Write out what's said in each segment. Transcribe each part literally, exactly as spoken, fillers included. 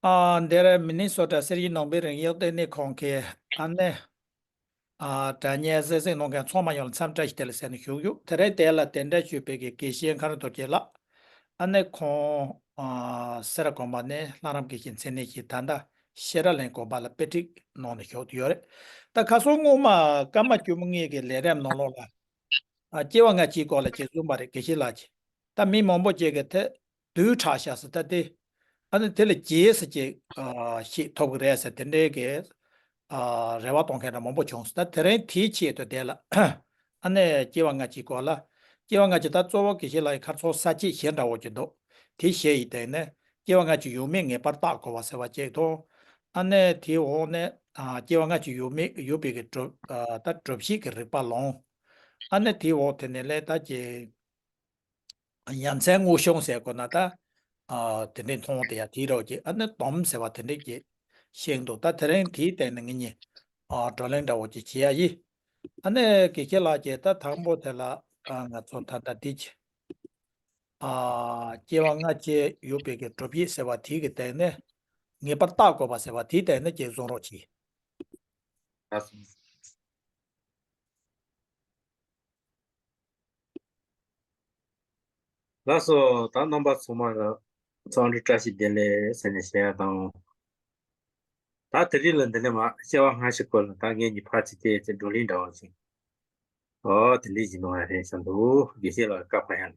ཨ། འདིར་མི་ནི་སོ་ཊ་གསེར་གྱི་ནོར་བུའི་རིང་ཡོད་ལྟེ་གནས་ཁང་གི་ཨ་ནེ། ཨ། དྲ་བརྙན་གསན་གཟིགས་གནང་མཁན་ཚང་མ་ཡོངས་ལ་འཚམས་བཀྲ་ཞིག་དེ་ལ་ཟེར་ནས་ཞུ་གི་ཡོད། དེ་རིང་དེ་ལ་གདན་འདྲེན་ཞུས་པའི་གི་དགེ་བཤེས་མཁའ་འགྲོ་རྡོ་རྗེ་ལགས། ཨ་ནེ་ཁོང་། ཨ། སེ་ར་དགོན་པ་ནས་ལྷ་རམས་དགེ་བཤེས་མཚན་གནས་ཀྱིས་ད་ལྟ་ཤེས་རབ་གླིང་དགོན་པ་ལ་དཔེ་ཁྲིད་གནང་ནས་བཞུགས་བསྡད་ཡོད་རེད། ད་ཁ་སང་སྔོན་མ་སྐར་མ་བཅུ་མོ་ལྔའི་གི་ལས་རིམ་ནང་ལོགས་ལ། ཨ། སྐྱེ་བ་སྔ་ཕྱིའི་སྐོར་ལ་ཅིག་གསུངས་པ་རེད། དགེ་བཤེས་ལགས་ཀྱིས། ད་མི་མང་པོ་ཅིག་གིས་དེ་བསྡུས་དྲགས་ཤག་ཟེར། ད་དེ། ཨ་ནི་དེ་ལ་རྗེས་སུ་ཅིག་ཨ། ཤེས་ཐུབ་ཀྱི་རེད་ཟེར། དེ་འདྲའི་གི། ཨ། རེ་བ་གཏོང་མཁན་འདྲ་མང་པོ་བྱུང་སོང་། ད་དེ་རིང་དེའི་ཆེད་དུ་དེ་ལ། ཨ་ནི་སྐྱེ་བ་སྔ་ཕྱིའི་སྐོར་ལ། སྐྱེ་བ་སྔ་ཕྱི། ད་གཙོ་བོ་དགེ་བཤེས་ལགས་ཀྱིས་ཁ་སང་ས་བཅད་བཞི་འདྲ་བོ་ཅིག་འདུག་དེ་བཞི་ཡི་སྟེང་ནས་སྐྱེ་བ་སྔ་ཕྱི་ཡོད་མེད་ངེས་པར་བརྟག་དགོས་པ་ཟེར་བ་ཅིག་དང་། ཨ་ནི་དེའི་འོག་ནས། ཨ། སྐྱེ་བ་སྔ་ཕྱི་ཡོད་མེད་ཡོད་པའི་གི་སྒྲུབ། ཨ། ད་སྒྲུབ་བྱེད་ཀྱི་རིགས་པ་ལོངས། ཨ་ནི་དེའི་འོག་དེ་ནས་ལས་ད་ཀྱི། ཡ་མཚན་དངོས་བྱུང་ཟེར་དགོས་ན་ད། ཨ། དེ་འདྲའི་མཐོང་དེ་ཡ་དེའི་རོགས་ཀྱི། ཨ་ནི་སྡོམ་ཟེར་བ་དེ་འདྲའི་གི་བཤད་འདུག་ད་དེ་རིང་དེའི་སྟེང་ནས་ངེད་གཉིས། ཨ། བགྲོ་གླེང་འདྲ་བོ་ཅིག་བྱེད་ཡ་ཡིན། ཨ་ནི་དགེ་བཤེས་ལགས་ཀྱིས་ད་དང་པོ་དེ་ལ། ཨ། ང་ཚོ་ད་ལྟ་འདི་བྱེད། ཨ། སྐྱེ་བ་སྔ་ཕྱི་ཡོད་པའི་གི་སྒྲུབ་བྱེད་ཟེར་བ་དེའི་གི་སྟེང་ནས། ངེས་པར་བརྟག་དགོས་པ་ཟེར་བ་དེའི་སྟེང་ནས་ཅིག་གསུང་རོགས་གྱིས། ལགས་སོ། ལགས་སོ། ད་རྣམ་པ་ཚང་མ་ལ་འཚམས་འདྲི་བཀྲ་ཤིས་བདེ་ལེགས་ཟེར་ནས་ཞུ་ཡ་དང་། ད་དེ་རིང་ལ་འདི་ནས་མར་སྐྱེ་བ་སྔ་ཕྱི་སྐོར་ལ་ད་ངེད་གཉིས་ཕར་ཚུར་བལྟས་ཚེ་བགྲོ་གླེང་འདྲ་བོ་ཞིག་ཨོ། དེ་འདྲ་ཞིག་གནང་ཡ་རེད་བསམ་འདུག་དགེ་བཤེས་ལགས་བཀའ་ཕབ་ཡ་ལ།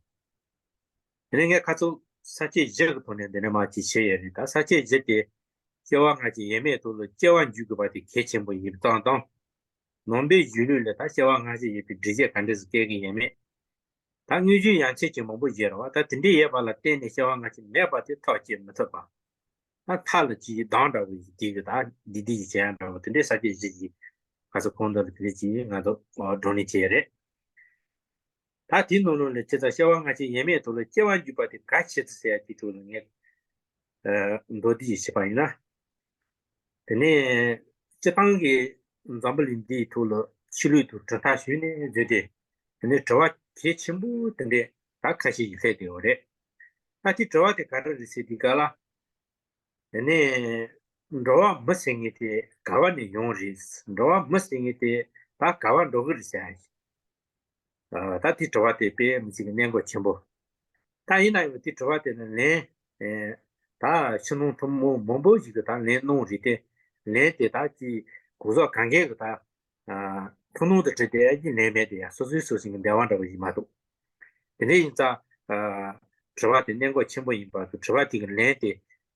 དེ་ནས་ངས་ཁ་སང་ས་བཅད་བཞི་གི་ཐོག་ནས་འདི་ནས་མར་ཅིག་བྱས་ཡོད་རེད། ད་ས་བཅད་བཞི་དེ། སྐྱེ་བ་སྔ་ཕྱི་ཡོད་མེད་ཐོག་ལ་སྐྱེ་བ་འཇུག་དགོས་པ་དེ་གལ་ཆེན་པོ་ཡིན་པ་ཙམ་དང་། ནང་པའི་གཞུང་ལུགས་ལ་ད་སྐྱེ་བ་སྔ་ཕྱི་ཡོད་པའི་འགྲེལ་བཤད་ག་འདྲ་ཞིག་བཀལ་གྱི་ཡོད་མེད། ད་དངོས་གཞི་ཡང་ཆེ་ཆེ་མང་པོ་བཞེས་རེད་བ། ད་དེ་འདྲའི་ཡོད་པ་ལ་བརྟེན་ནས་སྐྱེ་བ་སྔ་ཕྱི་མེད་པ་དེ་ཐག་བཅད་མི་ཐུབ་པ། ད་མཐའ་ལ་ཅིག་སྡང་འདྲ་བོ་ཞིག་དེ་གི་ད་འདི་འདི་ཞིག་བྱེད་ཡ་འདྲ་བོ་དེ་འདྲའི་ས་བཅད་བཞི་ཞིག་ཁ་སང་གོང་དུ་ལ་དེ་འདྲ་ཅིག་ང་ཚོ་བགྲོ་གླེང་བྱས་རེད། ད་དེའི་ནང་ལོགས་ལ་ཁྱེད་ཚོ་སྐྱེ་བ་སྔ་ཕྱི་ཡོད་མེད་ཐོག་ལ་སྐྱེ་བ་འཇུག་པ་དེ་གལ་ཆེ་ཙམ་ཟེར་ཡ་དེའི་ཐོག་ལ་ངས་ཨ་མདོར་བསྡུས་ཤིག་བྱས་པ་ཡིན་ན། དེ་ནས་སྤྱིར་བཏང་གི་འཛམ་བུ་གླིང་འདིའི་ཐོག་ལ་ཆོས་ལུགས་དང་གྲུབ་མཐའ་ཞུས་ནས་བཟོས་ཏེ། དེ་ནས་དྲི་བ་གལ་ཆེན་པོ་དེ་འདྲས་ད་ཁ་ཤས་ཤིག་སླེབས་བསྡད་ཡོད་རེད། ད་དེ་དྲི་བ་དེ་ག་རེ་རེད་ཟེར་དུས་སྒང་ལ། དེ་ནས་འགྲོ་བ་མི་ཟེར་མཁན་དེ་ག་བ་ནས་ཡོང་རེད། འགྲོ་བ་མི་ཟེར་མཁན་དེ་ད་ག་བ་འགྲོ་གི་རེད་ཟེར་ཡ་ཞིག་ཨ། ད་དེ་དྲི་བ་དེ་དཔེ་མི་སྲིད་ཀྱི་གནད་འགག་ཆེན་པོ། ད་ཡིན་ན་ཡང་དེ་དྲི་བ་དེ་ལ་ལན། ཨེ། ད་ཕྱི་ནང་ཐུན་མོང་མང་པོ་ཞིག་གིས་ད་ལན་གནང་རེད་དེ། ལན་དེ་ད་ཅིག་གོ་ས་གང་གས་ཀྱི་ད། ཨ། ཐུན་མོང་དུ་དྲི་བསྡད་ཡ་གི་ལན་མེད་དེ་ཡ། སོ་སོའི་སོ་སོ་གི་འདོད་པ་འདྲ་བོ་ཞིག་མ་གཏོགས། དེ་འདྲ་ཡིན་ཙང་། ཨ། དྲི་བ་དེ་གནད་འགག་ཆེན་པོ་ཡིན་པ་དང་། དྲི་བ་དེ་གི་ལན་དེ།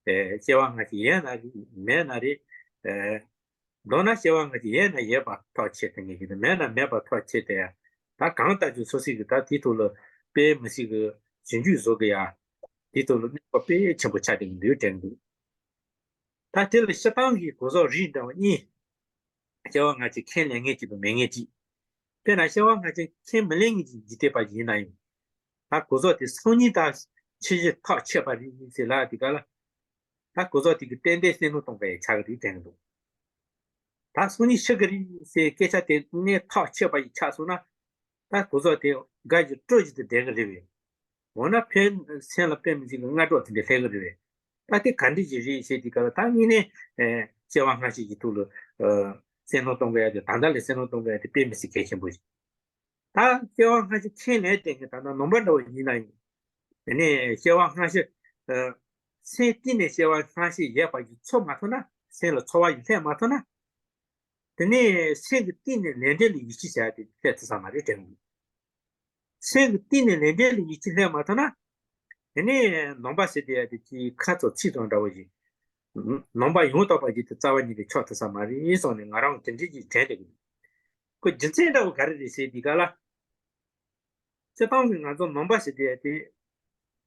ཨེ། སྐྱེ་བ་སྔ་ཕྱི་ཡོད་ན་རེད་མེད་ན་རེད། ཨེ། མདོར་ན་སྐྱེ་བ་སྔ་ཕྱི་ཡོད་ན་ཡོད་པ་ཐག་ཆོད་དེ་ངེས་ཀྱི་འདུག་མེད་ན་མེད་པ་ཐག་ཆོད་དེ་ཡ། ད་གང་ལྟར་ཀྱང་སོ་སོ་གི་ད་དེའི་ཐོག་ལ་དཔེ་མི་སྲིད་ཀྱི་ཞིབ་འཇུག་བཟོ་གི་ཡ། དེའི་ཐོག་ལ་གནད་འགག་དཔེ་ཆེན་པོ་ཆགས་བསྡད་ཀྱི་འདུག་དྲན་གྱི་འདུག་ད་དེ་ལ་སྤྱིར་བཏང་གི་གོ་ས་རིགས་འདྲ་བ་གཉིས། སྐྱེ་བ་སྔ་ཕྱི་ཁས་ལེན་མཁན་གཅིག་དང་མེད་མཁན་གཅིག་དཔེར་ན་སྐྱེ་བ་སྔ་ཕྱི་ཁས་མི་ལེན་མཁན་གྱི་འཇིག་རྟེན་པ་ཞིག་ཡིན་ན་ཡང་། ད་གོ་ས་དེ་སང་ཉིན་ད་ཆེས་ཆེར་ཐག་ཆོད་པ་རེད་ཟེར་ལབ་དུས་སྒང་ལ། ད་གོ་ས་དེ་གི་ཏན་ཏན་བསམ་བློ་གཏོང་དཀའ་ཡ་ཆགས་ཀྱི་རེད་དྲན་གྱི་འདུག་ད་སང་ཉིན་ཤི་གི་རེད་ཟེར་སྐད་ཆ་དེ་གནད་ཐག་ཆོད་པ་ཞིག་ཆགས་སོང་ན། ད་གོ་ས་དེ་དགའ་བཞིན་སྤྲོ་བཞིན་དུ་བསྡད་ཀྱི་རེད་པས། འོ་ན་ཕན་སེམས་ལ་དཔེ་མི་སྲིད་ཀྱི་སྔ་དྲོ་དེ་འདྲ་སླེབས་ཀྱི་རེད་པས། ད་དེ་ག་འདྲ་ཞིག་རེད་ཟེར་དུས་སྒང་ལ། ད་དངོས་གནས་ཨེ་སྐྱེ་བ་སྔ་ཕྱི་ཡི་ཐོག་ལ་ཨ་བསམ་བློ་གཏོང་དཀའ་ཡ་དེ། ད་ལྟ་ལས་བསམ་བློ་གཏོང་དཀའ་ཡ་དེ་དཔེ་མི་སྲིད་གལ་ཆེན་པོ་ཞིག་ད་སྐྱེ་བ་སྔ་ཕྱི་ཁས་ལེན་བསྡད་མཁན་ད་ལྟ་ནང་པ་འདྲ་བོ་ཡིན་ན་ཡང་། དེ་ནས་སྐྱེ་བ་སྔ་ཕྱི། ཨ། སེམས་གཏིང་ནས་སྐྱེ་བ་སྔ་ཕྱི་ཡོད་པ་ཞིག་ཚོར་མ་ཐུབ་ན། སེམས་ལ་ཚོར་བ་ཞིག་སླེབས་མ་ཐུབ་ན། དེ་ནས་སེམས་ཀྱི་གཏིང་ནས་ལས་འབྲས་ལ་ཡིད་ཆེས་བྱ་ཡ་དེ་སླེབས་ཐུབ་ས་མ་རེད་དྲན་གྱི་འདུག་སེམས་ཀྱི་གཏིང་ནས་ལས་འབྲས་ལ་ཡིད་ཆེས་སླེབས་མ་ཐུབ་ན། དེ་ནས་ནང་པ་ཟེར་བསྡད་ཡ་དེ་ཅིག་ཁ་ཚོ་ཚིག་ཙམ་འདྲ་བོ་ཞིག་ནང་པ་ཡང་དག་པ་ཞིག་དེ་རྩ་བ་ཉིད་ནས་ཆགས་ཐུབ་ས་མ་རེད་བསམ་ནས་ང་རང་དེ་འདྲ་ཞིག་དྲན་བསྡད་ཀྱི་འདུག་ཁོ་རྒྱུ་མཚན་འདྲ་བོ་ག་རེ་རེད་ཟེར་དུས་སྒང་ལ། སྤྱིར་བཏང་གི་ང་ཚོ་ནང་པ་ཟེར་དེ་དེ་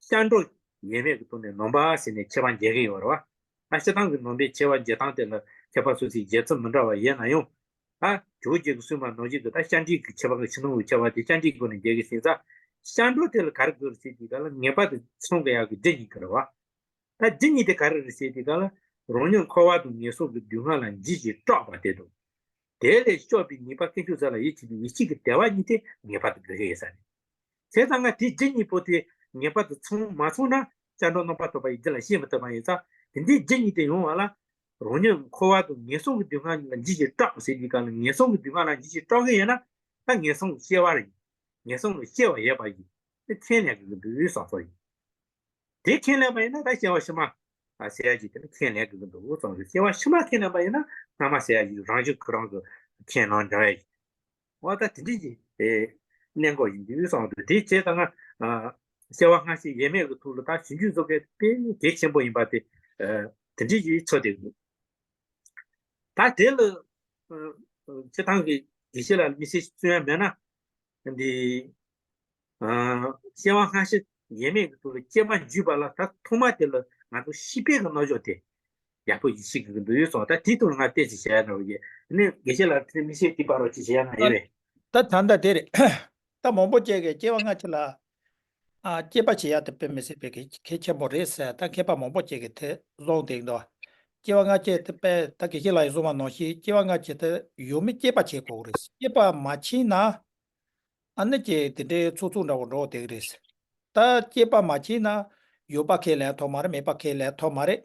སྐྱབས་འགྲོ་ཡོད་མེད་ཀྱི་ཐོག་ནས་ནང་པ་ཟེར་ནས་ཁྱད་པར་འབྱེད་ཀྱི་ཡོད་རེད་བ། ད་སྤྱིར་བཏང་གི་ནང་པའི་ཁྱད་པར་འབྱེད་སྟངས་དེ་ལ་ཁྱད་པར་སོ་སོའི་འབྱེད་ཚུལ་མི་འདྲ་བ་ཡོད་ན་ཡང་། ད་ཇོ་བོ་རྗེ་གིས་གསུངས་པ་ནང་བཞིན་གྱི་ད་སྐྱབས་འགྲོའི་གི་ཁྱད་པར་གྱི་ཕྱི་ནང་གི་ཁྱད་པར་དེ་སྐྱབས་འགྲོའི་སྒོ་ནས་འབྱེད་ཀྱི་ཟིན་ཙང་། སྐྱབས་འགྲོ་དེ་ལ་ག་རེ་དགོས་རེད་ཟེར་དུས་སྒང་ལ་ངེས་པར་དུ་ཚང་དགོས་ཡག་གི་རྒྱུ་གཉིས་ཀྱི་རེད་བ། ད་རྒྱུ་གཉིས་དེ་ག་རེ་རེད་ཟེར་དུས་སྒང་ལ། རང་ཉིད་འཁོར་བ་དང་ངན་སོང་གི་སྡུག་བསྔལ་ལ་འཇིགས་ཤིང་སྐྲག་པ་དེ་དང་། དེ་ལས་སྐྱོབ་པའི་ཉེས་པ་དཀོན་མཆོག་གསུམ་ལ་ཡིད་ཆེས་པའི་ཡིད་ཆེས་ཀྱི་བདེ་བ་གཉིས་དེ་ངེས་པར་དུ་དགོས་ཀྱི་ཡོད་ས་རེད། བྱས་ཙང་ང་དེ་རྒྱུ་གཉིས་པོ་དེ་ངེས་པར་དུ་ཚང་མ་ཚང་ན་སྐྱབས་འགྲོ་རྣམ་པར་དག་པ་ཡི་རྒྱུད་ལ་སྐྱེ་མི་ཐུབ་པ་ཡིན་ཙང་ དེ་འདྲའི་རྒྱུ་གཉིས་དེ་ཡོང་བ་ལ། རང་ཉིད་འཁོར་བ་དང་ངན་སོང་གི་སྡུག་བསྔལ་གཉིས་ལ་འཇིགས་ཤིང་སྐྲག་ཟེར་དུས་སྐབས་ལ། ངན་སོང་གི་སྡུག་བསྔལ་ལ་འཇིགས་ཤིང་སྐྲག་གི་ཡོད་ན། ད་ངན་སོང་ལ་སྐྱེ་བ་རེད། ངན་སོང་ལ་སྐྱེ་བ་ཡོད་པ་ཡིན། དེ་ཁས་ལེན་དགོས་ཀྱི་འདུག་བསམ་སོ་ཡིན། དེ་ཁས་ལེན་པ་ཡིན་ན། ད་སྐྱེ་བ་ཕྱི་མ་ཟེར་ཡ་ཅིག་དེ་ནི་ཁས་ལེན་དགོས་ཀྱི་འདུག་བསམ་སོ། སྐྱེ་བ་ཕྱི་མ་ཁས་ལེན་པ་ཡིན་ན། སྔ་མ་ཟེར་ཡ་ཅིག་རང་བཞིན་ཁོ་རང་གི་ཁས་ལེན་འདྲ་ཡ་ཅིག་འོ་ད་དེ་འདྲ་ཞིག་ཨེ་གནད་འགག་ཡིན་དུས་བསམ་འདུག་དེ་བྱས་ཙང་ང་ཨ་སྐྱེ་བ་སྔ་ཕྱི་ཡོད་མེད་ཀྱི་ཐོག་ལ་ད་ཞིབ་འཇུག་བཟོ་མཁན་དཔེ་གལ་ཆེན་པོ་ཡིན་པ་དེ་ཨ་དེ་འདྲ་ཞིག་ཚོར་བསྡད་འདུག་ད་དེ་ལ་ཨ་ཨ་སྤྱིར་བཏང་གི་དགེ་བཤེས་ལགས་ལ་དམིགས་བསལ་ཞིག་གསུང་ཡ་མེད་ན། འདི་ཨ་སྐྱེ་བ་སྔ་ཕྱི་ཡོད་མེད་ཀྱི་ཐོག་ལ་དཔྱད་པ་འཇུས་པ་ལ། ད་ཐོག་མ་དེ་ལ་ང་ཚོ་ཤེས་པའི་གི་རྣམ་གཞག་དེ་ཡག་པོ་ཞིག་ཤེས་དགོས་ཀྱི་འདུག་ཡོད་སོང་། ད་དེའི་ཐོག་ལ་ང་ཏོག་ཙམ་བཤད་ཡ་འདྲ་བོ་ཡོད། ནི་དགེ་བཤེས་ལགས་དེ་དམིགས་བསལ་དེ་བར་རོགས་ཅིག་བཤད་ཡ་ན་ཡོད་པས། ད་ད་ད་ལྟ་དེ་རེད། ད་མང་པོ་ཅིག་གིས་སྐྱེ་བ་སྔ་ཕྱི་ལ་ཨ་དཔྱད་པ་བྱེད་ཡ་དེ་དཔེ་མི་སྲིད་པའི་གི་གལ་ཆེན་པོ་རེད་ཟེར། ད་མཁས་པ་མང་པོ་ཅིག་གིས་དེ་གསུངས་བསྡད་འདུག་སྐྱེ་བ་སྔ་ཕྱི་དེ་དཔེ་ད་དགེ་བཤེས་ལགས་ཀྱིས་གསུངས་པ་ནང་བཞིན་སྐྱེ་བ་སྔ་ཕྱི་དེ་ཡོད་མེད་དཔྱད་པ་བྱེད་དགོས་རེད། དཔྱད་པ་མ་བྱས་ན། ཨ་ནི་ཅིག་དེ་འདྲའི་ཚུགས་ཚུགས་འདྲ་བོ་འགྲོ་བསྡད་ཀྱི་རེད། ད་དཔྱད་པ་མ་བྱས་ན་ཡོད་པ་ཁས་ལེན་ཐུབ་མ་རེད། མེད་པ་ཁས་ལེན་ཐུབ་མ་རེད།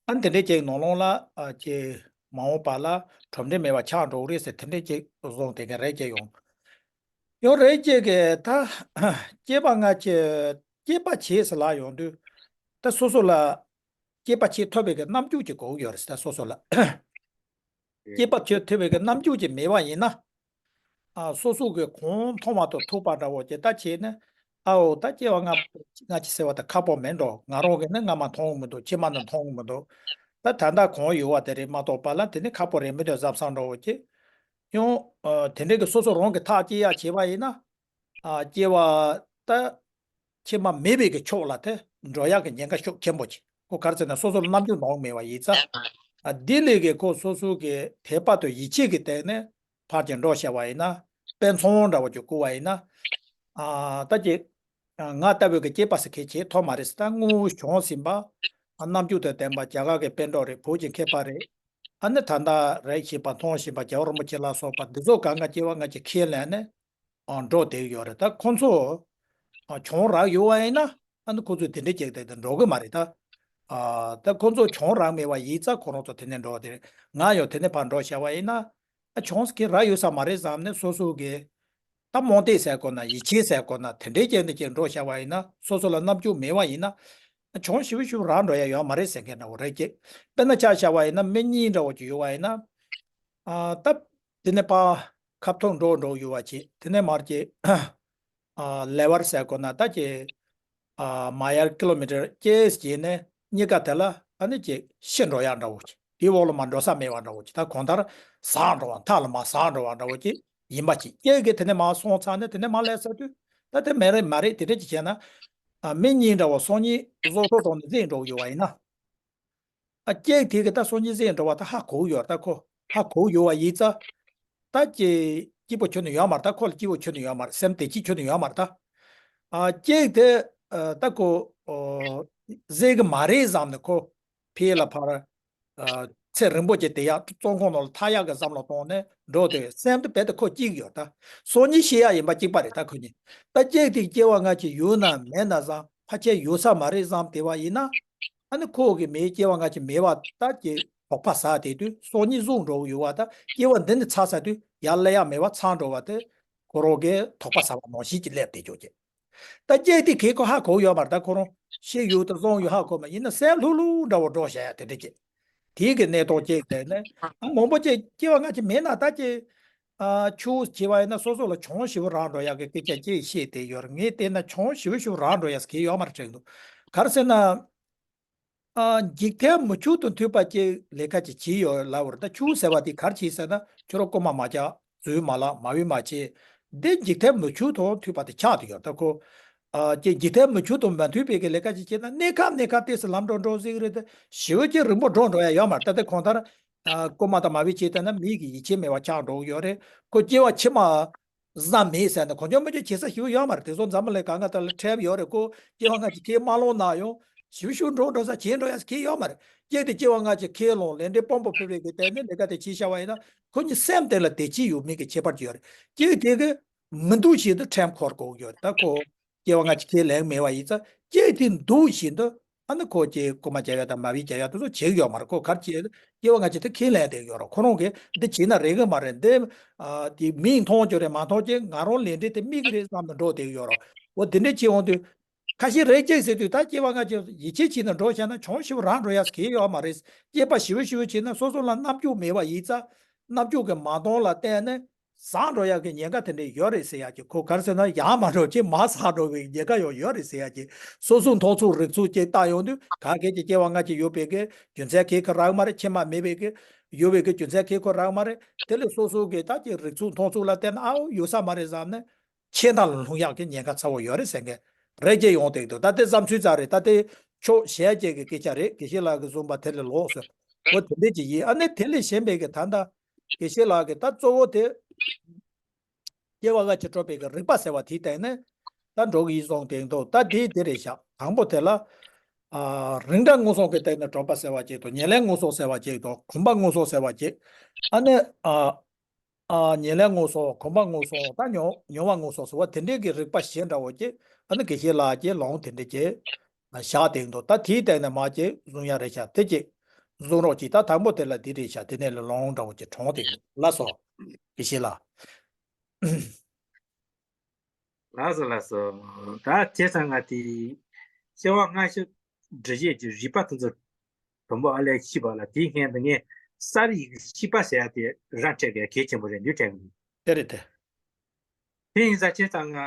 ཨ་ནི་དེ་འདྲའི་ཅིག་ནང་ལོགས་ལ་ཨ་ཅིག་མ་འོངས་པ་ལ་གྲུབ་འབྲས་མེད་པ་ཆགས་འགྲོ་གི་རེད་ཟེར། དེ་འདྲའི་ཅིག་བཟོ་བསྡད་མཁན་རེད་ཅེས་ཡོང་། ཡང་རེད་ཅེས་ཀྱི་ད་སྐྱེ་བ་སྔ་ཕྱི་དཔྱད་པ་བྱེད་ཟེར་ལབ་ཡོང་དུས། ད་སོ་སོ་ལ་དཔྱད་པ་བྱེད་ཐུབ་པའི་གི་རྣམ་འགྱུར་ཅིག་དགོས་ཀྱི་ཡོད་རེད། ད་སོ་སོ་ལ་དཔྱད་པ་བྱེད་ཐུབ་པའི་གི་རྣམ་འགྱུར་ཅིག་མེད་པ་ཡིན་ན། ཨ་སོ་སོ་གི་གང་མཐོང་བ་དང་ཐོས་པ་འདྲ་བོ་ཅིག་ད་བྱས་ནས། ཨའོ་ད་སྐྱེ་བ་སྔ་སྔ་ཕྱི་ཟེར་བ་ད་ཁག་པོ་མེད་འགྲོ། ང་རང་གིས་ནི་སྔ་མ་མཐོང་གི་མི་འདུག་ཕྱི་མ་ནི་མཐོང་གི་མི་འདུག་ད་ད་ལྟ་གང་ཡོད་པ་དེ་རེད་མ་གཏོགས་པ་ལ་དེ་ནི་ཁག་པོ་རེད་མི་འདུག་བསམ་བསམ་འདྲ་བོ་ཅིག་ཡང་ཨ་དེ་འདྲའི་གི་སོ་སོ་རང་གིས་ཐག་བཅད་ཡ་བྱས་པ་ཡིན་ན། ཨ་སྐྱེ་བ་ད་ཕྱི་མ་མེད་པའི་གི་ཕྱོགས་ལ་དེ་འགྲོ་ཡག་གི་ཉེན་ཁ་ཤུགས་ཆེན་པོ་ཅིག་ཁོ་ག་རེ་ཟེར་ན་སོ་སོ་ལ་རྣམ་འགྱུར་ནོར་མེད་པ་ཡིན་ཙང་། ཨ་དེ་ལས་གི་ཁོ་སོ་སོ་གི་དད་པ་དང་ཡིད་ཆེས་ཀྱི་སྟེང་ནས་ཕར་ཅིག་འགྲོ་བྱ་བ་ཡིན་ན། དཔེ་མཚོན་འདྲ་བོ་ཅིག་བཀུར་བ་ཡིན་ན། ཨ་ད་ཅིག་ང་ལྟ་བུའི་གི་སྐྱེས་པ་ཟེར་མཁན་ཆེས་ཐོག་མ་རེད་ཟེར། ད་དངོས་བྱུང་ཟིན་པ། ཨ་རྣམ་འགྱུར་དང་ལྡན་པ་རྒྱ་གར་གི་པཎ་གྲུབ་རེད། བོད་ཀྱི་མཁས་པ་རེད། ཨ་ནི་ད་ལྟ་རེད་ཤེས་པ་མཐོང་བཞིན་པ་རྒྱལ་བ་རིན་པོ་ཆེ་ལ་སོགས་པ་འདི་ཚོ་གང་ག་སྐྱེ་བ་སྔ་ཕྱི་ཁས་ལེན་ནས་ཨ་འགྲོ་བསྡད་ཡོད་རེད། ད་ཁོང་ཚོ་ཨ་བྱུང་རག་ཡོད་པ་ཡིན་ན། ཨ་ནི་ཁོང་ཚོས་དེ་འདྲའི་བྱས་ཏེ་འགྲོ་གི་མ་རེད་ད། ཨ་ད་ཁོང་ཚོ་བྱུང་རག་མེད་པ་ཡིན་ཙང་ཁོ་རང་ཚོ་དེ་ནས་འགྲོ་བ་དེ་རེད། ང་ཡང་དེ་ནས་ཕར་འགྲོ་བྱ་བ་ཡིན་ན། ཨ་བྱུང་ཟེར་མཁན་རག་ཡོད་ས་མ་རེད་བསམ་ནས་སོ་སོ་གི་ད་རྨོངས་དད་ཟེར་དགོས་ན་ཡིད་ཆེས་ཟེར་དགོས་ན་དེ་འདྲའི་བྱས་ནས་ཅིག་འགྲོ་བྱ་བ་ཡིན་ན། སོ་སོ་ལ་རྣམ་འགྱུར་མེད་པ་ཡིན་ན། ཨ་བྱུང་ཞིབ་ཞིབ་རག་འགྲོ་ཡ་ཡོད་མ་རེད་ཟེར་མཁན་འདྲ་བོ་རེད་ཀྱི། དཔེར་ན་ཆ་བཞག་པ་ཡིན་ན་མི་གཉིས་འདྲ་བོ་ཅིག་ཡོད་པ་ཡིན་ན། ཨ་ད་དེ་ནས་ཕར་ཁ་ཐུག་འགྲོ་འགྲོ་ཡོད་པ་ཅིག་དེ་ནས་མར་ཅིག་ཨ་ལེ་བར་ཟེར་དགོས་ན་ད་ཅིག་ཨ་མ་ཡར་ཀི་ལོ་མི་ཊར་བརྒྱད་བྱས་ནས་གཉིས་ཀ་དེ་ལ་ཨ་ནི་ཅིག་ཤི་འགྲོ་ཡག་འདྲ་བོ་ཅིག་དེའི་འོག་ལ་མར་འགྲོ་ས་མེད་པ་འདྲ་བོ་ཅིག་ད་གང་ལྟར་ཟག་འགྲོ་བ། མཐའ་ལ་མར་ཟག་འགྲོ་བ་འདྲ་བོ་ཅིག་ཡིན་པ་ཅིག་སྐྱེས་ཀྱི་དེ་ནས་མར་སོང་ཚར་ནས་དེ་ནས་མར་སླེབས་ཚར་དུས་ད་དེ་མེད་རེད་མ་རེད། དེ་འདྲ་ཅིག་བྱས་ན། ཨ་མི་གཉིས་འདྲ་བོ་སང་ཉིན་བཟོ་ཐོ་བཏང་ནས་རྩེད་འགྲོ་ཡོད་པ་ཡིན་ན། ཨ་སྐྱེས་དེ་གི་ད་སང་ཉིན་རྩེད་འགྲོ་བ་ད་ཧ་གོ་ཡོད་རེད། ད་ཁོ་ཧ་གོ་ཡོད་པ་ཡིན་ཙང་། ད་ཅི་སྐྱིད་པོ་ཁྱོན་ནས་ཡོད་མ་རེད། ད་ཁོ་ལ་སྐྱིད་པོ་ཁྱོན་ནས་ཡོད་མ་རེད། སེམས་བདེ་སྐྱིད་ཁྱོན་ནས་ཡོད་མ་རེད་ད། ཨ་སྐྱེས་དེ་ཨ་ད་ཁོ་ཨོ་རྩེད་གི་མ་རེད་བསམ་ནས་ཁོ་ཕི་ལ་ཕར་ཨ་ཚེ་རིང་པོ་ཅིག་བསྡད་ཡག་བཙོན་ཁང་ནང་ལ་ཐར་ཡག་གི་བསམ་བློ་བཏང་ནས་འགྲོ་དུས་སེམས་དེ་རྦད་དེ་ཁོ་སྐྱིད་ཡོད་ད། སང་ཉིན་ཤི་ཡག་ཡིན་པ་གཅིག་པ་རེད་ད་ཁོ་གཉིས། ད་སྐྱེས་དེ་སྐྱེ་བ་སྔ་ཕྱི་ཡོད་ན་མེད་ན་བསམ། ཕལ་ཆེར་ཡོད་ས་མ་རེད་བསམ་བསྡད་པ་ཡིན་ན། ཨ་ནི་ཁོ་གི་མིའི་སྐྱེ་བ་སྔ་ཕྱི་མེད་པ་ད་ཀྱི་དོགས་པ་ཟ་བསྡད་དུས་སང་ཉིན་གཟུགས་འགྲོ་གི་ཡོད་པ་ད་སྐྱེ་བ་འདི་ནས་ཚར་ཚར་དུས་ཡར་སླེབས་ཡག་མེད་པ་ཚར་འགྲོ་བ་དེ་ཁོ་རང་གི་དོགས་པ་ཟ་བ་ནང་བཞིན་གྱི་སླེབས་བསྡད་ཆོག་གི། ད་སྐྱེས་དེ་གས་ཁོ་ཧ་གོ་ཡོད་མ་རེད། ད་ཁོ་རང་ཤི་ཡོད་དང་གསོན་ཡོད་ཧ་གོ་མ་ཡིན་ན་སེམས་ལྷུག་ལྷུག་འདྲ་བོ་འགྲོ་བྱ་ཡ་དེ་འདྲ་ཅིག་དེའི་གི་གནས་སྟངས་ཅིག་དེ་ནས་ཨ་མང་པོ་ཅིག་སྐྱེ་བ་སྔ་ཕྱི་མེད་ན་ད་ཅིག་ཨ་ཆུ་བྱས་པ་ཡིན་ན་སོ་སོ་ལ་གྱོང་ཞེ་པོ་རག་འགྲོ་ཡག་གི་སྐད་ཆ་ཅིག་བཤད་བསྡད་ཡོད་རེད། ངས་བལྟས་ན་གྱོང་ཞེ་པོ་ཞེ་པོ་རག་འགྲོ་ཡག་གི་ཡོད་མ་རེད་དྲན་འདུག་ག་རེ་ཟེར་ན། ཨ་འཇིག་རྟེན་མི་ཆོས་དང་མཐུན་པ་ཅིག་ལས་ཀ་ཅིག་བྱས་ཡོད་ལབ་པ་རེད། ད་ཆོས་ཟེར་བ་དེ་ག་རེ་བྱས་ཟེར་ན་ཁྱོད་རང་རྐུན་མ་མ་རྒྱག་རྫུན་མ་ལབ། མ་འོས་མ་བྱེད། འདི་འཇིག་རྟེན་མི་ཆོས་དང་མཐུན་པ་དེ་ཆགས་བསྡད་ཡོད། ད་ཁོ་ཨ་ཅིག་འཇིག་རྟེན་མི་ཆོས་དང་མ་མཐུན་པའི་གི་ལས་ཀ་ཅིག་བྱས་ན་གནས་སྐབས་གནས་སྐབས་ཏོག་ཙམ་ལམ་འགྲོ་འགྲོ་ཟེར་གི་རེད། ད་ཞེ་པོ་ཅིག་རིང་པོ་འགྲོ་འགྲོ་ཡ་ཡོད་མ་རེད། ད་ལྟ་གང་ལྟར་ཨ་རྐུན་མ་དང་མ་འོས་བྱས་བསྡད་ན་མི་གི་ཡིད་ཆེས་མེད་པ་ཆགས་འགྲོ་གི་ཡོད་རེད། ཁོ་སྐྱེ་བ་ཕྱི་མ་བཟའ་མེད་ཟེར་ན་གང་བྱུང་མང་བྱུང་བྱེད་ས་ཞེ་པོ་ཡོད་མ་རེད། དེ་ཚོ་འཛམ་བུ་གླིང་གང་ག་དེ་ལ་འཕྲད་ཡོད་རེད། ཁོ་སྐྱེ་བ་སྔ་ཕྱི་ཁས་མ་བླངས་ན་ཡང་ཞེ་པོ་ཞེ་པོ་འགྲོ་འགྲོ་ས་བྱེད་འགྲོ་ཡ་ཁས་ཡོད་མ་རེད། སྐྱེས་དེ་སྐྱེ་བ་སྔ་ཕྱི་ཁས་བླངས་ལས་འབྲས་དཔང་པོ་ཕུལ་བའི་གི་སྟེང་ནས་ལས་ཀ་དེ་བྱེད་བྱ་བ་ཡིན་ན་ཁོ་གཉིས་སེམས་གཏིང་ལ་བདེ་སྐྱིད་ཡོད་མེད་ཀྱི་ཁྱད་པར་ཅིག་ཡོད་རེད། སྐྱེས་དེ་གི་མི་འདུག་བཞིན་དུ་ཁྲེལ་འཁོར་དགོས་ཀྱི་ཡོད་རེད། ད་ཁོ་སྐྱེ་བ་སྔ་ཕྱི་ཁས་ལེན་མེད་པ་ཡིན་ཙང་སྐྱེས་དེ་འདུག་བཞིན་དུ་ ཨ་ནི་ཁོ་ཀྱི་རྐུ་མ་རྒྱག་ཡ་དང་མ་བི་རྒྱག་ཡ་དེ་ཚོ་བྱེད་ཀྱི་ཡོད་མ་རེད། ཁོ་ག་རེ་བྱེད། སྐྱེ་བ་སྔ་ཕྱི་དེ་ཁས་ལེན་བསྡད་ཀྱི་ཡོད་རེད། ཁོ་རང་གིས་འདི་བྱས་ན་རེ་གི་མ་རེད། འདི་ཨ་དེ་མིག་མཐོང་རྒྱུ་རེད་མ་མཐོང་ཀྱི་ང་རང་ལས་འབྲས་དེ་མིག་གི་རེད་བསམ་ནས་འགྲོ་བསྡད་ཀྱི་ཡོད་རེད། འོ་དེ་འདྲས་བྱེད་འོང་དུས། ཁ་ཤས་རེ་སྐྱེས་ཟེར་དུས་ད་སྐྱེ་བ་སྔ་ཕྱི་ཡིད་ཆེས་བྱས་ནས་འགྲོ་བྱས་ན་གྱོང་ཞེ་པོ་རག་འགྲོ་ཡ་གང་ཡང་ཡོད་མ་རེད། སྐྱེས་པ་ཞེ་པོ་ཞེ་པོ་བྱས་ན་སོ་སོ་ལ་རྣམ་འགྱུར་མེད་པ་ཡིན་ཙང་། རྣམ་འགྱུར་གྱི་མ་མཐོང་ལ་བརྟེན་ནས་ཟག་འགྲོ་ཡ་གི་ཉེན་ཁ་དེ་འདྲས་ཡོད་རེད་ཟེར་ཡ་གི། ཁོ་ག་རེ་ཟེར་ན་ཡང་མ་འགྲོ་ཅིག་མར་ཟག་འགྲོ་བའི་ཉེན་ཁ་ཡང་ཡོད་རེད་ཟེར་ཡ་གི། སོ་སོའི་མཐོང་ཚུལ་རིག་ཚུལ་ཅིག་བལྟ་ཡོང་དུས་ག་གེ་ཅིག་སྐྱེ་བ་སྔ་ཕྱི་ཡོད་པའི་གི་རྒྱུ་མཚན་གང་ཡང་རག་མ་རེད། ཕྱི་མ་མེད་པའི་གི་ཡོད་པའི་གི་རྒྱུ་མཚན་གང་ཡང་རག་མ་རེད། དེ་ལས་སོ་སོ་གི་ད་ཅིག་རིག་ཚུལ་མཐོང་ཚུལ་ལ་བརྟེན་ནས་ཨའོ་ཡོད་ས་མ་རེད་བསམ་ནས། ཆད་མཐའ་ལ་ལྷུང་ཡག་གི་ཉེན་ཁ་ཚ་བོ་ཡོད་རེད་ཟེར་མཁན་རེ་སྐྱེས་ཡོང་བསྡད་འདུག་ད་ལྟའི་བསམ་ཚུལ་ཙམ་རེད། ད་ལྟའི་ཕྱོགས་ཞལ་གྱི་སྐད་ཆ་རེད། དགེ་བཤེས་ལགས་ཀྱིས་གསུངས་པ་དེ་ལས་ལོགས་སུ་འོ་དེ་འདྲས་ཅིག་ཡིན། ཨ་ནི་དེ་ལས་གཞན་པའི་གི་ད་ལྟ་དགེ་བཤེས་ལགས་ཀྱིས་ད་གཙོ་བོ་དེ་སྐྱེ་བ་སྔ་ཕྱི་སྤྲོ་བའི་གི་རིག་པ་ཟེར་བ་དེའི་སྟེང་ནས་ད་འགྲོ་གི་ཡིན་གསུངས་བསྡད་འདུག་ད་དེ་དེ་རེད་ཤག་དང་པོ་དེ་ལ་ཨ་རིགས་འདྲ་མངོན་སུམ་གྱི་སྟེང་ནས་གྲུབ་པ་ཟེར་བ་ཅིག་དང་། ཉེར་ལེན་མངོན་སུམ་ཟེར་བ་ཅིག་དང་། གོམས་པ་མངོན་སུམ་ཟེར་བ་ཅིག་ཨ་ནི་ཨ། ཨ་ཉེར་ལེན་མངོན་སུམ། གོམས་པ་མངོན་སུམ། ད་མྱོང་མྱོང་བ་མངོན་སུམ་ཟེར་བ་དེ་འདྲའི་གི་རིག་པ་ཞེ་འདྲ་བོ་ཅིག་ཨ་ནི་དགེ་བཤེས་ལགས་ཀྱིས་ལུང་དེ་འདྲ་ཅིག་བཞག་བསྡད་འདུག་ད་དེའི་སྟེང་ནས་མར་ཅིག་བཟུང་ཡ་རེད་ཤག་དེ་ཅིག་བཟུང་རོགས་གྱིས། ད་དང་པོ་དེ་ལ་འདི་རེད་ཤག་དེ་ནས་ལ་ལུང་འདྲ་བོ་ཅིག་དྲངས་བསྡད་འདུག་ལགས་སོ། དགེ་བཤེས་ལགས། ལགས་སོ་ལགས་སོ། ད་བྱས་ཙང་ང་དེ་སྐྱེ་བ་སྔ་ཕྱི་འདྲི་བྱེད་ཀྱི་རིགས་པ་དེ་ཚོ་དང་པོ་ཨ་ལས་ཤེས་པ་ལ། དེའི་སྔོན་དུ་ངས་གསར་ཡིག་ཤེས་པ་ཟེར་ཡ་དེ་ར་འཕྲད་གི་གལ་ཆེན་པོ་རེད་འདུག་དྲན་གི་འདུག་དེ་རེད་དེ། དེ་ཡིན་ཙང་བྱས་ཙང་ང་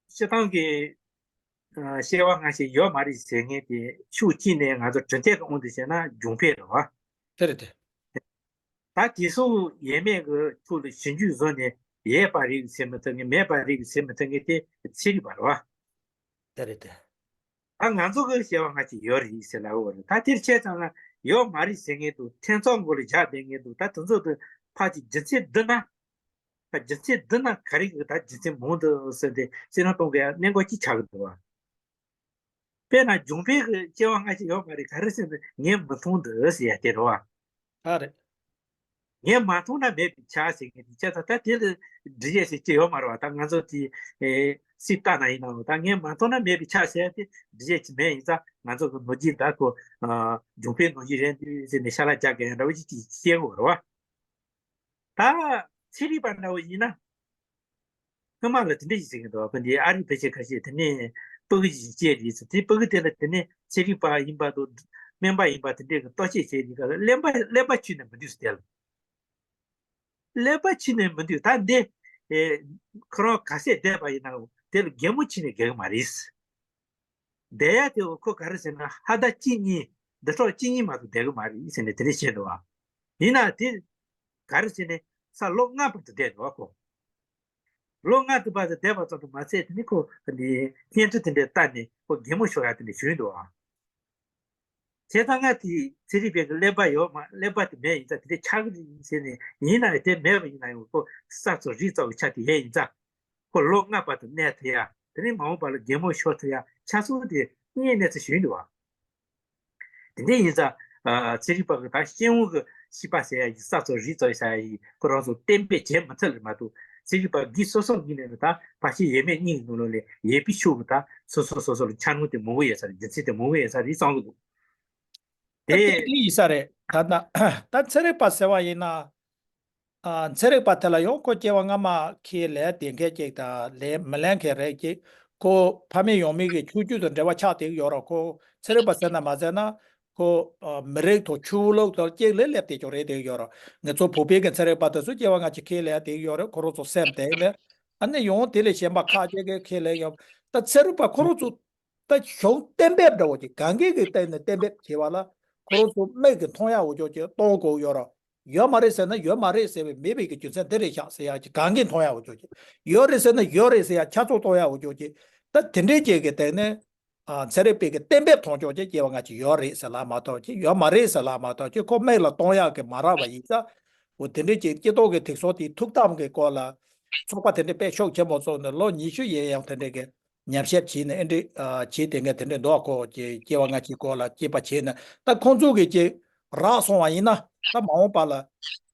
སྤྱིར་བཏང་གི་ཨ་སྐྱེ་བ་སྔ་ཕྱི་ཡོད་མ་རེད་ཟེར་མཁན་དེ་ཕྱོགས་གཅིག་ནས་ང་ཚོ་གྲུབ་མཐའ་གི་དབང་དུ་བྱས་ན་རྒྱུ་འབྲས་རེད་བ། དེ་རེད་དེ། ད་དེ་ཚོ་ཡོད་མེད་ཀྱི་ཐོག་ལ་ཞིབ་འཇུག་བཟོ་ནས་ཡོད་པ་རེད་ཟེར་མི་ཐུབ་མཁན། མེད་པ་རེད་ཟེར་མི་ཐུབ་མཁན་དེ་ཚན་རིག་པ་རེད་བ། དེ་རེད་དེ། ད་ང་ཚོ་གི་སྐྱེ་བ་སྔ་ཕྱི་ཡོད་རེད་ཟེར་ལབ་ཡོད་རེད། ད་དེར་བྱས་ཙང་ན་ཡོད་མ་རེད་ཟེར་མཁན་འདུག་ཐེ་ཚོམ་མགོ་ལ་བཞག་བསྡད་མཁན་འདུག་ད་དེ་ཚོ་དེ་ཕར་ཅིག་རྒྱུ་མཚན་བསྡུ་ན། ད་རྒྱུ་མཚན་བསྡུ་ན་ག་རེ་གི་ད་རྒྱུ་མཚན་མང་འདུག་ཟེར་ཏེ་བསམ་བློ་གཏོང་དགོས་ཡ་གནད་འགག་ཅིག་ཆགས་ཀྱི་འདུག་བ། དཔེར་ན་རྒྱུ་འབྲས་ཀྱི་སྐྱེ་བ་སྔ་ཕྱི་ཡོད་མ་རེད། ག་རེ་ཟེར་ན་ངས་མི་མཐོང་འདུག་ཟེར་ཡ་དེ་རེད་བ། ཨ་རེད། ངས་མ་མཐོང་ན་མེད་པས་ཁྱབ་ཟེར་མཁན་དེ་བྱས་ཙང་ད་དེ་ལ་འགྲེལ་བཤད་ཟེར་གྱི་ཡོད་མ་རེད་བ། ད་ང་ཚོ་དེ་ཨེ་སྲིད་ལྟ་ན་ཡིན་ནའང་ད་ངས་མ་མཐོང་ན་མེད་པས་ཁྱབ་ཟེར་ཡ་དེ་འགྲེལ་བཤད་ཅིག་མེད། ཡིན་ཙང་ང་ཚོ་གི་ནོར་གྱི་ད་ཁོ་ཨ་རྒྱུ་འབྲས་ནོར་གྱི་རེད་འདུག་ཟེར་ནས་ཤ་ལག་རྒྱག་མཁན་འདྲ་བོ་ཅིག་ཅིག་སྐྱེ་དགོས་རེད་བ། ད་ཚན་རིག་པ་འདྲ་བོ་ཡིན་ན། སྔོན་མ་ལ་དེ་འདྲ་ཞིག་ཟེར་གྱི་འདུག་ཨ་ཕ་འདི་ཨ་རིའི་ཕལ་ཆེར་ཁ་ཤས་དེ་ནས་ཕྲུ་གུ་ཞིག་སྐྱེས་རེད་ཟེར། དེ་ཕྲུ་གུ་དེ་ལ་དེ་ནས་ཚན་རིག་པ་ཡིན་པ་དང་སྨན་པ་ཡིན་པ་དེ་འདྲས་ཀྱི་ལྟ་དཔྱད་བྱས་རེད་ག་ལ་གླེན་པ་གླེན་པ་ཁྱོན་ནས་མི་འདུག་ཟེར། དེ་ལ་གླེན་པ་ཁྱོན་ནས་མི་འདུག་ད་འདི་ཨེ་ཁོ་རང་ག་ཚད་བསྡད་པ་ཡིན་ནའང་དེ་ལ་གད་མོ་ཁྱོན་ནས་བགད་གི་མ་རེད། བསྡད་ཡ་དེ་ཁོ་ག་རེ་ཟེར་ན་ཕ་མཐའ་གཅིག་གཉིས་འདི་ཕྲོག་གཅིག་གཉིས་མ་གཏོགས་བསྡད་གི་མ་རེད་ཟེར་ནས་དེ་འདྲས་བཤད་འདུག་བ། ཡིན་ན་དེ་ག་རེ་ཟེར་ནས་ས་ལོ་ལྔ་བར་དུ་བསྡད་འདུག་བ་ཁོ། ལོ་ལྔ་དེ་བར་དུ་བསྡད་པ་ཙམ་དུ་མ་ཚད་དེ་ནི་ཁོ་ནི་བརྙན་འཕྲིན་དེ་འདྲས་བལྟས་ནས་ཁོ་གད་མོ་ཤོར་ཡ་དེ་འདྲས་བྱུང་འདུག་བ། བྱས་ཙང་ང་དེ་ཚན་རིག་པའི་གི་གླེན་པ་ཡོད་མ་གླེན་པ་དེ་མེད། ཡིན་ཙང་དེ་འདྲས་ཆགས་ཀྱི་རེད་ཟེར་ནས། ཡིན་ན་དེ་མེད་པ་ཡིན་ན་ཡང་ཁོ་ས་ཚོ་རི་ཚོ་གི་ཆ་དེ་ཡས་ཡིན་ཙང་ཁོ་ལོ་ལྔ་བར་དུ་གནས་ཐུབ་ཡ། དེ་ནས་མ་འོངས་པ་ལ་གད་མོ་ཤོར་ཐུབ་ཡ་ཆ་ཚང་དེ་དངོས་གནས་ཚུལ་ཞིག་ཡིན་འདུག་བ། དེ་འདྲ་ཡིན་ཙང་ཨ་ཚན་རིག་པ་གི་ད་སྤྱི་ཡོངས་ཀྱི་ཤེས་པ་ཟེར་ཡ་ཡི་ས་ཚོ་རི་ཚོ་ཟེར་ཡ་ཡི་ཁོ་རང་ཚོ་གཏན་འབེབས་བྱེད་མི་ཐུབ་ལ་མ་གཏོགས། ཚན་རིག་པ་སྒེར་སོ་སོ་གི་ནས་ད་ཕལ་ཆེར་ཡོད་མེད་གཉིས་ཀྱི་ནང་ལོགས་ལ་ཡོད་པའི་ཤུགས་ཀྱིས་ད་སོ་སོ་སོ་སོ་ལ་ཆ་སྙོམས་དེ་མང་པོ་ཡོད་ས་རེད། རྒྱུ་མཚན་དེ་མང་པོ་ཡོད་ས་རེད་བསམ་གི་འདུག་ད་དེ་དེ་ཡིན་ས་རེད། ད་ད་ད་ཚན་རིག་པ་ཟེར་བ་ཡིན་ན། ཨ་ཚན་རིག་པ་དེ་ལ་ཡང་ཁོ་སྐྱེ་བ་སྔ་མ་ཁས་ལེན་བསྡད་མཁན་ཅིག་དང་ལེན་མི་ལེན་མཁན་རེད་ཅིག་ཁོ་ཕ་མེས་ཡང་མེས་ཀྱི་ཆོས་བརྒྱུད་དང་འབྲེལ་བ་ཆགས་བསྡད་ཀྱི་ཡོད་རེད། ཁོ་ཚན་རིག་པ་ཟེར་ན་མ་ཟེར་ན་ཁོ་ཨ་མི་རིགས་དང་ཆོས་ལུགས་དང་གཅིག་ལ་སླེབས་བསྡད་ཀྱི་རེད་བསྡད་ཀྱི་ཡོད་རེད། ང་ཚོ་བོད་པའི་གི་ཚན་རིག་པ་དེ་ཚོ་སྐྱེ་བ་སྔ་ཕྱི་ཁས་ལེན་བསྡད་ཀྱི་ཡོད་རེད། ཁོ་རང་ཚོ་སེམས་དེ་ལ་ཨ་ནི་ཡང་དེ་ལས་གཞན་པ་ཁ་ཅིག་གིས་ཁས་ལེན་ཡོད། ད་ཚན་རིག་པ་ཁོ་རང་ཚོ་ད་གཞུང་གཏན་འབེབས་འདྲ་བོ་ཅིག་གང་གི་གི་སྟེང་ནས་གཏན་འབེབས་བྱས་པ་ལ་ཁོ་རང་ཚོ་མིག་གིས་མཐོང་ཡག་འོ་ཅོག་ཅིག་གཏོང་དགོས་ཡོད་རེད། ཡོད་མ་རེད་ཟེར་ན་ཡོད་མ་རེད་ཟེར་བའི་མེད་པའི་གི་རྒྱུ་མཚན་འདི་རེད་ཤག་ཟེར་ཡག་ཅིག་གང་གིས་མཐོང་ཡག་འོ་ཅོག་ཅིག་ཡོད་རེད་ཟེར་ན་ཡོད་རེད་ཟེར་ཡག་ཆ་ཚང་གཏོང་ཡག་འོ་ཅོག་ཅིག་ད་དེ་འདྲའི་ཅིག་གི་སྟེང་ནས་ཨ་ཚན་རིག་པའི་གི་གཏན་འབེབས་མཐོང་ཅོག་ཅིག་སྐྱེ་བ་སྔ་ཕྱི་ཡོད་རེད་ཟེར་ལབ་མ་གཏོགས་ཅིག་ཡོད་མ་རེད་ཟེར་ལབ་མ་གཏོགས་ཅིག་ཁོ་མིག་ལ་གཏོང་ཡག་གི་མ་རག་པ་ཡིན་ཙང་། འོ་དེ་འདྲའི་ཅིག་སྤྱི་ཚོགས་ཀྱི་དུག་སོགས་དེའི་ཐུགས་དམ་གྱི་སྐོར་ལ་ཚོགས་པ་དེ་འདྲ་དཔེ་ཤུགས་ཆེན་པོ་བཙུགས་ནས་ལོ་ཉི་ཤུ་ཡན་ཡང་དེ་འདྲའི་གི་ཉམས་ཞིབ་བྱས་ནས་ཨེ་འདྲ་ཨ་བྱས་དེ་ངས་དེ་འདྲ་འདུག་ཁོ་ཀྱི་སྐྱེ་བ་སྔ་ཕྱིའི་སྐོར་ལ་དཔྱད་པ་བྱས་ནས་ད་ཁོང་ཚོ་གི་ཅིག་རག་སོང་བ་ཡིན་ན་ད་མ་འོངས་པ་ལ་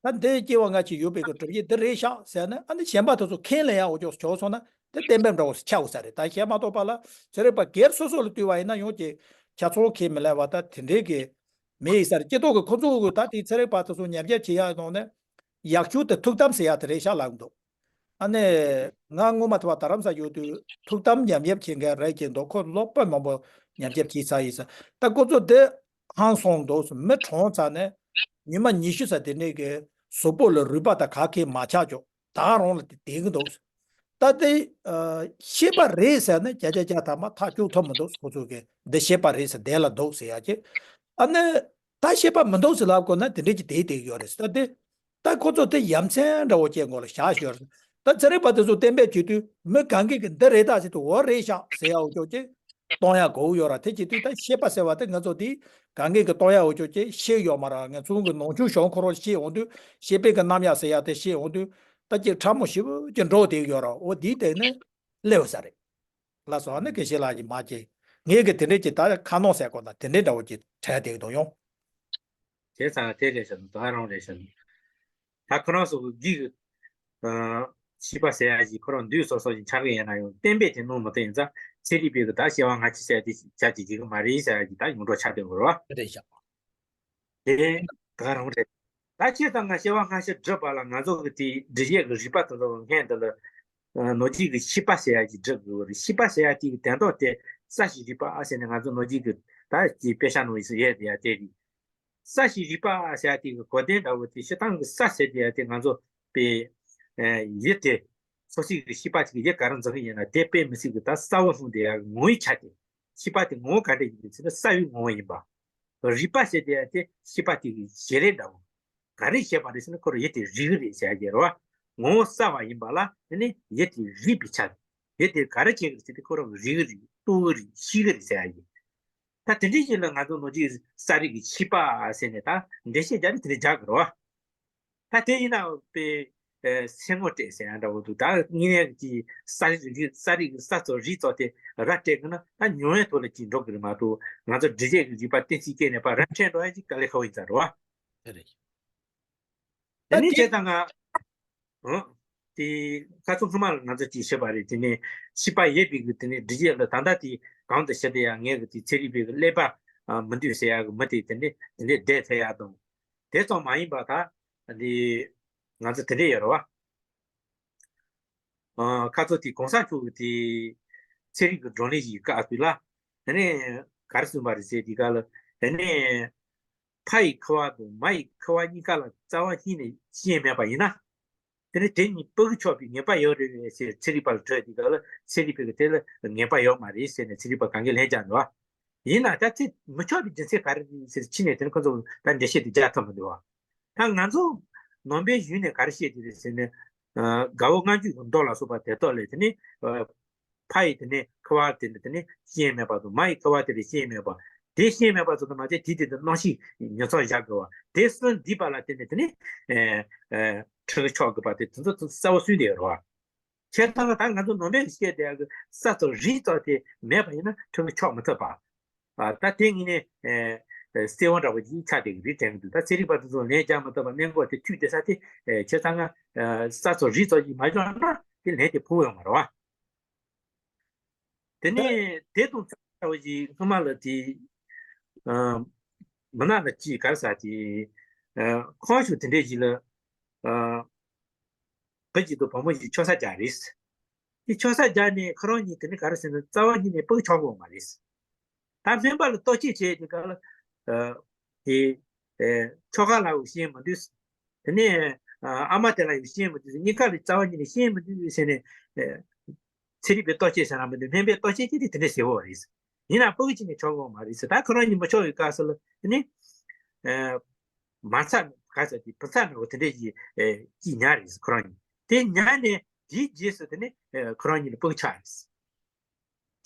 ད་འདི་སྐྱེ་བ་སྔ་ཕྱི་ཡོད་པའི་གི་གྲུབ་ཆ་འདི་རེད་ཤག་ཟེར་ནས་ཨ་ནི་གཞན་པ་དེ་ཚོ་ཁས་ལེན་ཡག་འོ་ཅོག་བྱུང་སོང་ན་དེ་གཏན་འབེབས་འདྲ་བོ་ཆགས་ཡོད་ས་རེད། ད་གཞན་མ་གཏོགས་པ་ལ་ཚན་རིག་པ་སྒེར་སོ་སོ་ལ་ལྟོས་པ་ཡིན་ན་ཡང་ཅིག་ ཆ་ཚང་ཁས་མི་ལེན་པ་ད་དེ་འདྲའི་གི་མི་ཡི་སར་སྐྱེ་ཐོག་གི་ཁོ་ཚོ་གི་ད་དེ་ཚན་རིག་པ་དེ་ཚོ་ཉམས་ཞིབ་བྱེད་ཡག་ནང་ནས་ཡག་ཤོས་དེ་ཐུགས་དམ་ཟེར་ཡག་དེ་རེད་ཤག་ལབ་འདུག་ཨ་ནི་ང་སྔོན་མ་དེ་བ་རྡ་རམ་ས་ཡོད་དུས་ཐུགས་དམ་ཉམས་ཞིབ་བྱེད་མཁན་རེད་ཀྱི་འདུག་ཁོ་ལོ་དཔོན་མང་པོ་ཉམས་ཞིབ་བྱས་ཚར་ཡིན་ས། ད་ཁོ་ཚོ་དེ་ཧང་སོང་འདུག་མི་གྲོངས་ཚར་ནས་ཉི་མ་ཉི་ཤུ་ཙམ་དེ་ནས་གི་གཟུགས་པོ་ལ་རུས་པ་དང་ག་གེ་མ་ཆགས་ཀྱོག་ད་རང་ལ་དེ་བསྡད་གི་འདུག་ད་དེ་ཨ་ཤེས་པ་རེད་ཟེར་ན་བརྒྱ་ཆ་བརྒྱ་ཐམ་པ་ཐག་གཅོད་ཐུབ་མི་འདུག་ཁོ་ཚོ་གི་འདི་ཤེས་པ་རེད་ཟེར་བསྡད་ལ་འདུག་ཟེར་ཡ་ཅེ། ཨ་ནི་ད་ཤེས་པ་མི་འདུག་ཟེར་ལབ་དགོས་ན་དེ་འདྲས་ཀྱི་བསྡད་བསྡད་ཡོད་རེད་ཟེར། ད་དེ་ད་ཁོ་ཚོ་དེ་ཡ་མཚན་འདྲ་བོ་ཅན་མགོ་ལ་བཞག་ཞོར། ད་ཚན་རིག་པ་དེ་ཚོ་གཏན་འབེབས་བྱེད་དུས་མི་གང་གིས་གི་འདི་རེད་ད་ཟེར་དུས་འོ་རེད་ཤག་ཟེར་ཡ་འོ་ཅོག་ཅེ་གཏོང་ཡ་དགོས་ཡོད་ར། དེ་བྱེད་དུས་ད་ཤེས་པ་ཟེར་བ་དེ་ང་ཚོ་དེ་གང་གིས་གི་གཏོང་ཡ་འོ་ཅོག་ཅེ་ཤེས་ཡོད་མ་ར། ང་ཚོ་གི་ནང་ཆོས་གཞུང་ཁོ་རང་ཤེས་འོང་དུས་ཤེས་པའི་གི་རྣམ་གཡག་ཟེར་ཡ་དེ་ཤེས་འོང་དུས་ད་ཅིག་ཕྲ་མོ་ཞེ་པོ་ཅིག་འགྲོ་བསྡད་ཡོད་ར། འོ་དེའི་སྟེང་ནས་སླེབས་ས་རེད། ལགས་སོ། ཨ་ནི་དགེ་བཤེས་ལགས་ཀྱིས་མ་བྱེད། ངས་གི་དེ་འདྲས་ཀྱི་ད་ཁ་ནོན་ཟེར་དགོས་ན་དེ་འདྲས་འདྲ་བོ་ཅིག་དྲན་བསྡད་འདུག་ཡོང་། བྱས་ཙང་དེ་རེད་ཤག་ད་རང་རེད་ཤག་ད་ཁོ་རང་ཚོ་གི་གི་ཨ་ཤེས་པ་ཟེར་ཡ་ཞིག་ཁོ་རང་འདུས་སོ་སོ་ཞིག་ཆགས་ཀྱི་ཡིན་ན་ཡང་གཏན་འབེབས་དེ་གནང་མ་ཐུབ་ཡིན་ཙང་ཚན་རིག་པས་གི་ད་སྐྱེ་བ་སྔ་ཕྱི་ཟེར་ཡ་དེ་ཆགས་ཀྱི་ཡོད་གི་མ་རེད་ཟེར་ཡ་ཞིག་ད་ཡོངས་གྲགས་ཆགས་བསྡད་ཡོད་རེད་བ། རེད་ཤག་དེ་ད་རང་རེད། ད་ཁྱེད་དང་ང་སྐྱེ་བ་སྔ་ཕྱི་སྒྲུབ་པ་ལ་ང་ཚོ་གི་དེ་འབྲི་བྱེད་ཀྱི་རིག་པ་དེ་ཚོ་སྔོན་དུ་ལ་ཨ་ནོར་རྗེས་ཀྱི་ཤེས་པ་ཟེར་ཡ་ཅིག་སྒྲུབ་དགོས་རེད། ཤེས་པ་ཟེར་ཡ་དེ་གི་དོན་དག་དེ་ས་བྱི་རིག་པ་ཨ་ཟེར་ནས་ང་ཚོ་ནོར་རྗེས་ཀྱི་ད་ཀྱི་དཔེ་ཆ་ནང་ཡོད་ཡ་དེ་རེད། ས་བྱི་རིག་པ་ཟེར་ཡ་དེ་གི་གོ་དོན་འདྲ་བོ་དེ་སྤྱིར་བཏང་གི་ས་ཟེར་དེ་ཡ་དེ་ང་ཚོ་པའི་ཡུལ་དེ་སོ་སོའི་གི་ཤེས་པ་ཅིག་ཡུལ་ག་རེ་འཛིན་གི་ཡིན་ན་དེ་དཔེ་མི་སྲིད་གི་ད་གསལ་བོ་གསུངས་དེ་ཡ་ངོ་བོའི་ཆ་དེ་ཤེས་པ་དེ་ངོ་བོ་ག་འདྲ་ཡིན་ཟེར་ན་གསལ་བའི་ངོ་བོ་ཡིན་པ། རིག་པ་ཟེར་དེ་ཡང་དེ་ཤེས་པ་དེ་གི་བྱེད་ལས་འདྲ་བོ། ག་རེ་བྱེད་པ་རེད་ཟེར་ན་ཁོ་རང་ཡུལ་དེ་རིག་གི་རེད་ཟེར་ཡ་ཅིག་རེད་བ། ངོ་བོ་གསལ་བ་ཡིན་པ་ལ་དེ་ནི་ཡུལ་དེ་རིག་པའི་ཆ། ཡུལ་དེ་ག་རེ་བྱེད་གི་རེད་ཟེར་དེ་ཁོ་རང་རིག་གི་རེད་རྟོགས་གི་རེད་ཤེས་གི་རེད་ཟེར་ཡ་ཅིག་ད་དེ་འདྲའི་ཞིག་ལ་ང་ཚོ་ནོར་རྗེས་ས་རིག་གི་ཤེས་པ་ཟེར་ནས་ད་འགྲེལ་བཤད་རྒྱག་ནི་དེ་འདྲ་རྒྱག་གི་རེད་བ། ད་དེ་ཡིན་ན་དཔེ་ཨེ་སེམས་ངོ་སྤྲད་ཟེར་ཡ་འདྲ་བོ་འདུག་ད་དངོས་གནས་ཀྱི་ས་རིག་ས་རིག་ས་ཚོ་རིག་ཚོ་དེ་ར་སྤྲད་གི་ན་ད་ཉུང་བའི་ཐོག་ལ་ཅིག་འགྲོ་གི་རེད་མ་གཏོགས་ང་ཚོ་འབྲི་བྱེད་ཀྱི་རིག་པ་གཏན་ཚིགས་སྐྱེས་ནས་ཕར་ར་འཕྲད་འགྲོ་ཡ་ཅིག་དཀའ་ལས་ཁག་པོ་ཡིན་ས་རེད་བ། དེ་རེད། དེ་ནས་བྱས་ཙང་ང་ཨོ་དེ་ཁ་ཚོ་སྔོན་མ་ལ་ང་ཚོ་ཅིག་བཤད་པ་རེད། དེ་ནས་ཤེས་པ་ཡོད་པའི་གི་དེ་ནས་འབྲི་བྱེད་ལ་ད་ལྟ་དེ་གང་དུ་བཤད་དེ་ཡ་ངས་གི་དེ་ཚན་རིག་པའི་གི་ཀླད་པ་མི་འདུས་ཟེར་ཡ་གི་མི་དེ་དེ་འདྲས་དེ་འདྲས་བསྡད་ཐལ་ཡ་དང་། དེ་ཙམ་མ་ཡིན་པ་ད་འདི་ང་ཚོ་དེ་འདྲས་ཡོད་རེད་བ། ཨ་ཁ་ཚོ་དེ་གོང་ས་མཆོག་གི་དེ་ཚན་རིག་གི་བགྲོ་གླེང་ཞིག་བཀག་དུས་ལ་དེ་ནས་ག་རེ་གསུངས་པ་རེད་ཟེར་དེ་ག་ལ་དེ་ནས་ཕ་ཡི་ཁུ་བ་དང་མ་ཡི་ཁུ་བ་གཉིས་ཀ་ལ་རྩ་བ་ཉིད་ནས་ཤེས་མེད་པ་ཡིན་ན། དེ་ནི་དེ་གཉིས་སྤུ་གུ་ཆགས་པའི་ངེས་པ་ཡོད་རེད་ཟེར་ཚན་རིག་པ་ལ་དྲིས་དེ་ག་ལ་ཚན་རིག་པས་དེ་ལ་ངེས་པ་ཡོད་མ་རེད་ཟེར་ནས་ཚན་རིག་པ་གང་གིས་ལན་རྒྱག་འདུག་བ། ཡིན་ན་ད་ཚེ་མི་ཆགས་པའི་རྒྱུ་མཚན་ག་རེ་རེད་ཟེར་ཕྱི་ནས་དེ་ནི་ཁོ་ཚོ་ད་འགྲེལ་བཤད་དེ་རྒྱག་ཐུབ་མི་འདུག་བ། ད་ང་ཚོ་ནང་པའི་གཞུང་ནས་ག་རེ་བཤད་དེ་རེད་ཟེར་ན། དགའ་བོ་ལྔ་བཅུ་གི་མདོ་ལ་སོགས་པ་དེ་དག་ལས་དེ་ནི། ཕ་ཡི་དེ་ནས་ཁུ་བ་དེ་ནི་དེ་ནི་ཤེས་མེད་པ་དང་མ་ཡི་ཁུ་བ་དེ་ལས་ཤེས་མེད་པ། དེ་ཤེས་མེད་པ་ཚོ་དང་མ་བྱས་དེ་དེ་དེ་རྣམ་ཤེས་ཉོ་ཚོང་བཞག་དགོས་པ་དེ་གསོན་འདི་པ་ལ་དེ་ནི་དེ་ནི་ཨེ་ཨེ་ཕྲུ་གུ་ཆགས་དགོས་པ་དེ་དེ་ཚོ་གསལ་བོ་གསུངས་བསྡད་ཡོད་རེད་བ། བྱས་ཙང་ད་ང་ཚོ་ནང་པའི་སྐད་དེ་ས་ཚོ་རིག་ཚོ་དེ་མེད་པ་ཡིན་ན་ཕྲུ་གུ་ཆགས་མི་ཐུབ་པ། ཨ་ད་དེ་ངེས་ནས་ཨེ་ཨེ་གསལ་བོ་འདྲ་བོ་ཅིག་ཆགས་བསྡད་ཀྱི་རེད་དྲན་གྱི་འདུག་ད་ཚན་རིག་པ་དེ་ཚོ་ལན་རྒྱག་མི་ཐུབ་པ་གནད་འགག་དེ་འཐུས་བསྡད་ས་དེ་ཨེ་བྱས་ཙང་ང་ཨེ་ས་ཚོ་རིག་ཚོ་ཅིག་མ་བྱུང་ན་དེ་ལན་དེ་ཕུག་ཡོང་མ་རེད་བ། དེ་ནས་དེ་དང་མཚུངས་པ་ཞིག་སྔོན་མ་ལ་དེ་ཨ་མི་ནག་ལ་ཅིག་ག་རེ་ཟེར་དེ་ཨ་ཁོང་ཞིག་དེ་འདྲས་ཞིག་ལ་ཨ་བུ་གཅིག་དང་བུ་མོ་ཞིག་ཆགས་ས་རྒྱག་རེད། དེ་ཆགས་ས་རྒྱག་ནས་ཁོ་རང་གཉིས་དེ་ནས་ག་རེ་ཟེར་ན་རྩ་བ་ཉིད་ནས་སྤུ་གུ་ཆགས་ཡོད་མ་རེད། ད་སྨན་པ་ལ་ལྟོ་ཆས་བྱས་དེ་ག་ལ་ཨ་དེ་ཨ་ཁྱོ་ག་ལ་ཡང་ཤེས་མི་འདུག་དེ་ནས་ཨ་ཨ་མ་དེ་ལ་ཡང་ཤེས་མི་འདུག་གཉིས་ཀ་ལ་རྩ་བ་ཉིད་ནས་ཤེས་མི་འདུག་ཟེར་ནས་ཨ་ཚན་རིག་པས་ལྟོ་ཆས་ཟེར་ན་མི་འདུག་སྨན་པས་ལྟོ་ཆས་བྱས་ཏེ་དེ་འདྲ་ཟེར་བ་རེད། ཡིན་ན་སྤུ་གུ་གཅིག་ནས་ཆགས་ཡོད་མ་རེད་ཟེར། ད་ཁོ་རང་གཉིས་མི་ཆགས་པའི་སྐབས་སུ་ལ་དེ་ནས་ཨ་མ་ཚད་ག་ཟེར་དེ་བུ་ཚ་འདྲ་བོ་དེ་འདྲ་ཞིག་ཨ་ཅིག་ཉར་རེད་ཟེར་ཁོ་རང་གཉིས། དེ་ཉར་ནས་དེའི་རྗེས་སུ་དེ་ནས་ཨ་ཁོ་རང་གཉིས་ལ་སྤུ་གུ་ཆགས་རེད་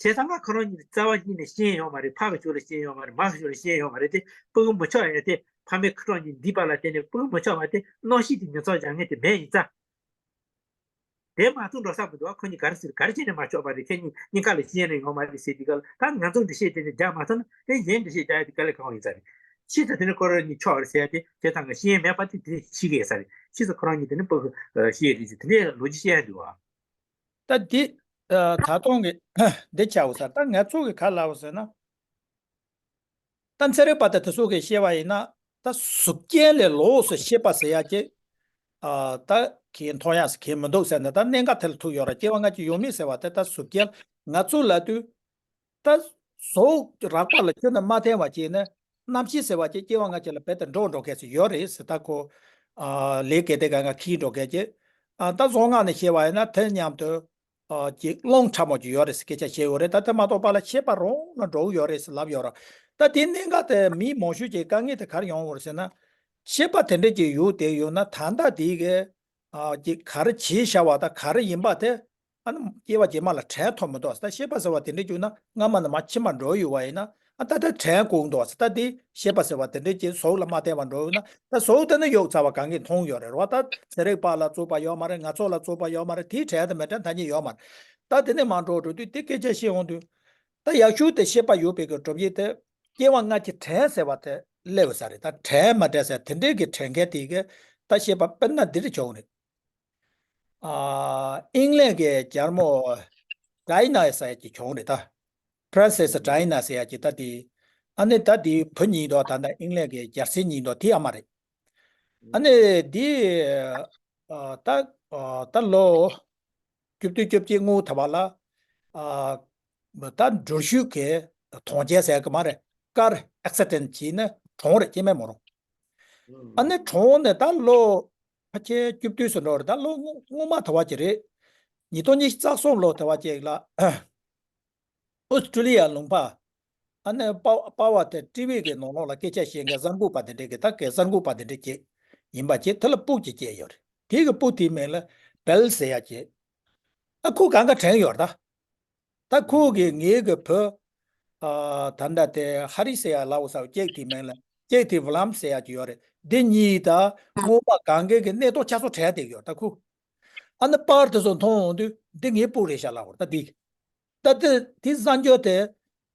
ཟེར། བྱས་ཙང་ང་ཁོ་རང་གཉིས་རྩ་བ་ཉིད་ནས་ཤེས་ཡོད་མ་རེད། ཕ་གི་ཕྱོགས་ལ་ཤེས་ཡོད་མ་རེད། མ་གི་ཕྱོགས་ལ་ཤེས་ཡོད་མ་རེད་དེ་སྤུ་གུ་མི་ཆགས་ཡ་དེ་ཕ་མའི་ཁུ་ཁྲག་གཉིས་འདུས་པ་ལ་བརྟེན་ནས་སྤུ་གུ་མི་ཆགས་པ་དེ་རྣམ་ཤེས་དེ་ཉོ་ཚོང་བྱ་མཁན་དེ་མེད་ཡིན་ཙང་། དེ་མ་གཏོགས་འགྲོ་ས་མི་འདུག་བ། ཁོ་གཉིས་ག་རེ་ཟེར་ག་རེ་བྱས་ནས་མ་ཆོག་པ་རེད། ཁྱེད་གཉིས་གཉིས་ཀ་ལ་ཤེས་ཡོན་ཡོད་མ་རེད་ཟེར་དུས་སྐབས་ལ་ད་ང་ཚོ་འདི་ཤེས་དེ་ནས་རྒྱག་མ་ཐུབ་ན་དེ་གཞན་འདི་ཤེས་རྒྱག་ཡ་དེ་དཀའ་ལས་ཁག་པོ་ཡིན་ས་རེད། ཕྱིས་སུ་དེ་ནས་ཁོ་རང་གཉིས་ཆོག་རེད་ཟེར་ཡ་དེ་དེ་ཙང་ང་ཤེས་ཡོན་མེད་པ་དེ་དེ་ཤེས་ཀྱི་ཡོད་ས་རེད། ཕྱིས་སུ་ཁོ་རང་གཉིས་དེ་ནས་སྤུ་གུ་ཤེས་རེད་ཟེར་དེ་འདྲའི་ལོ་རྒྱུས་བཤད་ཡ་འདུག་བ། ད་འདི་ད་ཐོང་གི་འདི་ཆགས་ས་ད་ང་ཚོ་གི་ག་ལབ་ཟེར་ན། ད་ཚན་རིག་པ་དེ་དེ་ཚོ་གིས་བཤད་པ་ཡིན་ན། ད་གཟུགས་རྒྱན་ལས་ལོགས་སུ་ཤེས་པ་ཟེར་ཡ་ཅིག་ཨ། ད་གིས་མཐོང་ཡག་ཟེར་གྱི་མི་འདུག་ཟེར་ནས། ད་གནད་འགག་དེ་ལ་ཐུག་ཡོད་རེད། སྐྱེ་བ་སྔ་ཕྱི་ཡོད་མེད་ཟེར་བ་དེ། ད་གཟུགས་རྒྱན་ང་ཚོ་ལབ་དུས། ད་གཟུགས་རགས་པ་ལ་ཁྱོན་ནས་མ་བརྟེན་པ་བྱས་ནས། རྣམ་ཤེས་ཟེར་བ་ཅིག་སྐྱེ་བ་སྔ་ཕྱི་ལ་རྦད་དེ་འགྲོ་འགྲོ་མཁན་ཞིག་ཡོད་རེད་ཟེར། ད་ཁོ་ཨ་ལས་དགེ་སྡིག་གང་ག་འཁྱེར་འགྲོ་མཁན་ཅིག་ཨ། ད་བཟོ་ལྔ་ནས་བཤད་པ་ཡིན་ན། དེ་མཉམ་དུ་ཨ་ཅིག་རླུང་ཕྲ་མོ་ཅིག་ཡོད་རེད་ཟེར་སྐད་ཆ་བཤད་ཡོད་རེད། ད་དེ་མ་གཏོགས་པ་ལ་ཤེས་པ་རང་ལ་འགྲོ་གི་ཡོད་རེད་ཟེར་ལབ་ཡོད་རེད། ད་དེའི་གནད་འགག་དེ། མི་མང་ཤོས་ཀྱི་དཀའ་ངལ་དེ་ག་རེ་ཡོང་གི་རེད་ཟེར་ན། ཤེས་པ་དེ་འདྲ་ཅིག་ཡོད་དེ་ཡོད་ན། ད་ལྟ་དེ་གི་ཨ་ཅིག་ག་རེ་བྱས་བཞག་པ་དང་ག་རེ་ཡིན་པ་དེ། ཨ་ནི་སྐྱེ་བ་རྗེས་མ་ལ་དྲན་ཐུབ་མི་འདུག་ཟེར། ད་ཤེས་པ་ཟེར་བ་དེ་འདྲ་བྱུང་ན། སྔ་མ་ནས་མར་ཕྱི་མར་འགྲོ་ཡོད་པ་ཡིན་ན། ཨ། ད་ལྟ་དྲན་དགོས་འདུག་ཟེར། ད་དེ་ཤེས་པ་ཟེར་བ་དེ་འདྲ་ཅིག་གཟུགས་ལ་མ་བརྟེན་པར་འགྲོ་ཡོད་ན། ད་གཟུགས་དེ་ནི་གཡུག་ཚར་བ་གང་གིས་མཐོང་ཡོད་རེད་བ། ད་ཚན་རིག་པ་ལ་རྩོད་པ་ཡོད་མ་རེད། ང་ཚོ་ལ་རྩོད་པ་ཡོད་མ་རེད། དེའི་དྲན་དང་མི་དྲན་ཐ་སྙད་ཡོད་མ་རེད། ད་དེ་ནས་མར་འགྲོ་འགྲོ་དུས། དེ་སྐད་ཆ་བཤད་འོང་དུས། ད་ཡག་ཤོས་དེ་ཤེས་པ་ཡོད་པའི་གི་གྲུབ་ཡུལ་དེ། སྐྱེ་བ་སྔ་ཕྱི་དྲན་ཟེར་བ་དེ་སླེབས་ས་རེད། ད་དྲན་མ་དྲན་ཟེར་དེ་འདྲའི་གི་དྲན་མཁན་དེ་གི། ད་བཤད་པ་དཔེར་ན་འདི་འདྲ་བྱུང་རེད། ཨ། ཨིང་ལན་གྱི་རྒྱལ་མོ་ཌའི་ན་ཟེར་ཡ་ཅིག་བྱུང་རེད་ད། Princess Diana ཟེར་ཡ་ཅིག་ད་དེ། ཨ་ནི་ད་དེ་བུ་རྙེད་འདུག་ད་ལྟ་ཨིང་ལན་གྱི་རྒྱལ་སྲས་རྙེད་འདུག་དེ་ཨ་མ་རེད། ཨ་ནི་དེ། ཨ། ད། ཨ། ད་ལོ་བཅུ་བདུན་བཅོ་བརྒྱད་སྔོན་དེ་བ་ལ། ཨ། ད་འགྲུལ་བཞུད་ཀྱི་དོན་རྐྱེན་ཟེར་གི་མ་རེད། ཀར་ཨེག་སི་ཌེན་ཊི་བྱས་ནས་གྲོངས་རེད། སྐྱེ་དམན་མོ་རང་། ཨ་ནི་གྲོངས་ནས་ད་ལོ་ཕལ་ཆེར་བཅུ་བདུན་ཙམ་འགྲོ་རེད། ད་ལོ་སྔོན་སྔོན་མ་དེ་བ་ཅིག་རེད། ཉིས་སྟོང་ཉི་ཤུ་རྩ་གསུམ་ལོ་དེ་བ་ཅིག་ལ། ཨོ་སི་ཀྲུ་ལི་ཡ་ལུང་པ། ཨ་ནི་པ་པ་བ་དེ་ཊི་བི་གི་ནང་ལོགས་ལ་སྐད་ཆ་བཤད་མཁན་གསར་འགོད་པ་དེ་འདྲས་ཀྱི། ད་གའི་གསར་འགོད་པ་དེ་འདྲས་ཀྱི་ཡིན་པ་བྱས། དེ་ལ་སྤུ་གཅིག་སྐྱེས་ཡོད་རེད། དེ་གི་སྤུ་དེའི་མིང་ལ་བེལ་ཟེར་ཡ་བྱས། ཨ། ཁོ་གང་ག་དྲན་ཡོད་རེད་ད། ད་ཁོ་གིས་ངའི་གི་བུ། ཨ། ད་ལྟ་དེ་ཧ་རི་ཟེར་ཡ་ལབ་ས་ཅིག་དེའི་མིང་ལ་ཅིག་དེ་ཝི་ལམ་ཟེར་ཡ་ཅིག་ཡོད་རེད། འདི་གཉིས་ད་སྔོན་མ་གང་ག་གི་གནས་སྟངས་ཆ་ཚང་དྲན་བསྡད་ཡོད་ད་ཁོ། ཨ་ནི་པར་དེ་ཚོ་མཐོང་འོང་དུས། འདི་ངའི་སྤུ་རེད་ཤག་ལབ་པ་རེད་ད་དེ། ད་དེ་དེ་གསར་འགྱུར་དེ་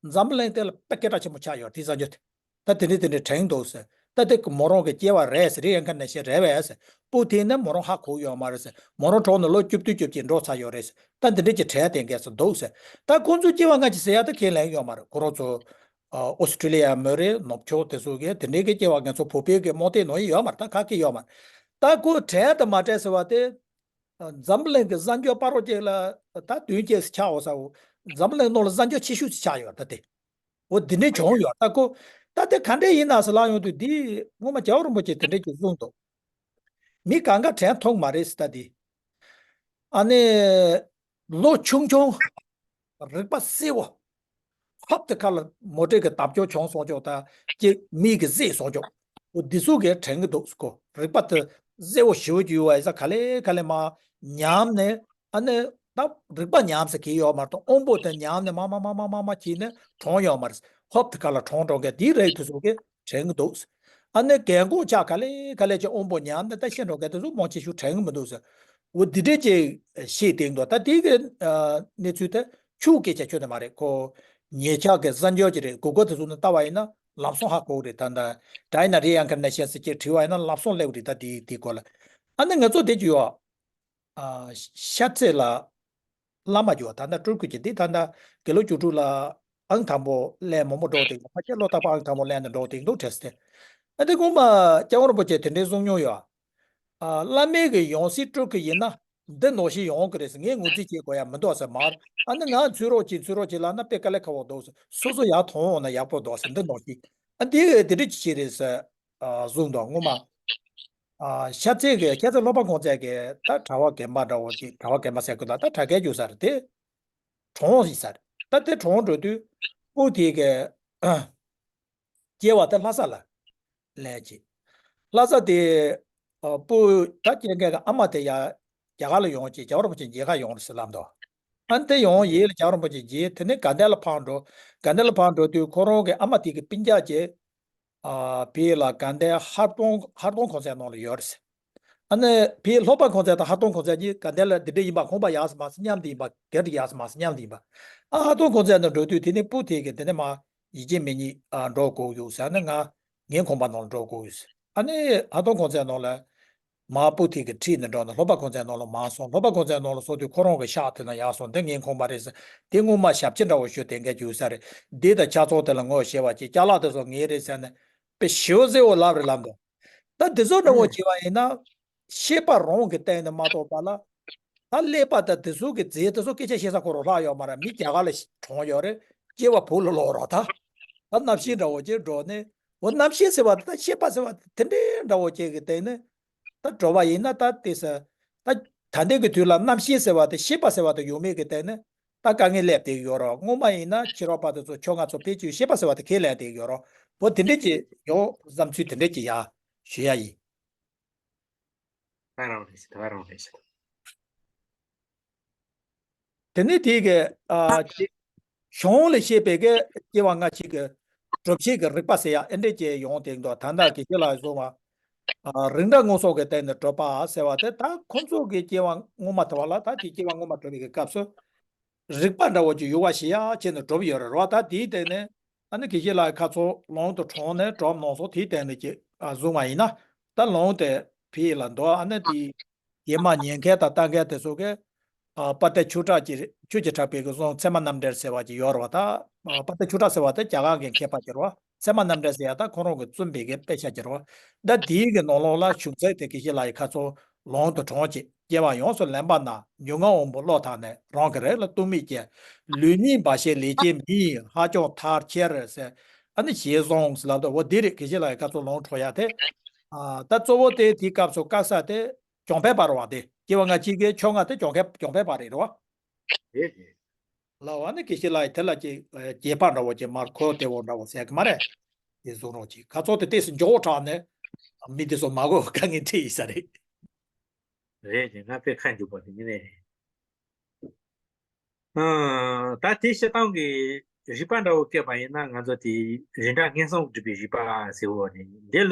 འཛམ་བུ་གླིང་དེ་ལ་དཔེ་སྐད་གྲགས་ཆེན་པོ་ཆགས་ཡོད། དེ་གསར་འགྱུར་དེ། ད་དེ་འདྲས་དེ་འདྲས་དྲན་འདུག་ཟེར། ད་དེ་མོ་རང་གི་སྐྱེ་བ་རེད་ཟེར། རི་ཨིན་ཀར་ནེ་ཤན་རེད་པས་ཟེར། སྤུ་དེ་ནི་མོ་རང་ཧ་གོ་ཡོད་མ་རེད་ཟེར། མོ་རང་གྲོངས་ནས་ལོ་བཅུ་བདུན་བཅོ་བརྒྱད་འགྲོ་ཚར་ཡོད་རེད་ཟེར། ད་འདི་འདྲས་ཀྱི་དྲན་བསྡད་མཁན་ཚོ་འདུག་ཟེར། ད་ཁོང་ཚོའི་སྐྱེ་བ་སྔ་ཕྱི་ཟེར་ཡ་ད་ཁས་ལེན་ཡོད་མ་རེད། ཁོ་རང་ཚོ་ཨ་ཨོ་སི་ཀྲུ་ལི་ཡ་མི་རེད། ནུབ་ཕྱོགས་དེ་ཚོ་གི་དེ་འདྲས་ཀྱི་སྐྱེ་བ་ང་ཚོ་བོད་པའི་གི་རྨོངས་དད་ནང་ཡོད་མ་རེད། ད་ག་གེ་ཡོད་མ་རེད། ད་ཁོ་དྲན་དང་མ་དྲན་ཟེར་བ་དེ། འཛམ་གླིང་གི་གསར་འགྱུར་པ་རོ་ཅིག་ལ་ད་དུས་ཅིག་ཆགས་འོང་ས་འོ། འཛམ་གླིང་ནང་ལ་གསར་འགྱུར་ཆེ་ཤོས་ཅིག་ཆགས་ཡོད་ད་དེ། འོ་འདི་འདྲས་བྱུང་ཡོད་ད་ཁོ། ད་དེ་ག་འདྲས་ཡིན་ན་ཟེར་ལབ་ཡོང་དུས། འདི་སྔོན་མ་རྒྱལ་བ་རིན་པོ་ཆེ་དེ་འདྲས་ཀྱི་གསུངས་འདུག་མི་གང་ག་དྲན་ཐུབ་མ་རེད་ཟེར་ད་དེ། ཨ་ནི་ལོ་ཆུང་ཆུང་། རིག་པ་གསལ་བོ། ཧོབ་དེ་ཁ་ལ་མོ་ཊའི་གི་བརྡབ་སྐྱོར་བྱུང་སོང་ཅོག་ད་ཅིག་མིག་གིས་གཟིགས་སོང་ཅོག་འོ་འདི་ཚོ་གིས་དྲན་གི་འདུག་ཟེར་གོ། རིག་པ་དེ་གསལ་བོ་ཞེ་པོ་ཅིག་ཡོད་པ་ཡིན་ཙང་། ག་ལེ་ག་ལེ་མར་ཉམས་ནས། ཨ་ནི་ད་རིག་པ་ཉམས་ཟེར་གི་ཡོད་མ་རེད། དབང་པོ་དེ་ཉམས་ནས་མར་མར་མར་མར་མར་མར་བྱས་ནས་གྲོངས་ཡོད་མ་རེད། ཧོབ་དེ་ཁ་ལ་གྲོངས་འགྲོ་མཁན་དེའི་རིགས་དེ་ཚོ་གིས་དྲན་གི་འདུག་ཨ་ནི་རྒན་གོག་ཆགས། ག་ལེ་ག་ལེ་ཅིག་དབང་པོ་ཉམས་ནས་ད་ཤི་འགྲོ་མཁན་དེ་ཚོ་མང་ཆེ་ཤོས་དྲན་གི་མི་འདུག་ཟེར། འོ་འདི་འདྲས་ཅིག་བཤད་བསྡད་འདུག་ད་དེ་གི་ཨ་གནས་ཚུལ་དེ་ཆོས་སྐད་ཆ་ཁྱོན་ནས་མ་རེད། ཁོ་ཉེ་ཆར་གི་གསར་འགྱུར་ཅིག་རེད། གུ་གལ་དེ་ཚོ་ནས་བལྟ་བ་ཡིན་ན་ལམ་སང་ཧ་གོ་གི་རེད། ད་ལྟ་ཌའི་ན་རི་ཨིན་ཀར་ནེ་ཤན་ཟེར་ཅིག་བྲིས་པ་ཡིན་ན་ལམ་སང་སླེབས་ཀྱི་རེད། ད་དེ་དེའི་སྐོར་ལ། ཨ་ནི་ང་ཚོ་དེ་ཅིག་ཡོད། ཨ། ཤར་རྩེ་ལ་བླ་མ་ཅིག་ཡོད། ད་ལྟ་སྤྲུལ་སྐུ་ཅིག་དེ་ད་ལྟ་དགེ་ལུགས་བཅུ་དྲུག་ལ་ཨང་དང་པོ་ལེན་མང་པོ་འགྲོ་བསྡད་ཡོད། ཕལ་ཆེར་བློ་ཐག་པ་ཨང་དང་པོ་ལེན་ནས་འགྲོ་བསྡད་འདུག་དྲན་སོང་སྟེ། ཨ་དེ་སྔོན་མ་རྒྱལ་བ་རིན་པོ་ཆེ་དེ་འདྲའི་གསུང་མྱོང་ཡོད། ཨ། བླ་མའི་གི་ཡང་སྲིད་སྤྲུལ་སྐུ་ཡིན་ན་འདི་ནང་བཞིན་ཡོང་གི་རེད་ཟེར། ངས་ངོས་འཛིན་བྱེད་དགོས་ཡ་མི་འདུག་ཟེར་མར། ཨ་ནི་ང་ཚུར་རོགས་གྱིས་ཚུར་རོགས་གྱིས་ལབ་ན་དཔེ་དཀའ་ལས་ཁག་པོ་འདུག་ཟེར། སོ་སོ་ཡར་ཐོན་འོང་ན་ཡག་པོ་འདུག་ཟེར། འདི་ནང་བཞིན། ཨ། འདི་འདི་འདྲ་ཅིག་བྱས་རེད་ཟེར། ཨ། གསུངས་འདུག་སྔོན་མ། ཨ། ཤར་རྩེ་གི་ཤར་རྩེ་སློབ་དཔོན་གོང་ཚད་ཀྱི་ད་གྲྭ་པ་རྒན་པ་འདྲ་བོ་ཅིག་གྲྭ་པ་རྒན་པ་ཟེར་དགོས་ན་ད་གྲྭ་རྒན་རྒྱུགས་ས་རེད། དེ་གྲོངས་ཡིན་ས་རེད། ད་དེ་གྲོངས་འགྲོ་དུས་སྤུ་དེ་གི་སྐྱེ་བ་དེ་ལྷ་ས་ལ་ལེན་བྱས། ལྷ་ས་དེ། ཨ། སྤུ་ད་སྐྱེ་མཁན་གྱི་ཨ་མ་དེ་ཡ་རྒྱ་གར་ལ་ཡོང་བྱས། རྒྱལ་བ་རིན་པོ་ཆེ་མཇལ་ཁ་ཡོང་རེད་ཟེར་ལབ་འདུག་ཨ་ནི་དེ་ཡོང་ཡས་ལ་རྒྱལ་བ་རིན་པོ་ཆེ་མཇལ། དེ་ནས་དགའ་ལྡན་ལ་ཕར་འགྲོ། དགའ་ལྡན་ལ་ཕར་འགྲོ་དུས་ཁོ་རང་གི་ཨ་མ་དེ་གི་སྤུན་ཀྱག་ཅིག་ཨ། བོད་ལ་དགའ་ལྡན་ཧར་གདོང་ཧར་གདོང་གོང་ཚད་ནང་ལ་ཡོད་རེད། ཨ་ནི་བོད་སློབ་དཔོན་གོང་ཚད་དང་ཧར་གདོང་གོང་ཚད་གཉིས་དགའ་ལྡན་ལ་འདི་འདྲ་ཡིན་པ། ཁོང་པ་ཡག་ས་མ་སོང་མཉམ་དུ་ཡིན་པ། སྒེར་དུ་ཡག་ས་མ་སོང་མཉམ་དུ་ཡིན་པ། ཨ། ཧར་གདོང་གོང་ཚད་ནང་འགྲོ་དུས་དེ་ནས་སྤུ་དེ་གིས་དེ་ནས་མར་ཡིད་ཆེས་མེད་ཉིད། ཨ། འགྲོ་དགོས་ཡོད་ཟེར། ཨ་ནི་ང་ངའི་ཁང་པ་ནང་ལ་འགྲོ་དགོས་ཡོད་ཟེར། ཨ་ནི་ཧར་གདོང་གོང་ཚད་ནང་ལ་ མ་པོ་ཏི་གི་འཁྲིས་ནས་འགྲོ་ནས་སློབ་པ་གོང་ཚད་ནང་ལ་མར་སོང་། སློབ་པ་གོང་ཚད་ནང་ལ་སོང་དུས་ཁོ་རང་གི་ཤག་དེ་ན་ཡར་སོང་། འདི་ངས་ཁོམ་པ་རེད་ཟེར། དེ་སྔོན་མ་ཞབས་ཕྱི་འདྲ་བོ་ཞུ་དེ་འགའ་རྒྱུག་ས་རེད། འདི་དང་ཆ་ཚང་དེ་ལ་ངོ་ཤེས་པ་ཅིག་ཅ་ལག་དེ་ཚོ་ངའི་རེད་ཟེར་ནས་དཔེ་ཞེ་པོ་ཟེར་བོ་ལབ་རེད་ལབ་འདུག་ད་དེ་ཚོ་འདྲ་བོ་བྱས་པ་ཡིན་ན། ཤེས་པ་རང་གི་སྟེང་ནས་མ་གཏོགས་པ་ལ། ད་ཀླད་པ་དང་དེ་ཚོ་གི་རྫས་དེ་ཚོ་སྐད་ཆ་བཤད་ས་ཁོ་རང་ལྷག་ཡོད་མ་རེད། མི་རྒྱ་གར་ལ་གྲོངས་ཡོད་རེད། སྐྱེ་བ་བོད་ལ་ལོག་རོགས་ད། ད་རྣམ་ཤེས་འདྲ་བོ་ཅིག་འགྲོ་ནས། འོ་རྣམ་ཤེས་ཟེར་བ་དེ་ད་ཤེས་པ་ཟེར་བ་དེ་དེ་འདྲའི་འདྲ་བོ་ཅིག་གི་སྟེང་ནས། ད་འགྲོ་བ་ཡིན་ན་ད་དེ་ས། ད་ད་ལྟའི་གི་དུས་ལ་རྣམ་ཤེས་ཟེར་བ་དེ་ཤེས་པ་ཟེར་བ་དེ་ཡོད་མེད་གི་སྟེང་ནས། ད་དཀའ་ངལ་སླེབས་བསྡད་ཡོད་རོགས། སྔོན་མ་ཡིན་ན་ཕྱི་རོལ་པ་དེ་ཚོ་ཁྱོད་ང་ཚོ་ཕལ་ཆེར་ཤེས་པ་ཟེར་བ་དེ་ཁས་ལེན་བསྡད་ཡོད་རོགས། འོ་དེ་འདྲས་ཀྱི་ཡོད་བསམ་ཚུལ་དེ་འདྲས་ཀྱི་ཡ་ཞུ་ཡ་ཡིན། ད་རང་རེད་ཤག་ད་རང་རེད་ཤག་དེ་ནས་དེ་གི་ཨ་ཅིག་གཞུང་ལས་བཤད་པའི་གི་སྐྱེ་བ་སྔ་ཕྱི་གི་གྲུབ་ཆའི་གི་རིག་པ་ཟེར་ཡ་ཨེ་འདྲས་ཀྱི་ཡོང་དེ་འདུག་ད་ལྟ་དགེ་བཤེས་ལགས་གསུངས་པ། ཨ་རིགས་འདྲ་དངོས་ཟོག་གི་སྟེང་ནས་གྲུབ་པ་ཟེར་བ་དེ། ད་ཁོང་ཚོ་གི་སྐྱེ་བ་སྔོན་མ་དེ་བ་ལ་ད་དེ་སྐྱེ་བ་སྔོན་མ་གྲུབ་པའི་གི་སྐབས་སུ། རིག་པ་འདྲ་བོ་ཅིག་ཡོད་པ་ཞིག་ཡ་བྱས་ནས་གྲུབ་ཡོད་རེད་རོ། ད་དེའི་སྟེང་ནས་ཨ་ནི་དགེ་བཤེས་ལགས་ཁ་ཚོ་ལུང་དུ་དྲངས་ནས་གྲུབ་གནང་སོང་། དེའི་སྟེང་ནས་ཀྱི་ཨ་བཟུང་བ་ཡིན་ན། ད་ལུང་དེ་ཕི་ལ་འདུག་ཨ་ནི་དེ་ཡེ་མ་ཉན་མཁན་དང་ལྟ་མཁན་དེ་ཚོ་གིས་ཨ་པ་ཏི་ཆོས་གྲགས་ཀྱི་ཆོས་ཀྱི་གྲགས་པའི་གི་གསུང་ཚད་མ་རྣམ་འགྲེལ་ཟེར་བ་ཅིག་ཡོད་རེད་བ། ད་ཨ་པ་ཏི་ཆོས་གྲགས་ཟེར་བ་དེ་རྒྱ་གར་གྱི་མཁས་པ་ཅིག་རེད་བ། ཚད་མ་རྣམ་འགྲེལ་ཟེར་ཡ་ད་ཁོ་རང་གིས་བཙུན་པའི་གི་དཔེ་ཆ་ཅིག་རེད་བ། ད་དེའི་གི་ནང་ལོགས་ལ་ཞུགས་ཚད་དེ་དགེ་བཤེས་ལགས་ཀྱི་ཁ་ཚོ། ལུང་དུ་དྲངས་ཀྱི། སྐྱེ་བ་ཡོངས་སུ་ལེན་པ་ན། མྱོང་ངལ་དབང་པོ་བློ་ཐག་ནས། རང་གི་རིགས་ལ་གཏུམ་མེད་ཀྱི། ལུས་གཉིས་འབའ་ཞིག་ལས་སྐྱེས་མི་ཡི། ཧ་ཅང་ཐལ་ཁྱེར་ཟེར། ཨ་ནི་ཞེས་གསུངས་ཟེར་ལབ་དུས། འོ་འདི་རེད། དགེ་བཤེས་ལགས་ཀྱི་ཁ་ཚོ་ལུང་དྲངས་ཡ་དེ། ཨ་ད་གཙོ་བོ་དེ་དེའི་སྐབས་སུ་དཀའ་ས་དེ་གྱོང་ཕན་པ་རེད་བ། དེ་སྐྱེ་བ་སྔ་ཕྱི་གི་ཕྱོགས་སྔ་དེ་གྱོང་ཕན་གྱོང་ཕན་པ་རེད་རེད་བ། རེད་རེད། ལབ་པ་ནི་དགེ་བཤེས་ལགས་ཀྱིས་དེ་ལ་ཅིག་རྒྱས་པ་འདྲ་བོ་ཅིག་མར་ཁོ་དེ་བོ་འདྲ་བོ་ཟེར་གི་མ་རེད། དེ་གསུང་རོགས་གྱིས། ཁ་ཚོ་དེ་ཏོག་ཙམ་མགྱོགས་དྲགས་ནས་མི་དེ་ཚོ་མ་གོ་དཀའ་ངལ་འཕྲད་ཡིན་ས་རེད། རེད་དེ་ང་དཔེ་ཁ་མཇུག་པ་དེ་ཉིད་ནས། ཨ་ད་དེ་སྤྱིར་བཏང་གི་རིགས་པ་འདྲ་བོ་བཀོད་པ་ཡིན་ན། ང་ཚོ་དེ་རིགས་འདྲ་ངན་སོང་གི་སྒྲིབ་པའི་རིགས་པ་ཟེར་བ་རེད། འདི་ལ་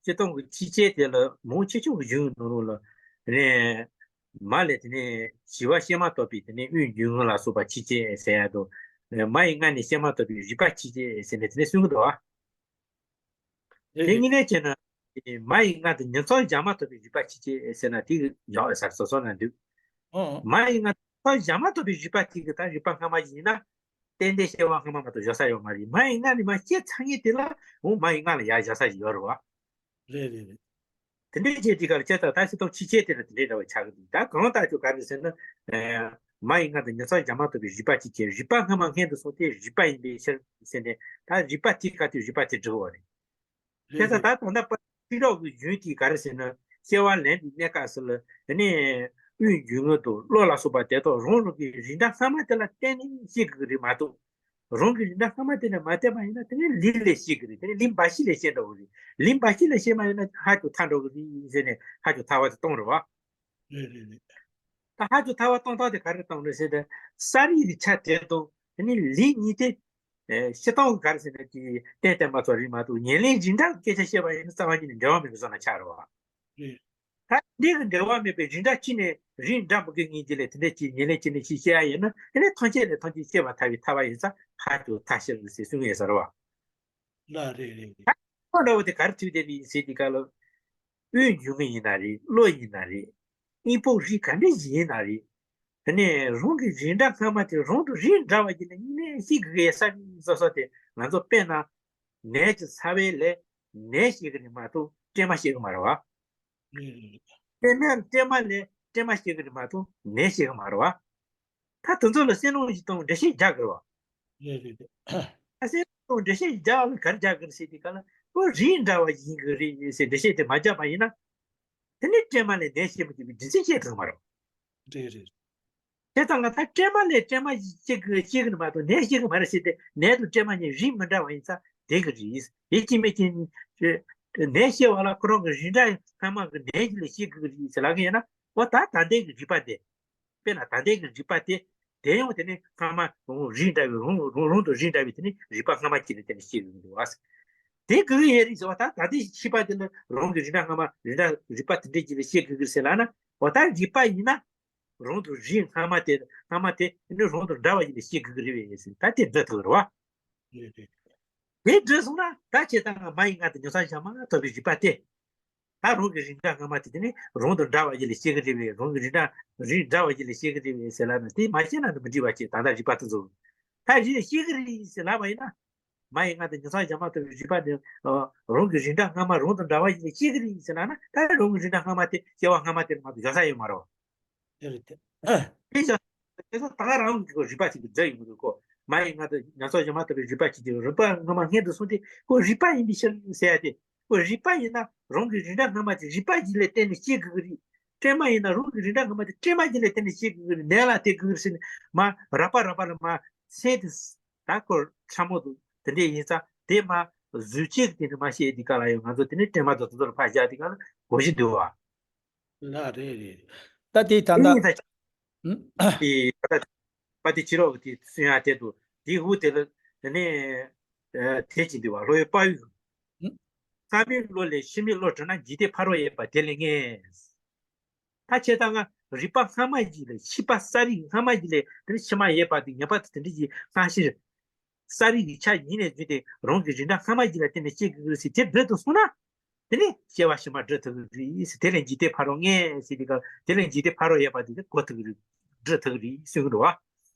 སྤྱིར་བཏང་གི་ཕྱི་རྐྱེན་དེ་ལ་མང་ཆེ་ཤོས་ཀྱི་གཞུང་ནང་ལོགས་ལ་རེད། མ་ལས་དེ་ནས་བྱིས་པ་སྐྱེས་མ་ཐག་པའི་དེ་ནས་དབུགས་འབྱིན་རྔུབ་ལ་སོགས་པ་ཕྱི་རྐྱེན་ཟེར་ཡ་དང་། མ་ཡི་མངལ་ནས་སྐྱེས་མ་ཐག་པའི་རིག་པ་ཕྱི་རྐྱེན་ཟེར་ནས་དེ་ནས་གསུང་གི་འདུག་བ། དེ་གཉིས་ནས་བྱས་ན། མ་ཡི་མངལ་དུ་ཉིན་མཚན་སྦྱར་མ་ཐག་པའི་རིག་པ་ཕྱི་རྐྱེན་ཟེར་ན་དེ་ཡག་ས་སོ་སོ་ན་འདུག་ཨང་། མ་ཡི་མངལ་དུ་ཉིན་མཚན་སྦྱར་མ་ཐག་པའི་རིག་པ་དེ་གི་ད་རིག་པ་སྔ་མ་ཡིན་ན། ཏན་ཏན་སྐྱེ་བ་སྔ་མ་མ་གཏོགས་འཇོག་ས་ཡོད་མ་རེད། མ་ཡི་མངལ་ནས་མར་སྐྱེས་ཚར་མཁན་དེ་ལ་འོ་མ་ཡི་མངལ་ལ་ཡར་སྦྱར་ས་ཞིག་ཡོད་རེད་བ། རེད་རེད་རེད། དེ་འདྲའི་བྱས་དུས་ག་ལ་ཁྱེད་ད་ལྟ་སྤྱིར་བཏང་ཕྱི་རྐྱེན་དེ་ལ་དེ་འདྲའི་འདྲ་བ་ཆགས་ཀྱི་འདུག་ད་གང་ལྟར་ཁྱོད་ག་རེ་ཟེར་ན། མ་ཡི་མངལ་དུ་ཉིན་མཚན་སྦྱར་མ་ཐག་པའི་རིག་པ་ཅིག་སྐྱེས། རིག་པ་སྔ་མ་སྔོན་དུ་སོང་སྟེ་རིག་པ་ཡིན་པའི་ཕྱིར་ཟེར་ནས། ད་རིག་པ་དེའི་སྐབས་དུས་རིག་པ་དེ་འགྲིག་གི་རེད། རེད་ཁྱེད་ད་རེད། ད་ད་ལྟ་པ་ཕྱི་རོལ་གྱི་གཞུང་དེས་ག་རེ་ཟེར་ན། སྐྱེ་བ་ལེན་པའི་གནས་སྐབས་སུ་ལ་དེ་ནས་དབུགས་འབྱིན་རྔུབ་དང་གློ་ལ་སོགས་པ་དེ་དག་རང་རང་གི་རིགས་འདྲ་སྔ་མ་དེ་ལ་བརྟེན་ནས་སྐྱེ་དགོས་ཀྱི་རེད་མ་གཏོགས། རང་གི་རིགས་འདྲ་སྔ་མ་དེ་ལ་མ་བརྟེན་པ་ཡིན་ན་དེ་ནི་ལུས་ལས་སྐྱེ་གི་རེད། དེ་ནི་ལུས་འབའ་ཞིག་ལས་སྐྱེ་འགྲོ་གི་རེད། ལུས་འབའ་ཞིག་ལས་སྐྱེ་མ་ཡིན་ན་ཧ་ཅང་ཐལ་འགྲོ་གི་རེད་ཟེར་ནས་ཧ་ཅང་ཐལ་བ་དེ་གཏོང་རེད་བ། རེད་རེད་རེད། ད་ཧ་ཅང་ཐལ་བ་གཏོང་སྟངས་དེ་ག་རེ་གཏོང་རེད་ཟེར་ཏེ། གསར་རིག་གི་ཆ་དེ་དང་དེ་ནི་ལུས་གཉིས་དེ། ཨེ་སྤྱིར་བཏང་གི་ག་རེ་ཟེར་ན་དེ་གཏན་གཏན་མ་ཚོ་རེད་མ་གཏོགས། ཉེར་ལེན་རིགས་འདྲ་གི་སྐད་ཆ་བཤད་པ་ཡིན་ན་རྩ་བ་ཉིད་ནས་འབྲེལ་བ་མེད་པའི་བཟོ་ན་ཆགས་རེད་བ། རེད། ད་འདི་གི་འབྲེལ་བ་མེད་པའི་རིགས་འདྲ་གཅིག་ནས་རིགས་འདྲ་མི་དགོས་ངེས་ཀྱི་ལས་དེ་འདྲ་གཅིག་ཉེར་ལེན་གཅིག་ནས་གཅིག་བཤད་ཡ་ཡིན་ན། དེ་ནས་ཐམས་ཅད་ལས་ཐམས་ཅད་སྐྱེ་བ་ཐལ་བའི་ཐལ་བ་ཡིན་ཙང་ཧ་ཅང་ཐལ་ཕྱིར་ཟེར་གསུང་ཡས་ཟེར་བ། ལ་རེད་རེད་རེད། ད་ཁོ་འདྲ་བོ་དེ་ག་རེ་ཐུག་བསྡད་པ་ཡིན་ཟེར་དུས་སྐབས་ལ། དབུགས་འབྱིན་རྔུབ་ཡིན་ན་རེད། གློ་ཡིན་ན་རེད། དབུགས་ཕོག་རིགས་ག་འདྲ་ཞིག་ཡིན་ན་རེད། དེ་ནས་རང་གི་རིགས་འདྲ་སྔ་མ་དེ་རང་དང་རིགས་འདྲ་བ་ཡིན་ན་གཉིས་ནས་ཤེས་དགོས་ཡས་ས་སོ་སོ་དེ། ང་ཚོ་དཔེར་ན། ནས་ཀྱི་ཚ་བའི་ལས་ནས་ཤེས་གི་རེད་མ་གཏོགས་སྲན་མ་ཤེས་གི་མ་རེད་བ། རེད་རེད་རེད། སྲན་མ་སྲན་མ་ལས་སྲན་མ་ཤེས་གི་རེད་མ་གཏོགས་ནས་ཤེས་གི་མ་རེད་བ། ད་དེ་ཚོ་ལ་སེམས་ལུགས་ཀྱི་སྟེང་འགྲེལ་བཤད་རྒྱག་དགོས་རེད་བ། རེད་རེད་རེད། ད་སེམས་ལུགས་སྟེང་འགྲེལ་བཤད་རྒྱག་ལ་ག་རེ་རྒྱག་དགོས་རེད་ཟེར་དུས་སྐབས་ལ། ཁོ་རིགས་འདྲ་བ་ཡིན་དགོས་རེད་ཟེར་འགྲེལ་བཤད་དེ་མ་རྒྱག་པ་ཡིན་ན། དེ་ནས་སྲན་མ་ལས་ནས་ཤེས་མི་ཐུབ་པའི་རྒྱུ་མཚན་བཤད་ཐུབ་མ་རེད། རེད་རེད། དེ་ལྟར་ང་ད་སྲན་མ་ལས་སྲན་མ་ཤེས་གི་ཤེས་གི་མ་གཏོགས་ནས་ཤེས་གི་མ་རེད་ཟེར་ཏེ། ནས་དང་སྲན་མ་གཉིས་རིགས་མི་འདྲ་བ་ཡིན་ཙང་དེ་གི་རེད། དེ་གཅིག་མིན་གཅིག་ནས་ཤེས་པ་ལ་ཁོ་རང་གི་རིགས་འདྲ་སྔ་མ་གི་ནས་ལས་ཤེས་གི་རེད་ཟེར་ལབ་གི་ཡིན་ན། འོ་ད་ད་ལྟའི་གི་རིགས་པ་དེ། དཔེར་ན་ད་ལྟའི་གི་རིགས་པ་དེ། དེ་ཡང་དེ་ནི་སྔ་མ་རང་རིགས་འདྲ་བའི་རང་རང་རང་དང་རིགས་འདྲ་བའི་དེ་ནི་རིགས་པ་སྔ་མ་གཅིག་ལ་བརྟེན་ནས་ཤེས་གི་འདུག་བ། དེ་གི་ཡས་རིགས་ཟེར་བ། ད་ད་ལྟའི་ཤེས་པ་དེ་ལ་རང་གི་རིགས་འདྲ་སྔ་མ་རིགས་འདྲ་རིགས་པ་དེ་འདྲའི་གཅིག་ལ་ཤེས་གི་གི་ཟེར་ལབ་ན། འོ་ད་རིགས་པ་ཡིན་ན། རང་དང་རིགས་སྔ་མ་དེ་སྔ་མ་དེ་ནི་རང་དང་འདྲ་བ་ཡིན་པས་ཤེས་དགོས་ཀྱི་རེད་པས་ཟེར། ད་དེ་འགྲོ་ཐུབ་རེད་བ། རེད་རེད། དེ་འགྲོ་སོང་ན་ད་ཁྱེད་ད་ང་མ་ཡི་མངལ་དུ་ཉིན་མཚན་སྦྱར་མ་ཐག་པའི་རིགས་པ་དེ། ད་རང་གི་རིགས་འདྲ་སྔ་མ་དེ་དེ་ནི་རང་དང་འདྲ་བ་ཞིག་ལ་སྐྱེ་གི་རེད་པས། རང་གི་རིགས་འདྲ་རིགས་འདྲ་བ་ཞིག་ལ་སྐྱེ་གི་རེད་པས་ཟེར་ལབ་ན། དེ་མ་ཤེས་ན་ནི་མི་འགྲིག་པ་ཅིག་ད་ལྟ་རིགས་པ་དེ་ཚོ་ད་རིགས་ལ་སྐྱེ་གི་རེད་ཟེར་ལབ་པ་ཡིན་ན། མ་ཡི་མངལ་དུ་ཉམས་སུ་བཞག་མ་ཐུབ་པའི་རིགས་པ་དེ། ཨ། རང་གི་རིགས་འདྲ་སྔ་མ་རང་དང་འདྲ་བ་ཞིག་ལ་སྐྱེ་གི་རེད་ཟེར་ལབ་ན། ད་རང་གི་རིགས་འདྲ་སྔ་མ་དེ་སྐྱེ་བ་སྔ་མ་དེ་ལ་མ་གཏོགས་ཡོད་ས་ཡོད་མ་རེད། དེ་རེད་དེ། དེ་བཞག་དེ་ཚོ་ད་ག་རང་གི་རིགས་པ་ཅིག་གི་སྒྲ་ཡིན་དགོས་གོ། མ་ཡི་མངལ་དུ་ཉམས་སུ་བཞག་མ་ཐུབ་པའི་རིགས་པ་ཅིག་གི་རིགས་པ་སྔ་མ་སྔོན་དུ་སོང་སྟེ་ཁོ་རིགས་པ་ཡིན་པའི་ཕྱིར་ཟེར་ཡ་དེ། ཁོ་རིགས་པ་ཡིན་ན་རང་གི་རིགས་འདྲ་སྔ་མ་དེ་རིགས་པ་ཅིག་ལ་བརྟེན་ནས་སྐྱེ་དགོས་ཀྱི་རེད། སྲན་མ་ཡིན་ན་རང་གི་རིགས་འདྲ་སྔ་མ་དེ་སྲན་མ་ཅིག་ལ་བརྟེན་ནས་སྐྱེ་དགོས་ཀྱི་རེད། ནད་ལ་བརྟེན་དགོས་ཀྱི་རེད་ཟེར་ནས་མ་རགས་པ་རགས་པ་ལ་མ་སེམས་དེ་ད་ཁོ་ཕྲ་མོ་འདུག་དེ་འདྲ་ཡིན་ཙང་དེ་མ་བཟོས་བྱེད་ཀྱི་དེ་འདྲ་མ་བཤད་དེ་ག་ལ་ཡོད། ང་ཚོ་དེ་ནས་སྲན་མ་དང་དེ་ཚོ་ལ་ཕར་བཞག་དེ་ག་ལ་གོ་གཞི་འདུག་བ། ལགས་རེད་རེད། ད་དེ་ད་དེ་ལྟ་ཡིན་ད། ཨུམ། དེ་ད་ལྟ་པ་དེ་ཕྱི་རོལ་གྱི་དེ་སུན་ཡང་དེ་འདུག་དེའི་འུ་དེ་ལ་དེ་ནས་དེ་བྱེད་འདུག་བ། ལྷོ་ཡི་དཔའ་བོའི། ཨུམ། སྔ་མའི་བློ་ལས་ཕྱི་མའི་བློ་གྲུབ་ན། འཇིག་རྟེན་ཕ་རོལ་ཡོད་པ་དེ་ལས་ངེས། ད་བྱས་ཙང་ང་རིགས་པ་སྔ་མ་ཞིག་ལས་ཕྱི་པ་གསར་རིག་སྔ་མ་ཞིག་ལས་དེ་ནས་ཕྱི་མ་ཡོད་པ་དེ་ངེས་པར་དུ་དེ་འདྲ་ཞིག་སྔ་ཕྱིར། གསར་རིག་གི་ཆ་ཡིན་ནས་བརྒྱུད་དེ་རང་གི་རིགས་འདྲ་སྔ་མ་ཞིག་ལ་བརྟེན་ནས་སྐྱེ་དགོས་ཀྱི་རེད་ཟེར་དེ་འགྲུབ་ཏུ་སོང་ན། དེ་ནས་སྐྱེ་བ་ཕྱི་མ་འགྲུབ་ཐུབ་ཀྱི་རེད་ཟེར། དེ་ལས་འཇིག་རྟེན་ཕ་རོལ་ངེས་ཟེར་དེ་ག་དེ་ལས་འཇིག་རྟེན་ཕ་རོལ་ཡོད་པ་དེ་གོ་ཐུབ་ཀྱི་རེད། འགྲུབ་ཐུབ་ཀྱི་རེད་གསུང་གི་འདུག་བ།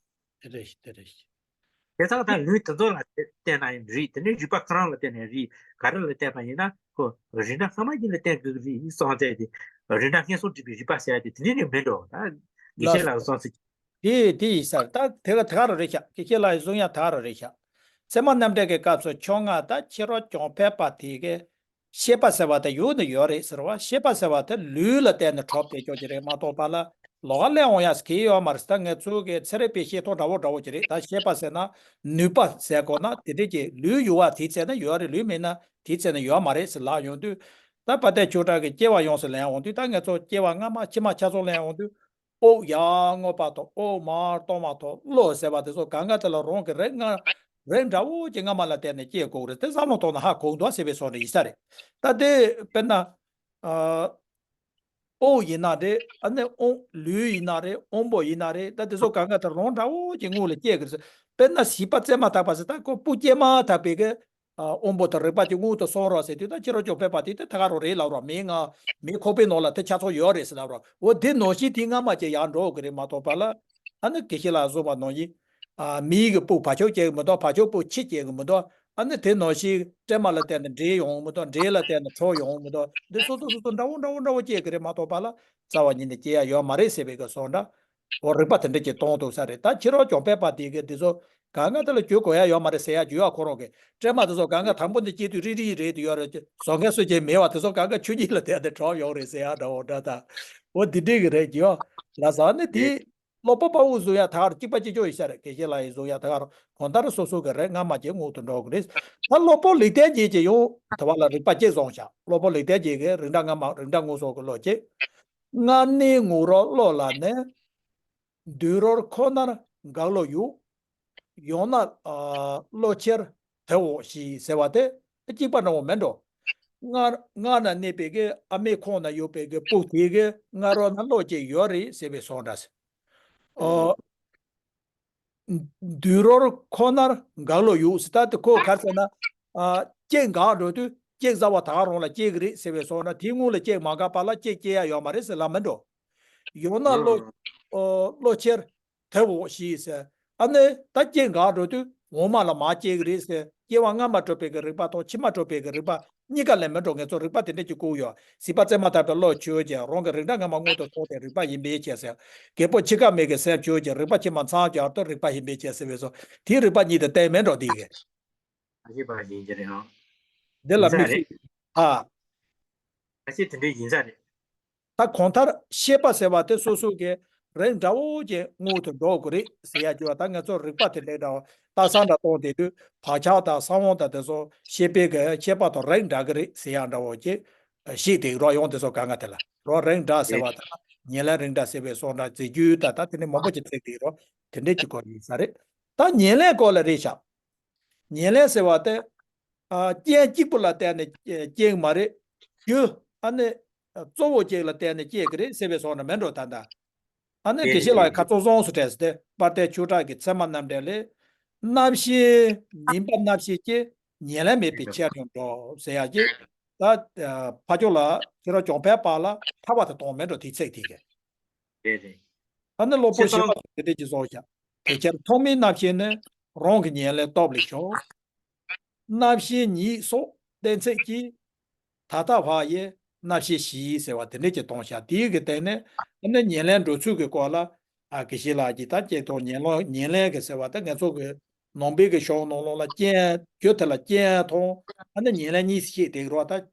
དེ་རེད་དེ་རེད། དེ་ཚང་ད་ལུས་དེ་ཚོ་ལ་བརྟེན་ན་ཡང་རེད། དེ་ནས་རིགས་པ་ཁོ་རང་ལ་བརྟེན་ནས་རེད། ག་རེ་ལ་བརྟེན་པ་ཡིན་ན་ཁོ་རིགས་འདྲ་སྔ་མ་ཞིག་ལ་བརྟེན་དགོས་ཀྱི་རེད་གསུངས་ཚེ། དེ་རིགས་འདྲ་སྔོན་སོང་སྒྲིབ་པའི་རིགས་པ་ཟེར་ཡ་དེ་དེ་འདྲ་ནི་མིན་འགྲོ། ད་དགེ་ལགས་བཤེས་ལགས་སོ། གསུངས་ཚེ། དེ་དེ་ཡིན་ས་རེད། ད་དེ་ག་དེ་ག་རང་རེད་ཤག་དགེ་བཤེས་ལགས་ཡིན་གསུང་ཡ་དེ་ག་རང་རེད་ཤག་ཚད་མ་རྣམ་འགྲེལ་གྱི་སྐབས་སུ་ཕྱོགས་སྔ་ད་ཕྱི་རོལ་གྱོང་འཕེལ་པ་དེ་གི་ཤེས་པ་ཟེར་བ་དེ་ཡོད་ནི་ཡོད་རེད་ཟེར་བ། ཤེས་པ་ཟེར་བ་དེ་ལུས་ལ་བརྟེན་ནས་གྲུབ་བསྡད་ཀྱོག་ཅིག་རེད་མ་གཏོགས་པ་ལ་ལོགས་ཀ་སླེབས་འོང་ཡ་ཟེར་གི་ཡོད་མ་རེད། ད་ངས་ཚུར་གི་ཚན་རིག་པས་བཤད་ཐོག་འདྲ་བོ་འདྲ་བོ་ཅིག་རེད། ད་ཤེས་པ་ཟེར་ན་ནུས་པ་ཟེར་དགོས་ན་དེ་འདྲས་ཀྱི་ལུས་ཡོད་བ་དེའི་ཚད་ན་ཡོད་རེད། ལུས་མེད་ན་དེའི་ཚད་ན་ཡོད་མ་རེད་ཟེར་ལབ་ཡོང་དུས། ད་དཔལ་ལྡན་ཆོས་གྲགས་ཀྱི་སྐྱེ་བ་ཡོངས་སུ་ལེན་འོང་དུས། ད་ངས་ཚོ་སྐྱེ་བ་སྔ་མ་ཕྱི་མ་ཆ་ཚང་ལེན་འོང་དུས། དབུགས་ཡར་རྔུབ་པ་དང་དབུགས་མར་གཏོང་བ་དང་བློ་ཟེར་བ་དེ་ཚོ་གང་ག་དེ་ལ་རང་གི་རིགས་སྔ་རིགས་འདྲ་བོ་ཅིག་སྔ་མ་ལ་བརྟེན་ནས་སྐྱེ་དགོས་རེད། དེ་བསམ་བློ་གཏོང་ན་ཧ་གོ་འདུག་ཟེར་བའི་བཟོ་འདྲ་ཡིན་ས་རེད། ད་དེ་དཔེར་ན། ཨ། དབུགས་ཡིན་ན་རེད། ཨ་ནི་དབུགས་ལུས་ཡིན་ན་རེད། དབང་པོ་ཡིན་ན་རེད། ད་དེ་ཚོ་གང་ག་དེ་རང་འདྲ་བོ་ཅིག་སྔོན་ལ་སྐྱེ་དགོས་རེད། དཔེར་ན་བྱིས་པ་བཙས་མ་ཐག་པ་ཟེར། ད་ཁོ་སྤུ་སྐྱེས་མ་ཐག་པའི་གི་ཨ། དབང་པོ་དང་རེག་པ་གཅིག་མངོན་དུ་སོང་རོགས་ཟེར་དུས། ད་ཕྱི་རོལ་གྱོང་འཕེལ་པ་དེ་དེ་ད་ག་རང་རེད་ལབ་རོགས། མིའི་ངག་མིའི་ཁོག་པའི་ནང་ལ་དེ་ཆ་ཚང་ཡོད་རེད་ཟེར་ལབ་རོགས། འོ་དེ་ནང་བཞིན་དེ་སྔ་མ་ཅིག་ཡར་འགྲོ་གི་རེད་མ་གཏོགས་པ་ལ། ཨ་ནི་དགེ་བཤེས་ལགས་གསུངས་པ་ནང་བཞིན། ཨ། མིའི་གི་སྤུ་བ་ཕྱོགས་སྐྱེ་གི་མི་འདུག་བ། ཕྱོགས་སྤུ་ཕྱི་སྐྱེ་གི་མི་འདུག་ཨ་ནི་དེ་ནང་བཞིན་སྲན་མ་ལ་བརྟེན་ནས་འབྲས་ཡོང་གི་མི་འདུག་འབྲས་ལ་བརྟེན་ནས་གྲོ་ཡོང་གི་མི་འདུག་འདི་སོ་སོ་སོ་སོ་འདྲ་བོ་འདྲ་བོ་འདྲ་བོ་སྐྱེ་གི་རེད་མ་གཏོགས་པ་ལ་རྩ་བ་ཉིད་ནས་སྐྱེ་ཡ་ཡོད་མ་རེད་ཟེར་བའི་གི་གསུང་འདྲ། འོ་རིགས་པ་དེ་འདྲ་ཅིག་གཏོང་ཐུབ་ས་རེད། ད་ཕྱི་རོལ་གྱོང་འཕེལ་པ་དེ་གི་འདི་ཚོ་གང་ག་དེ་ལ་བརྒྱུད་དགོས་ཡ་ཡོད་མ་རེད་ཟེར་ཡ་རྒྱུ་ཡ་ཁོ་རང་གི་སྲན་མ་དེ་ཚོ་གང་ག་དང་པོ་ནས་སྐྱེ་དུས་རིལ་རིལ་རེད་དུ་ཡོད་རེད། བཟོ་མཁན་སུ་ཅིག་མེད་བ་དེ་ཚོ་གང་ག་ཆོས་ཉིད་ལ་བརྟེན་ནས་གྲུབ་ཡོང་རེད་ཟེར་ཡ་འདྲ་བོ་འདྲ། ད་འོ་འདི་འདྲའི་གི་རེད་རྒྱུ་ཡ་ལ་ཟ་ནི་དེ། ཀློག་པ་དཔའ་བོས་གསུང་ཡ་ད་ག་རང་གཅིག་པ་གཅིག་རྐྱང་ཡིན་ས་རེད། དགེ་བཤེས་ལགས་ཡིས་གསུང་ཡ་ད་ག་རང་གང་ལྟར་སོ་སོ་གི་རིགས་སྔ་མ་ཅིག་སྔོན་དུ་འགྲོ་གི་རེད། ད་སློབ་དཔོན་ལེགས་ལྡན་འབྱེད་ཀྱིས་ཡང་དེ་བ་ལ་རིགས་པ་གཅིག་བཟུང་བཞག་སློབ་དཔོན་ལེགས་ལྡན་འབྱེད་ཀྱིས་རིགས་འདྲ་སྔ་མ་རིགས་འདྲ་སྔོན་སོང་གི་བློ་གཅིག་སྔར་ནས་ངུ་རོ་བློ་ལ་ནི། དུད་འགྲོ་ཁོ་ནར་འགག་བློ་ཡོད། ཡང་ན་ཨ་བློ་ཁྱེར་དེ་འོ་ཞེས་ཟེར་བ་དེ་གཅིག་པ་འདྲ་བོ་མེད་འགྲོ། སྔར་སྔར་ན་གནས་པའི་གི་ཨ་མའི་ཁོག་ན་ཡོད་པའི་གི་སྤུ་དེ་གི་སྔ་རོལ་ན་བློ་གཅིག་ཡོད་རེད་ཟེར་བའི་བཟོ་འདྲ་ཟེར། ཨོ། དུད་འགྲོ་ཁོ་ནར་འགག་བློ་ཡོད་ཟེར། ད་དེ་ཁོ་ག་རེ་ཟེར་ན། ཨ་གཅིག་འགག་འགྲོ་དུས་གཅིག་རྩ་བ་ད་ག་རང་ལ་སྐྱེ་གི་རེད་ཟེར་བའི་བཟོ་འདྲ། དེའི་སྔོན་ལ་གཅིག་མ་འགག་པ་ལ་གཅིག་སྐྱེ་ཡ་ཡོད་མ་རེད་ཟེར་ལབ་མེད་འགྲོ། ཡང་ན་བློ། ཨོ་བློ་ཁྱེར། དེ་འོ་ཞེས་ཟེར། ཨ་ནི་ད་གཅིག་འགག་འགྲོ་དུས་འོག་མ་ལ་མར་སྐྱེ་གི་རེད་ཟེར། སྐྱེ་བ་སྔ་མ་གྲུབ་པའི་གི་རིགས་པ་དང་ཕྱི་མ་གྲུབ་པའི་གི་རིགས་པ་གཉིས་ཀ་ལས་མི་འགྲོ། ངེད་ཚོ་རིགས་པ་དེ་འདྲ་ཅིག་བཀོད་ཡོད། བྱིས་པ་བཙས་མ་ཐག་པའི་བློ་ཆོས་ཀྱི་རང་གི་རིགས་འདྲ་སྔ་མ་སྔོན་དུ་སོང་སྟེ་རིགས་པ་ཡིན་པའི་ཕྱིར་ཟེར། རྒད་པོ་འཆི་ཁ་མེད་ཀྱི་སེམས་ཆོས་ཀྱི་རིགས་པ་ཕྱི་མ་མཚམས་སྦྱར་དུ་རིགས་པ་ཡིན་པའི་ཕྱིར་ཟེར་བས་སོ། དེའི་རིགས་པ་གཉིས་དེ་གཏན་མེད་འགྲོ་དེ་གི། ཨ་ཤེས་པ་ཡིན་གྱི་རེད་ཨང་། འདི་ལ་ཡིན་ས་དམིགས་རེད། བསལ། ཨ། ཨ་ཤེས་དེ་འདྲ་ཡིན་ས་རེད། ད་གང་ལྟར་ཤེས་པ་ཟེར་བ་དེ་སོ་སོ་གི་རིགས་འདྲ་བོ་ཅིག་སྔོན་དུ་འགྲོ་དགོས་རེད་ཟེར་ཡ་རྒྱུ་བ། ད་ངེད་ཚོ་རིགས་པ་དེ་འདྲ་འདྲ་བོ་ལྟ་ས་འདྲ་གཏོང་བསྡད་དུས་བག་ཆགས་དང་གསང་བ་དང་དེ་ཚོ་ཤེས་པའི་གི་ཤེས་པ་དང་རིགས་འདྲ་གི་རེད་ཟེར་ཡ་འདྲ་བོ་ཅིག་ཤེས་བསྡད་རོགས་ཡོང་། དེ་ཚོ་གང་ག་དེ་ལ་རོགས་རིགས་འདྲ་ཟེར་བ་དང་ཉེར་ལེན་རིགས་འདྲ་ཟེར་བའི་སོགས་འདྲ་རྫས་རྒྱུད་ད་ད་དེ་ནས་མང་པོ་ཅིག་བརྩིས་བསྡད་རོགས། དེ་འདྲས་ཅིག་གོ་ཡིན་ས་རེད། ད་ཉེར་ལེན་སྐོར་ལ་རེད་ཤག་ཉེར་ལེན་ཟེར་བ་དེ། ཨ་རྐྱེན་གཅིག་པུ་ལ་བརྟེན་ནས་སྐྱེ་གི་མ་རེད། རྒྱུ་ཨ་ནི་གཙོ་བོ་གཅིག་ལ་བརྟེན་ནས་སྐྱེ་གི་རེད་ཟེར་བའི་བཟོ་འདྲ་མེད་འགྲོ་ད་ལྟ། ཨ་ནི་དེ་དགེ་བཤེས་ལགས་ཁ་ཚོན་བཟང་སུ་བྲིས་ཟེར་ཏེ། དཔལ་ལྡན་ཆོས་གྲགས་ཀྱི་ཚད་མ་རྣམ་འགྲེལ་ལས། རྣམ་ཤེས་མིན་པ་རྣམ་ཤེས་ཀྱི་ཉེར་ལེན་མེད་པའི་ཕྱིར་ཡང་འགྲོ་ཟེར་ཡ་ཀྱི། ད་ཕ་ཕྱོགས་ལ་ཁྱེད་རང་གྱོང་ཕན་པ་ལ་ཐར་པ་དེ་གཏོང་མེད་འགྲོ་དེའི་ཚིག་དེ་གས། རེད་རེད། ཨ་ནི་སློབ་དཔོན་ཞི་བ་དེ་འདྲས་ཀྱིས་གསུངས་ཤག་དེ་ཕྱིར་ཐོག་མའི་རྣམ་ཤེས་ནི་རང་གི་ཉེར་ལེན་སྟོབས་ལས་བྱུང་། རྣམ་ཤེས་ཉིད་སོགས་གཏན་ཚིགས་ཀྱིས། ད་ལྟ་བ་ཡི་རྣམ་ཤེས་བཞི་ཟེར་བ་དེ་འདྲས་ཀྱིས་སྟོང་ཤག་དེའི་གི་སྟེང་ནས་ཨ་ནི་ཉེར་ལེན་འགྲོ་ཚུལ་གྱི་སྐོར་ལ་ཨ་དགེ་བཤེས་ལགས་ཀྱིས་ད་སྐྱེ་ཐོག་ཉེར་ལེན་ཉེར་ལེན་གྱི་ཟེར་བ་ད་ང་ཚོ་གི་ནང་པའི་གི་ཤོག་ནང་ལོགས་ལ་རྐྱེན་རྒྱུ་དེ་ལ་རྐྱེན་མཐོང་ཨ་ནི་ཉེར་ལེན་གཉིས་སུ་ཤེས་བསྡད་རོགས་ད།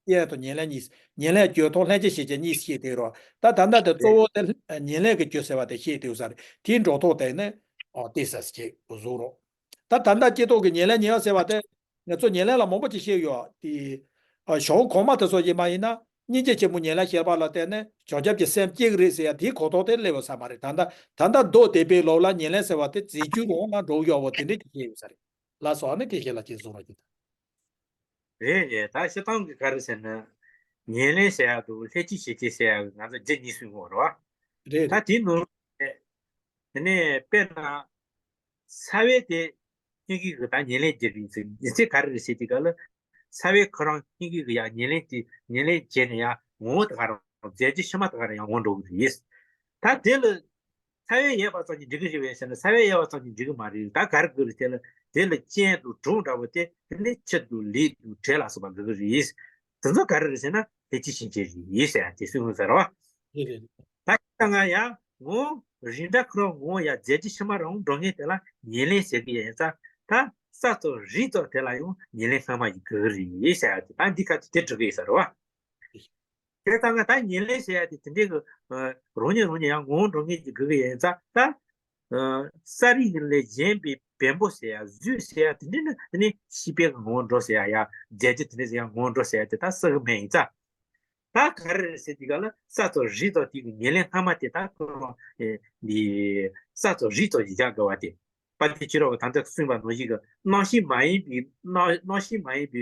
རྐྱེན་དང་ཉེར་ལེན་གཉིས། ཉེར་ལེན་རྒྱུ་དང་ལྷན་ཅིག་བྱེད་རྐྱེན་གཉིས་སུ་ཤེས་བསྡད་རོགས། ད་ད་ལྟ་དེ་གཙོ་བོ་དེ་ཉེར་ལེན་གྱི་རྒྱུ་ཟེར་བ་དེ་ཤེས་བསྡད་ས་རེད། དེའི་འགྲོ་ཐོག་དེ་ནི་ཨོ་དེ་ས་ཞིག་བཟོ་རོགས། ད་ད་ལྟ་སྐྱེ་ཐོག་གི་ཉེར་ལེན་ཉེར་ལེན་ཟེར་བ་དེ་ང་ཚོ་ཉེར་ལེན་ལ་མང་པོ་ཅིག་བཤད་ཡོད་དེ། ཨ་གཞུང་གོང་མ་དེ་ཚོ་ཡིན་མ་ཡིན་ན་སྙིང་རྗེ་ཆེན་པོ་ཉེར་ལེན་བཤད་པ་ལ་བརྟེན་ནས་བྱང་ཆུབ་ཀྱི་སེམས་སྐྱེ་གི་རེད་ཟེར་ཡ་དེའི་གོ་རྟོགས་དེ་སླེབས་ཡོད་ས་མ་རེད། ད་ལྟ་ད་ལྟ་མདོ་སྡེ་པའི་ལུགས་ལ་ཉེར་ལེན་ཟེར་བ་དེ་རྫས་འགྱུར་འོང་ན་འགྲོ་གི་ཡོད་བོ་དེ་འདྲས་ཅིག་བཤད་ཡོད་ས་རེད། ལགས་སོ། ཨ་ནི་དགེ་བཤེས་ལགས་ཀྱིས་གསུང་རོགས་གྱིས། རེད་རེད། ད་སྤྱིར་བཏང་གི་ག་རེ་ཟེར་ན། ཉེར་ལེན་ཟེར་ཡག་དང་ལྷན་ཅིག་བྱེད་རྐྱེན་ཟེར་ཡག་གི་ང་ཚོ་རྒྱུ་གཉིས་གསུངས་ཡོད་རེད་བ། རེད་ད་རེད། དེའི་ནང་ནས་དེ་ནས་དཔེར་ན། ཚ་བས་དེ་སྙིང་གི་གི་ད་ཉེར་ལེན་བྱེད་པའི་ཚེ་ཉེར་ཚེ་ག་རེ་རེད་ཟེར་དུས་ག་ལ། ཚ་བས་ཁོ་རང་སྙིང་གི་གི་ཡང་ཉེར་ལེན་དེ་ཉེར་ལེན་བྱས་ནས་ཡང་ངོ་བོ་དེ་ག་རང་རྫས་ཀྱི་ཕྱི་མ་དེ་ག་རང་ཡང་ངོ་འགྲོ་གི་རེད། ད་དེ་ལ། ཚ་བས་ཡལ་བ་ཙམ་གྱིས་འགྲིག་གི་རེད་པས་ཟེར་ན་ཚ་བས་ཡལ་བ་ཙམ་གྱིས་འགྲིག་གི་མ་རེད། ད་ག་རེ་དགོས་རེད་དེ་ལ། དེ་ལ་རྐྱེན་དང་གྲོགས་འདྲ་བོ་དེ་དེ་ནི་ཆུ་དང་ལུད་དང་དྲོད་ལ་སོགས་པ་དགོས་ཀྱི་རེད། དེ་ཚོ་ག་རེ་རེད་ཟེར་ན་ལྷན་ཅིག་བྱེད་རྐྱེན་རེད་ཟེར་ཡ་དེ་གསུངས་ཡོད་ས་རེད་བ། རེད་རེད། ད་ད་ང་ཡང་ངོ་རིགས་འདྲ་ཁོ་རང་ངོ་ཡ་རྫས་ཀྱི་ཕྱི་མ་རང་འགྲོ་མཁན་དེ་ལ་ཉེར་ལེན་ཟེར་གི་ཡིན་ཙང་ད་ས་ཙོགས་རིས་ཙོགས་དེ་ལ་ཡང་ཉེར་ལེན་སྔ་མ་ཡིན་དགོས་ཀྱི་རེད་ཟེར་ཡ་དེ་ད་འདི་ཁ་ཅིག་དེ་འགྲིག་གི་ཡོད་ས་རེད་བ། དེ་ལྟར་ང་ད་ཉེར་ལེན་ཟེར་ཡ་དེ་དེ་འདྲའི་གི་རང་ཉིད་རང་ཉིད་ཡང་ངོ་བོ་འགྲོ་ངེས་ཀྱི་དགོས་ཀྱི་ཡིན་ཙང་ད། ས་རིས་ལས་གཞན་པའི་བེམ་པོ་ཟེར་ཡ་གཟུགས་ཟེར་ཡ་དེ་འདྲ་ནི་དེ་ནི་ཤེས་པའི་ངོ་བོ་འགྲོ་ཟེར་ཡ་ཡ་རྫས་ཀྱི་དེ་འདྲ་ཟེར་ཡ་ངོ་བོ་འགྲོ་ཟེར་ཡ་དེ་ད་ས་གི་མེ་ཡིན་ཙང་། ད་ག་རེ་རེད་ཟེར་དུས་ག་ལ་ས་ཙོགས་རིས་ཙོགས་དེ་གི་ཉེར་ལེན་སྔ་མ་དེ་ད་ཁོ་རང་འདི་ས་ཙོགས་རིས་ཙོགས་ཀྱི་བཞག་དགོས་པ་དེ། དཔལ་ལྡན་ཕྱི་རོལ་གྱི་ད་ལྟ་གསུངས་པ་ནང་བཞིན་གྱི་རྣམ་ཤེས་མ་ཡིན་པའི་རྣམ་རྣམ་ཤེས་མ་ཡིན་པའི་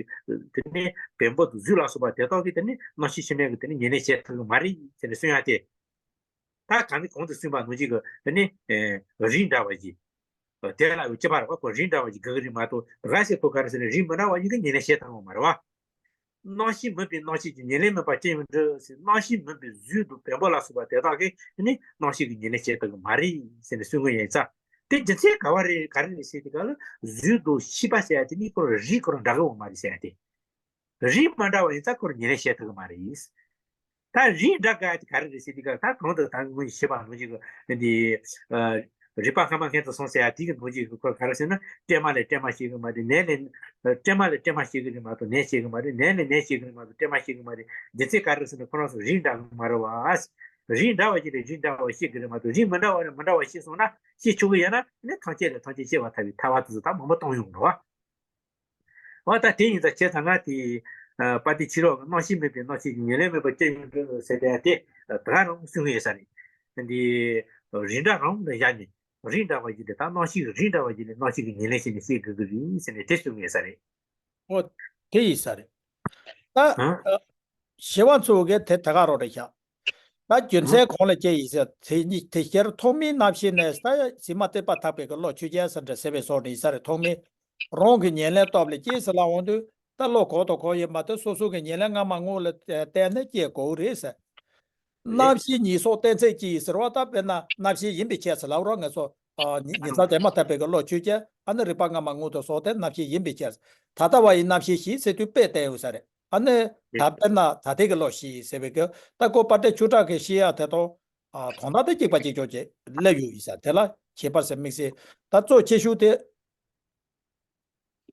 དེ་ནས་བེམ་པོ་དང་གཟུགས་ལ་སོགས་པ་དེ་དག་གིས་དེ་ནས་རྣམ་ཤེས་ཕྱི་མའི་གི་དེ་ནས་ཉེར་ལེན་བྱེད་ཐུབ་ཀྱི་མ་རེད་ཟེར་ནས་གསུང་ཡ་དེ། ད་གང་གི་གོང་དུ་གསུངས་པ་ནང་བཞིན་གྱི་དེ་ནས་རིགས་འདྲ་བ་ཞིག་དེ་ལ་ཡང་སྐྱེ་བ་རེད་བ། ཁོ་རིགས་འདྲ་བ་ཞིག་དགོས་ཀྱི་རེད་མ་གཏོགས་ར་ཞིག་ཁོ་ག་རེ་ཟེར་ན་རིགས་མི་འདྲ་བ་ཞིག་གི་ཉེར་ལེན་བྱེད་ཐུབ་ཀྱི་མ་རེད་བ། རྣམ་ཤེས་མིན་པའི་རྣམ་ཤེས་ཀྱི་ཉེར་ལེན་མིན་པ་ཅི་ཡང་འདྲ་ཟེར། རྣམ་ཤེས་མིན་པའི་གཟུགས་དང་བེམ་པོ་ལ་སོགས་པ་དེ་དག་གིས་ནི་རྣམ་ཤེས་ཀྱི་ཉེར་ལེན་བྱེད་ཐུབ་ཀྱི་མ་རེད་ཟེར་ནས་གསུང་གི་ཡིན་ཙང་། དེ་རྒྱུ་མཚན་ག་བ་རེད་ག་རེ་རེད་ཟེར་དུས་ག་ལ་གཟུགས་དང་ཤེས་པ་ཟེར་ཡ་དེ་གཉིས་ཀ་རིགས་ཁོ་རང་འདྲ་གི་ཡོད་མ་རེད་ཟེར་ཡ་དེ། རིགས་མ་འདྲ་བ་ཡིན་ཙང་ཁོ་རང་ཉེར་ལེན་བྱེད་ཐུབ་ཀྱི་མ་རེད། ད་རིགས་འདྲ་དགོས་ཡ་དེ་ག་རེ་རེད་ཟེར་དུས་ག་ལ་ད་གོང་དུ་ད་ངོས་ནས་བཤད་པ་ནང་བཞིན་གྱི་འདི། རིག་པ་སྔ་མ་སྔོན་དུ་སོང་ཟེར་ཡ་དེ་གི་ནང་བཞིན་གྱི་ཁོ་ག་རེ་ཟེར་ན་སྲན་མ་ལས་སྲན་མ་སྐྱེ་གི་མ་རེད། ནས་ལས་སྲན་མ་ལས་སྲན་མ་སྐྱེ་གི་རེད་མ་གཏོགས་ནས་སྐྱེ་གི་མ་རེད། ནས་ལས་ནས་སྐྱེ་གི་རེད་མ་གཏོགས་སྲན་མ་སྐྱེ་གི་མ་རེད། རྒྱུ་མཚན་ག་རེ་ཟེར་ན་ཁོ་རང་ཚོ་རིགས་འདྲ་གི་མ་རེད་བ། རིགས་འདྲ་བ་ཞིག་ལས་རིགས་འདྲ་བ་ཤེས་གི་རེད་མ་གཏོགས་རིགས་མི་འདྲ་བ་ལས་མི་འདྲ་བ་ཤེས་སོང་ན་ཤེས་ཆོག་གི་ཡོད་ན་ནི་ཐམས་ཅད་ལས་ཐམས་ཅད་ཤེས་པར་ཐལ་བའི་ཐར་པ་དེ་ཚོ་ད་མང་པོ་གཏོང་ཡོང་འགྲོ་བ། འོ་ད་དེ་ཡིན་ཙང་བྱས་ཙང་ང་དེ་དཔལ་ལྡན་ཕྱི་རོལ་གྱི་རྣམ་ཤེས་མིན་པའི་རྣམ་ཤེས་ཀྱི་ཉེར་ལེན་མིན་པ་ཅི་ཡང་འདྲ་ཟེར་བསྡད་ཡ་དེ་ད་ག་རང་གསུང་གི་ཡོད་ས་རེད། འདི་རིགས་འདྲ་རང་ལ་བཞག་ནས་རིགས་འདྲ་བ་ཞིག་དེ་ད་རྣམ་ཤེས་ཀྱི་རིགས་འདྲ་བ་ཞིག་ལས་རྣམ་ཤེས་ཀྱི་ཉེར་ལེན་བྱས་ནས་ཤེས་དགོས་ཀྱི་རེད་ཟེར་ནས་དེ་གསུང་གི་ཡོད་ས་རེད། འོ་དེ་ཡིན་ས་རེད། ད་ཨ། ཞི་བ་འཚོ་གི་དེ་དེ་ག་རང་རེད་ཤག་ད་རྒྱུ་མཚན་གང་ལ་སྐྱེ་ཡིན་ཟེར་དེ་གཉིས་དེ་ཕྱིར་ཐོག་མའི་རྣམ་ཤེས་ནས་ད་ཕྱི་མ་སྟོན་པ་ཐར་པའི་གི་བློ་ཆོས་ཅན་ཟེར་འདྲ་ཟེར་བའི་བཟོ་འདྲ་ཡིན་ས་རེད། ཐོག་མའི་རང་གི་ཉེར་ལེན་སྟོབས་ལས་སྐྱེས་ཟེར་ལབ་འོང་དུས་ད་བློ་གང་དང་གང་ཡིན་མ་གཏོགས་སོ་སོ་གི་ཉེར་ལེན་སྔ་མ་སྔོན་ལ་བརྟེན་ནས་སྐྱེ་དགོས་རེད་ཟེར། རེད། རྣམ་ཤེས་ཉིད་སོགས་གཏན་ཚིགས་ཀྱིས་ཟེར་བ་ད་དཔེར་ན་རྣམ་ཤེས་ཡིན་པའི་ཕྱིར་ཟེར་ལབ་རོགས་ང་ཚོ། ཉི་ཉི་ཚེ་དེ་མ་ཐག་པའི་གི་བློ་ཆོས་ཅན་ཨ་ནི་རིག་པ་སྔ་མ་སྔོན་དུ་སོང་སྟེ་རྣམ་ཤེས་ཡིན་པའི་ཕྱིར། ད་ལྟ་བ་ཡི་རྣམ་ཤེས་ཞེས་ཟེར་དུས་དཔེ་བསྟན་ཡོད་ས་རེད། ཨ་ནི་ད་དཔེར་ན་ད་ལྟའི་གི་བློ་ཞེས་ཟེར་བའི་གི་ད་ཁོ་དཔལ་ལྡན་ཆོས་གྲགས་ཀྱི་བཤད་ཡ་དེ་དང་། དོན་དག་དེ་གཅིག་པ་གཅིག་རྐྱང་ཅིག་སླེབས་ཡོད་ཡིན་ས་དེ་ལ་ཁྱད་པར་ཟེར་དམིགས་བསལ་ད་གཙོ་ཆེ་ཤོས་དེ།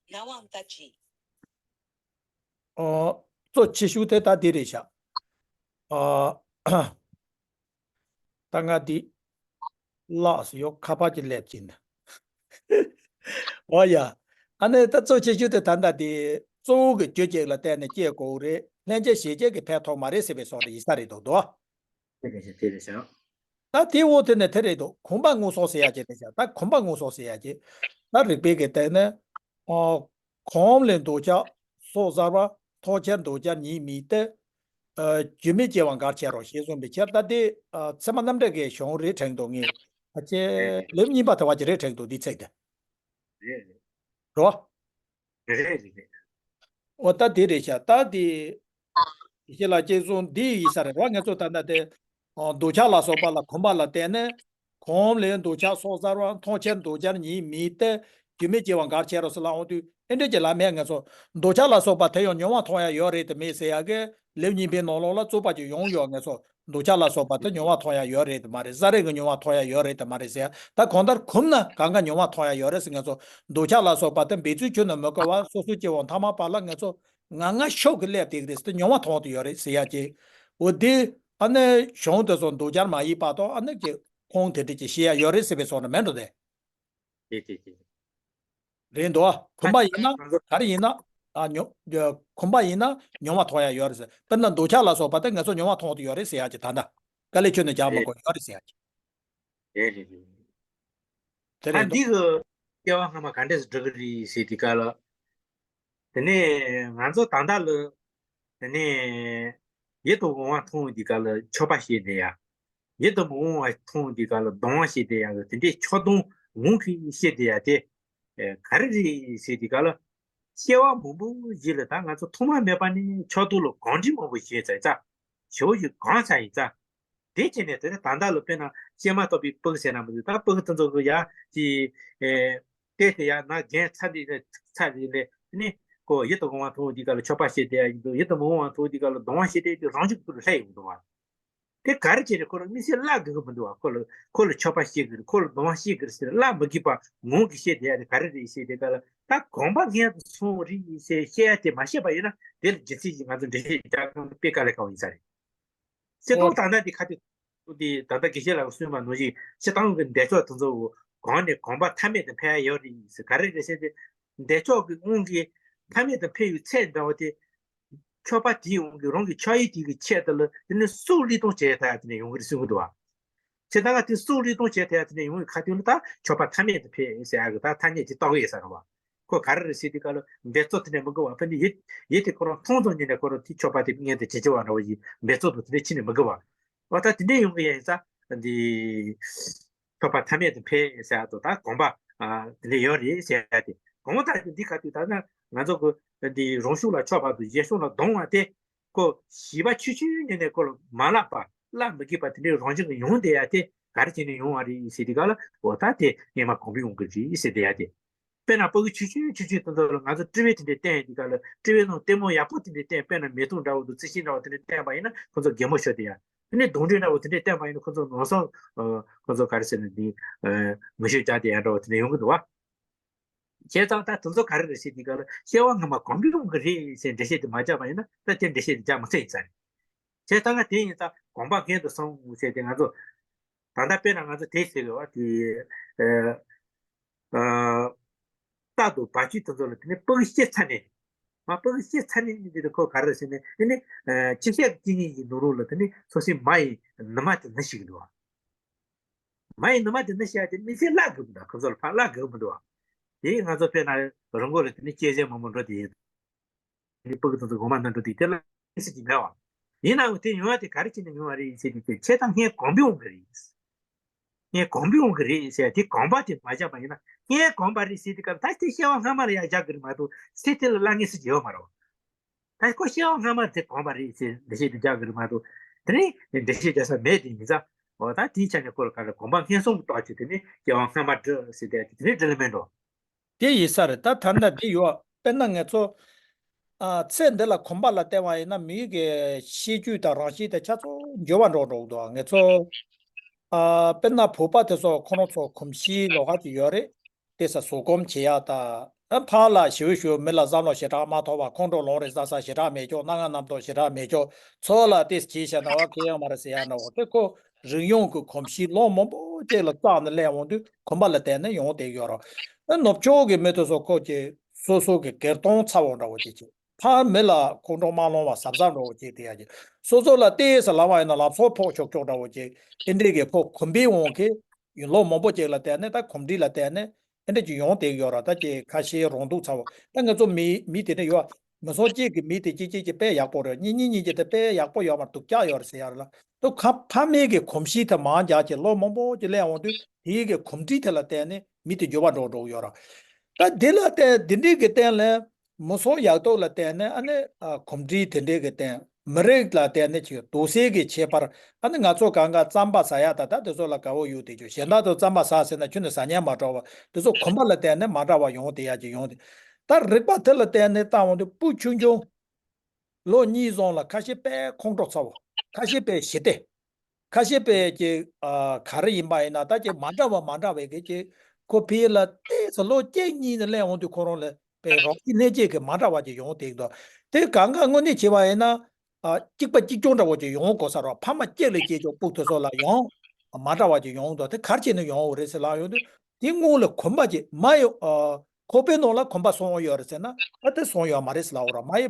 ངག་དབང་བཀའ་དྲིན། ཨོ། གཙོ་ཆེ་ཤོས་དེ་ད་འདི་རེད་ཤག་ཨོ། ད་ང་འདི་ལགས་སུ་ཡོད་ཁ་པར་གྱི་ལེབ་ཀྱིན། འོ་ཡ། ཨ་ནི་ད་གཙོ་ཆེ་ཤོས་དེ་ད་ལྟ་འདི་གཙོ་བོ་གི་རྒྱུ་གཅིག་ལ་བརྟེན་ནས་སྐྱེ་དགོས་རེད། ལྷན་སྐྱེས་གཞན་སྐྱེས་ཀྱི་ཕན་ཐོགས་མ་རེད་ཟེར་བའི་བཟོ་འདྲ་ཡིན་ས་རེད་འདུག་དོ། དེ་རེད་ཤག་དེ་རེད་ཤག་ད་དེའི་འོག་དེ་ནས་དེ་རེད་འདུག་གོམས་པ་སྔོ་སོགས་ཟེར་ཡ་ཅིག་རེད་ཤག་ད་གོམས་པ་སྔོ་སོགས་ཟེར་ཡ་ཅིག་ད་རིགས་པའི་གི་སྟེང་ནས། ཨ། གོམས་ལས་འདོགས་ཆགས་སོགས་གསར་བ། ཐོགས་ཆེར་འདོགས་ཆགས་ཉིད་མིན་ཏེ། ཨ། རྒྱུ་མེད་སྐྱེ་བ་འགར་བྱེད་རོ་ཞེས་གསུངས་པའི་ཕྱིར་ད་དེ། ཨ། ཚད་མ་རྣམ་འགྲེལ་གྱི་གཞུང་རེད་དྲན་འདུག་ངས། ཨ་ཅེ། རེད་རེད། ལེའུ་གཉིས་པ་དེ་བ་ཅིག་རེད་དྲན་འདུག་འདི་ཚིག་དེ། རེད་རེད། རོ། རེད་རེད་རེད། འོ་ད་དེ་རེད་ཤག་ད་དེ། ཡེ་ཤེས་ལགས་ཅིག་གསུངས་འདི་ཡིན་ས་རེད་ར། ང་ཚོ་ད་ལྟ་དེ་འདོད་ཆགས་ལ་སོགས་པ་ལ་གོམས་པ་ལ་བརྟེན་ནས། གོམས་ལས་འདོད་ཆགས་སོགས་སྦྱར་བ། མཐོང་ཕྱིར་འདོད་སྦྱར་ཉིད་མི་སྟེ། རྒྱུ་མེད་སྐྱེ་བ་འགར་བྱེད་རོ་ཟེར་ལབ་འོང་དུས་ཨེ་འདྲ་ཅིག་ལབ་མེད། ང་ཚོ་འདོད་ཆགས་ལ་སོགས་པ་དེ་ཡང་མྱོང་བ་མཐོང་ཡ་ཡོད་རེད་དེ་མེད་ཟེར་ཡ་གི་ལེའུ་གཉིས་པའི་ནང་ལོགས་ལ་རྩོད་པ་ཅིག་ཡོང་ཡོད། ང་ཚོ་འདོད་ཆགས་ལ་སོགས་པ་དེ་མྱོང་བ་མཐོང་ཡ་ཡོད་རེད་དེ་མ་རེད། ས་རེད་གི་མྱོང་བ་མཐོང་ཡ་ཡོད་རེད་དེ་མ་རེད་ཟེར་ཡ། ད་གང་ལྟར་གོམས་ན་གང་ག་མྱོང་བ་མཐོང་ཡ་ཡོད་རེད་ཟེར། ང་ཚོ་འདོད་ཆགས་ལ་སོགས་པ་དེ་འབད་རྩོལ་ཁྱོན་ནས་མི་དགོས་པ་སོ་སོ་སྐྱེ་བོ་ཐ་མ་པ་ལ་ང་ཚོ་ང་ང་ཤོག་གི་སླེབས་དེ་གི་རེད་ཟེར། མྱོང་བ་མཐོང་དུ་ཡོད་རེད་ཟེར་ཡ་ཅིག་འོ་དེ་ཨ་ནི་གཞུང་དེ་ཚོ་འདོད་སྦྱར་མ་ཡིན་པ་དང་ཨ་ནི་ཀྱི་ཁུངས་དེ་འདྲ་ཅིག་བཤད་ཡ་ཡོད་རེད་ཟེར་བའི་བཟོ་འདྲ་མེད་འགྲོ་དེ། རེད་འདུག་ཨ། གོམས་པ་ཡིན་ན་ག་རེ་ཡིན་ན། ཨ་མྱོང་། གོམས་པ་ཡིན་ན་མྱོང་བ་མཐོང་ཡ་ཡོད་རེད་ཟེར། དཔེར་ན་འདོད་ཆགས་ལ་སོགས་པ་དེ་ང་ཚོ་མྱོང་བ་མཐོང་དུ་ཡོད་རེད་ཟེར་ཡ་ཅིག་ད་ལྟ་དཀའ་ལས་ཁྱོན་ནས་རྒྱག་མི་དགོས་ཡོད་རེད་ཟེར་ཡ་ཅིག་རེད་རེད་རེད། དེ་ད་རེད་འདུག་འདི་གི་སྐྱེ་བ་སྔ་མ་ག་འདྲས་སུ་འགྲོ་གི་རེད་ཟེར་དུས་སྐབས་ལ། དེ་ནས་ང་ཚོ་ད་ལྟ་ལ་དེ་ནས་ཡིད་དུ་འོང་བ་མཐོང་དུས་སྐབས་ལ་ཆོས་པ་བྱེད་བསྡད་ཡ། ཡིད་དུ་མི་འོང་བ་མཐོང་དུས་སྐབས་ལ་སྡང་བ་བྱེད་བསྡད་ཡ་གི་དེ་འདྲའི་ཆགས་སྡང་ངང་གིས་བྱེད་བསྡད་ཡ་དེ་ག་རེ་རེད་ཟེར་དུས་སྐབས་ལ། སྐྱེ་བ་མང་པོ་ཞིག་ལ་ད་ང་ཚོ་ཐོག་མ་མེད་པ་ནས་ཆགས་སྡང་ལ་གང་འདྲ་མང་པོ་བྱས་ཚར་ཡིན་ཙང་། ཞེ་པོ་ཞིག་གང་ཚར་ཡིན་ཙང་། དེ་བྱས་ནས་དེ་ནས་ད་ལྟ་ལ་དཔེར་ན་སྐྱེས་མ་ཐག་པའི་ཕྲུ་གུ་ཟེར་ན་མི་འདུག་ད་ཕྲུ་གུ་དེ་ཚོ་གི་ཡ་ཅི། ཨེ། བལྟས་ཏེ་ཡ་ན་རྒན་ཚ་འདི་ཚ་འདི་ལས་ནི་ཁོ་ཡིད་དུ་འོང་བ་མཐོང་འདི་ག་ལ་ཆོས་པ་བྱེད་བསྡད་ཡ་ཡིན་འདུག་ཡིད་དུ་མི་འོང་བ་མཐོང་འདི་ག་ལ་སྡང་བ་བྱེད་བསྡད་དེ་རང་བཞིན་གྱི་ཁོ་ལ་སླེབས་ཡོང་འདུག་བ། དེ་ག་རེ་བྱས་ནས་ཁོ་ལ་དམིགས་བསལ་བླ་དགོས་ཀྱི་མི་འདུག་བ། ཁོ་ལ་ཁོ་ལ་ཆོས་པ་བྱེད་དགོས་རེད། ཁོ་ལ་སྡང་བ་བྱེད་དགོས་རེད་ཟེར་བླ་མི་དགོས་པ་ངང་གིས་བཤད་བསྡད་ཡ་དེ་ག་རེ་རེད་ཟེར་དེ་ག་ལ་ད་གོམས་པ་རྒན་དུ་སོང་རེད་ཟེར་བཤད་ཡ་དེ་མ་བཤད་པ་ཡིན་ན་དེ་ལ་རྒྱུ་མཚན་ཞིག་ང་ཚོ་འགྲེལ་བཤད་རྒྱག་གང་དཔེ་དཀའ་ལས་ཁག་པོ་ཡིན་ས་རེད། སྤྱིར་བཏང་ད་ལྟ་འདི་ཁ་གཏད་འདི་ད་ལྟ་དགེ་བཤེས་ལགས་གསུངས་པ་ནང་བཞིན་སྤྱིར་བཏང་གི་འདས་ཆོས་དེ་ཚོ་གོང་ནས་གོམས་པ་མཐའ་མེད་དུ་འཕེལ་ཡ་ཡོད་རེད་ཟེར། ག་རེ་རེད་ཟེར་ཏེ། འདས་ཆོས་ཀྱི་དབང་གིས་མཐའ་མེད་དུ་འཕེལ་བའི་ཚད་འདྲ་བོ་དེ། ཆོས་པ་དེའི་དབང་གིས་རང་གི་ཆགས་ཡུལ་དེ་གི་ཆེད་དུ་ལ་དེ་ནི་སྲོག་བློས་གཏོང་བྱས་ཐལ་དེ་ནས་ཡོང་གི་རེད་གསུང་གི་འདུག་བ། ཇི་ལྟར་དེ་སྲོག་བློས་གཏོང་བྱས་ཐལ་དེ་ནས་ཡོང་བའི་ཁ་ཐུག་ལ་ད་ཆོས་པ་མཐའ་མེད་དུ་འཕེལ་ཟེར་ཡ་གི་ད་ཐ་སྙད་ཅིག་བཏགས་ཡོད་ས་རེད་བ། ཁོ་ག་རེ་རེད་ཟེར་དུས་སྐབས་ལ་འབད་རྩོལ་དེ་ནས་མི་དགོས་བ། དཔེར་ན་ཡིད་ཡིད་དེ་ཁོ་རང་མཐོང་ཙམ་ཉིད་ནས་ཁོ་རང་དེ་ཆོས་པ་དེ་ངན་དུ་བྱེད་ཀྱི་བ་འདྲ་བོ་ཞིག་འབད་རྩོལ་དུ་དེ་འདྲ་ཕྱིན་ནས་མི་དགོས་བ། འོ་ད་དེ་འདྲ་ཡོང་གི་ཡིན་ཙང་འདི། ཆོས་པ་མཐའ་མེད་དུ་འཕེལ་ཟེར་ཡ་དང་ད་གོམས་པ་དེ་འདྲ་ཡོད་རེད་ཟེར་ཡ་དེ་གོམས་པ་ད་འདི་ག་དུས་ད་ན་ང་ཚོ་གི་འདི་རང་ཤུགས་ལ་ཆོས་པ་དང་གཞན་ཤུགས་ལ་སྡང་བ་དེ། ཁོ་བྱིས་པ་ཆུང་ཆུང་ནས་ནས་ཁོ་ལ་མ་བསླབས་པ་བསླབ་མི་དགོས་པ་དེ་འདྲའི་རང་བཞིན་གྱིས་ཡོང་བསྡད་ཡ་དེ་ག་རེ་བྱས་ནས་ཡོང་བ་རེད་ཟེར་དུས་སྐབས་ལ་འོ་ད་དེ་སྔོན་མ་གོམས་པའི་དབང་གིས་རེད་ཟེར་བསྡད་ཡ་དེ། དཔེར་ན་ཕྲུ་གུ་ཆུང་ཆུང་ཆུང་ཆུང་དེ་ཚོ་ལ་ང་ཚོ་དཀྲི་བས་དེ་འདྲའི་བསྟན་ཡ་དུས་སྐབས་ལ་དཀྲི་བའི་ནང་ལྟད་མོ་ཡག་པོ་དེ་འདྲའི་བསྟན། དཔེར་ན་མེ་ཏོག་འདྲ་བོ་དང་རྩི་ཤིང་འདྲ་བོ་དེ་འདྲའི་བསྟན་པ་ཡིན་ན་ཁོ་ཚོ་གད་མོ་ཤོར་བསྡད་ཡ། དེ་ནས་གདོན་འདྲེ་འདྲ་བོ་དེ་འདྲའི་བསྟན་པ་ཡིན་ན་ཁོ་ཚོ་ལམ་སང་ཁོ་ཚོ་ག་རེ་ཟེར་ན་འདི་ངུ་ཤུགས་རྒྱག་བསྡད་ཡ་འདྲ་བོ་དེ་འདྲ་ཡོང་གི་འདུག་བ། བྱས་ཙང་ད་དེ་ཚོ་ག་རེ་རེད་ཟེར་དུས་སྐབས་ལ་སྐྱེ་བ་སྔ་མ་གོམས་པའི་དབང་གིས་རེད་ཟེར་འགྲེལ་བཤད་དེ་མ་རྒྱག་པ་ཡིན་ན་ད་དེ་འགྲེལ་བཤད་དེ་རྒྱག་མི་ཚར་ཡིན་ས་རེད། བྱས་ཙང་ང་དེ་ཡིན་ཙང་གོམས་པ་རྒན་དུ་སོང་ཟེར་ཏེ་ང་ཚོ་ད་ལྟ་དཔེར་ན་ང་ཚོ་དེ་ཟེར་གི་བ་དེ་ཨ་རྟ་དང་སྦྲ་ཆུ་དེ་ཚོ་ལ་དེ་ནི་ཕྲུ་གུ་སྐྱེས་ཚར་ནས་མ་ཕྲུ་གུ་སྐྱེས་ཚར་ནས་དེ་ཁོ་ག་རེ་ཟེར་ནས་དེ་ནི་ཅི་ཤེས་ཀྱི་ཉིན་གྱི་ནོར་ལུག་ལ་དེ་ནི་སོ་སོའི་མ་ཡི་ནུ་མ་དེ་ནི་ཤེས་གི་འདུག་བ། མ་ཡི་ནུ་མ་དེ་འདི་བཤད་དེ་མི་ཚེ་བརླག་དགོས་མི་འདུག་ཁོ་ཚོ་ལ་ཕར་བརླག་དགོས་མི་འདུག་དེ་ང་ཚོ་དཔེར་ན་རང་མགོ་ལ་དེ་ནི་སྐྱེས་ཆེན་མང་པོ་འགྲོ་དེ་ཡིན། དེ་ཕྲུ་གུ་དེ་ཚོ་གོང་མ་ན་འགྲོ་དེ་དེ་ལ་སྲིད་ཀྱི་མེད་བ། ཡིན་ནའང་དེ་ཡོང་བ་དེ་ག་རེ་བྱས་ནས་ཡོང་བ་རེད་ཟེར་དུས་དེ་ཆེ་ཐང་ངས་གོམས་པའི་དབང་གིས་རེད། ངས་གོམས་པའི་དབང་གིས་རེད་ཟེར་དེ་གོམས་པ་དེ་མ་བཞག་པ་ཡིན་ན་ངས་གོམས་པ་རེད་ཟེར་དུས་སྐབས་ད་དེ་སྐྱེ་བ་སྔ་མ་ལ་ཡང་བཞག་གི་རེད་མ་གཏོགས་ཚེ་འདི་ལ་བརླག་ངེས་སྲིད་ཀྱི་ཡོད་མ་རེད་བ། ད་ཁོ་སྐྱེ་བ་སྔ་མ་དེ་གོམས་པ་རེད་ཟེར་འགྲེལ་བཤད་དེ་རྒྱག་གི་རེད་མ་གཏོགས་དེ་ནས་འགྲེལ་བཤད་རྒྱག་ས་མེད་དེ་ཡིན་ཙང་། འོ་ད་དེའི་ཆ་ནས་ཁོ་ལ་ག་རེ་གོམས་པ་སྔོན་སོང་གི་རྟོགས་བྱེད་དེ་ནས་སྐྱེ་བ་སྔ་མ་འདྲི་ཟེར་དེ་དེ་ནས་འདྲི་ལེ་མེད་འགྲོ། དེ་ཡིན་ས་རེད། ད་ད་ལྟ་དེ་ཡོད་དཔེར་ན་ང་ཚོ་ཨ་ཚེ་འདི་ལ་གོམས་པ་ལ་བརྟེན་པ་ཡིན་ན་མིའི་གི་ཤེས་རྒྱུད་དང་རང་གཤིས་དེ་ཆ་ཚང་འགྱུར་བ་འགྲོ་འགྲོ་གི་འདུག་ང་ཚོ་ཨ་དཔེར་ན་བོད་པ་དེ་ཚོ་ཁོ་རང་ཚོ་གོམས་གཤིས་ལོགས་ཀ་ཅིག་ཡོད་རེད། ཏོག་ཙམ་བཟོད་སྒོམ་བྱེད་ཡག་དང་། ཨ་ཕར་ལ་ཞེ་པོ་ཞེ་པོ་མི་ལ་བསམ་བློ་ཞེ་དྲག་མ་ཐོགས་པ། ཁོང་ཁྲོ་ལངས་རེས་ཟ་ས་ཞེ་དྲག་མེད་ཀྱོག་སྣང་ངན་རྣམ་རྟོག་ཞེ་དྲག་མེད་ཀྱོག་ཚོ་ལ་ཏོག་ཙམ་བྱས་བཞག་ན་བ་གལ་ཡོད་མ་རེད་ཟེར་ཡག་འདྲ་བོ་དེ་ཁོ་རིག་གཞུང་གི་གོམས་གཤིས་ལོ་མང་པོ་ཅིག་ལ་བརྟེན་ནས་སླེབས་འོང་དུས་གོམས་པ་ལ་བརྟེན་ནས་ཡོང་བསྡད་ཡོད་རེད། ཨ་ནུབ་ཕྱོགས་ཀྱི་མི་དེ་ཚོ་ཁོ་ཀྱི་སོ་སོ་གི་སྒེར་གདོང་ཚ་བོ་འདྲ་བོ་ཅིག་ཅིག་ཕར་མི་ལ་ཁོང་ཁྲོ་མ་ལངས་པ་གཟབ་གཟབ་འདྲ་བོ་ཅིག་དེ་ཡག་ཅིག་སོ་སོ་ལ་ཏོག་ཙམ་ལངས་པ་ཡིན་ན་ལག་ཚོགས་ཕོག་ཆོག་ཆོག་འདྲ་བོ་ཅིག་དེ་འདྲའི་གི་ཁོ་གོམས་པའི་དབང་གིས། ཡུན་ལོ་མང་པོ་ཅིག་ལ་བརྟེན་ནས་ད་གོམས་འདྲིས་ལ་བརྟེན་ནས་ཨེ་འདྲ་ཅིག་ཡོང་བསྡད་ཡོད་ར། ད་ཅིག་ཁ་ཤས་རང་སྡུག་ཚ་བོ། ད་ང་ཚོ་མི་མི་དེ་འདྲ་ཡོད། མི་ཚང་གཅིག་གི་མི་དེ་གཅིག་གཅིག་གཅིག་དཔེ་ཡག་པོ་རེད། གཉིས་གཉིས་གཉིས་ཀྱི་དེ་དཔེ་ཡག་པོ་ཡོད་མ་རེད། སྡུག་ཅག་ཡོད་རེད་ཟེར་ཡ་རེད་ལ། ད་ཁ་ཕ་མའི་གི་གོམས་གཤིས་དེ་མང་རྒྱག་ཅིག་ལོ་མང་པོ་ཅིག་སླེབས་འོང་དུས་དེའི་གི་གོམས་འདྲིས་དེ་ལ་བརྟེན་ནས་མི་དེ་འགྱུར་བ་འགྲོ་འགྲོ་གི་ཡོད་ར། ད་འདི་ལ་བརྟེན་འདི་འདྲའི་གི་སྟེང་ལ། མུ་སོང་ཡག་ཐོག་ལ་བརྟེན་ནས་ཨ་ནི་ཨ་གོམས་འདྲིས་དེ་འདྲས་ཀྱི་སྟེང་མི་རིགས་ལ་བརྟེན་ནས་ཅིག་དུག་སེལ་གྱི་ཁྱད་པར། ཨ་ནི་ང་ཚོ་གང་ག་རྩམ་པ་ཟ་ཡག་ད་ལྟ་དེ་ཚོ་ལ་དགའ་བོ་ཡོད་དེ་ཅོ། གཞན་དག་ཚོ་རྩམ་པ་ཟ་ཟེར་ན་ཁྱོན་ནས་ཟ་ཉན་མ་འགྲོ་བ། དེ་ཚོ་གོམས་པ་ལ་བརྟེན་ནས་མ་འདྲ་བ་ཡོང་དེ་ཡག་ཅིག་ཡོང་དེ། ད་རིག་པ་དེ་ལ་བརྟེན་ནས་བཏང་འོང་དུས་སྤུ་ཆུང་ཆུང་ལོ་གཉིས་ཙམ་ལ་ཁ་ཤས་དཔེ་ཁོང་ཁྲོ་ཚ་བོ། ཁ་ཤས་དཔེ་ཞི་བདེ། ཁ་ཤས་དཔེ་ཀྱི་ཨ་ག་རེ་ཡིན་པ་ཡིན་ན་ད་ཀྱི་མ་འདྲ་བ་མ་འདྲ་བའི་གི་ཀྱི་ཁོ་ཕི་ལ་ཏོག་ཙམ་ལོ་གཅིག་གཉིས་ནས་སླེབས་འོང་དུས་ཁོ་རང་ལ་དཔེ་རང་གི་གནས་བཅས་ཀྱི་མ་འདྲ་བ་ཅིག་ཡོང་དེ་འདུག་དེ་གང་ག་དངོས་གནས་བྱས་པ་ཡིན་ན་ཨ་གཅིག་པ་གཅིག་རྐྱང་འདྲ་བོ་ཅིག་ཡོང་དགོས་ས་རེད། ཕ་མ་གཅིག་ལ་སྐྱེས་ཀྱང་སྤུ་དེ་ཚོ་ལ་ཡང་མ་འདྲ་བ་ཅིག་ཡོང་འདུག་དེ་ག་རེ་བྱས་ནས་ཡོང་བ་རེད་ཟེར་ལབ་ཡོང་དུས། དེ་སྔོན་ལ་གོམས་པ་ཅིག་མ་ཡོང་། ཨ་ཁོག་པའི་ནང་ལ་གོམས་པ་སོང་ཡོད་རེད་ཟེར་ན་ཨ་དེ་སོང་ཡོད་མ་རེད་ཟེར་ལབ་འོ་ར། མ་ཡི་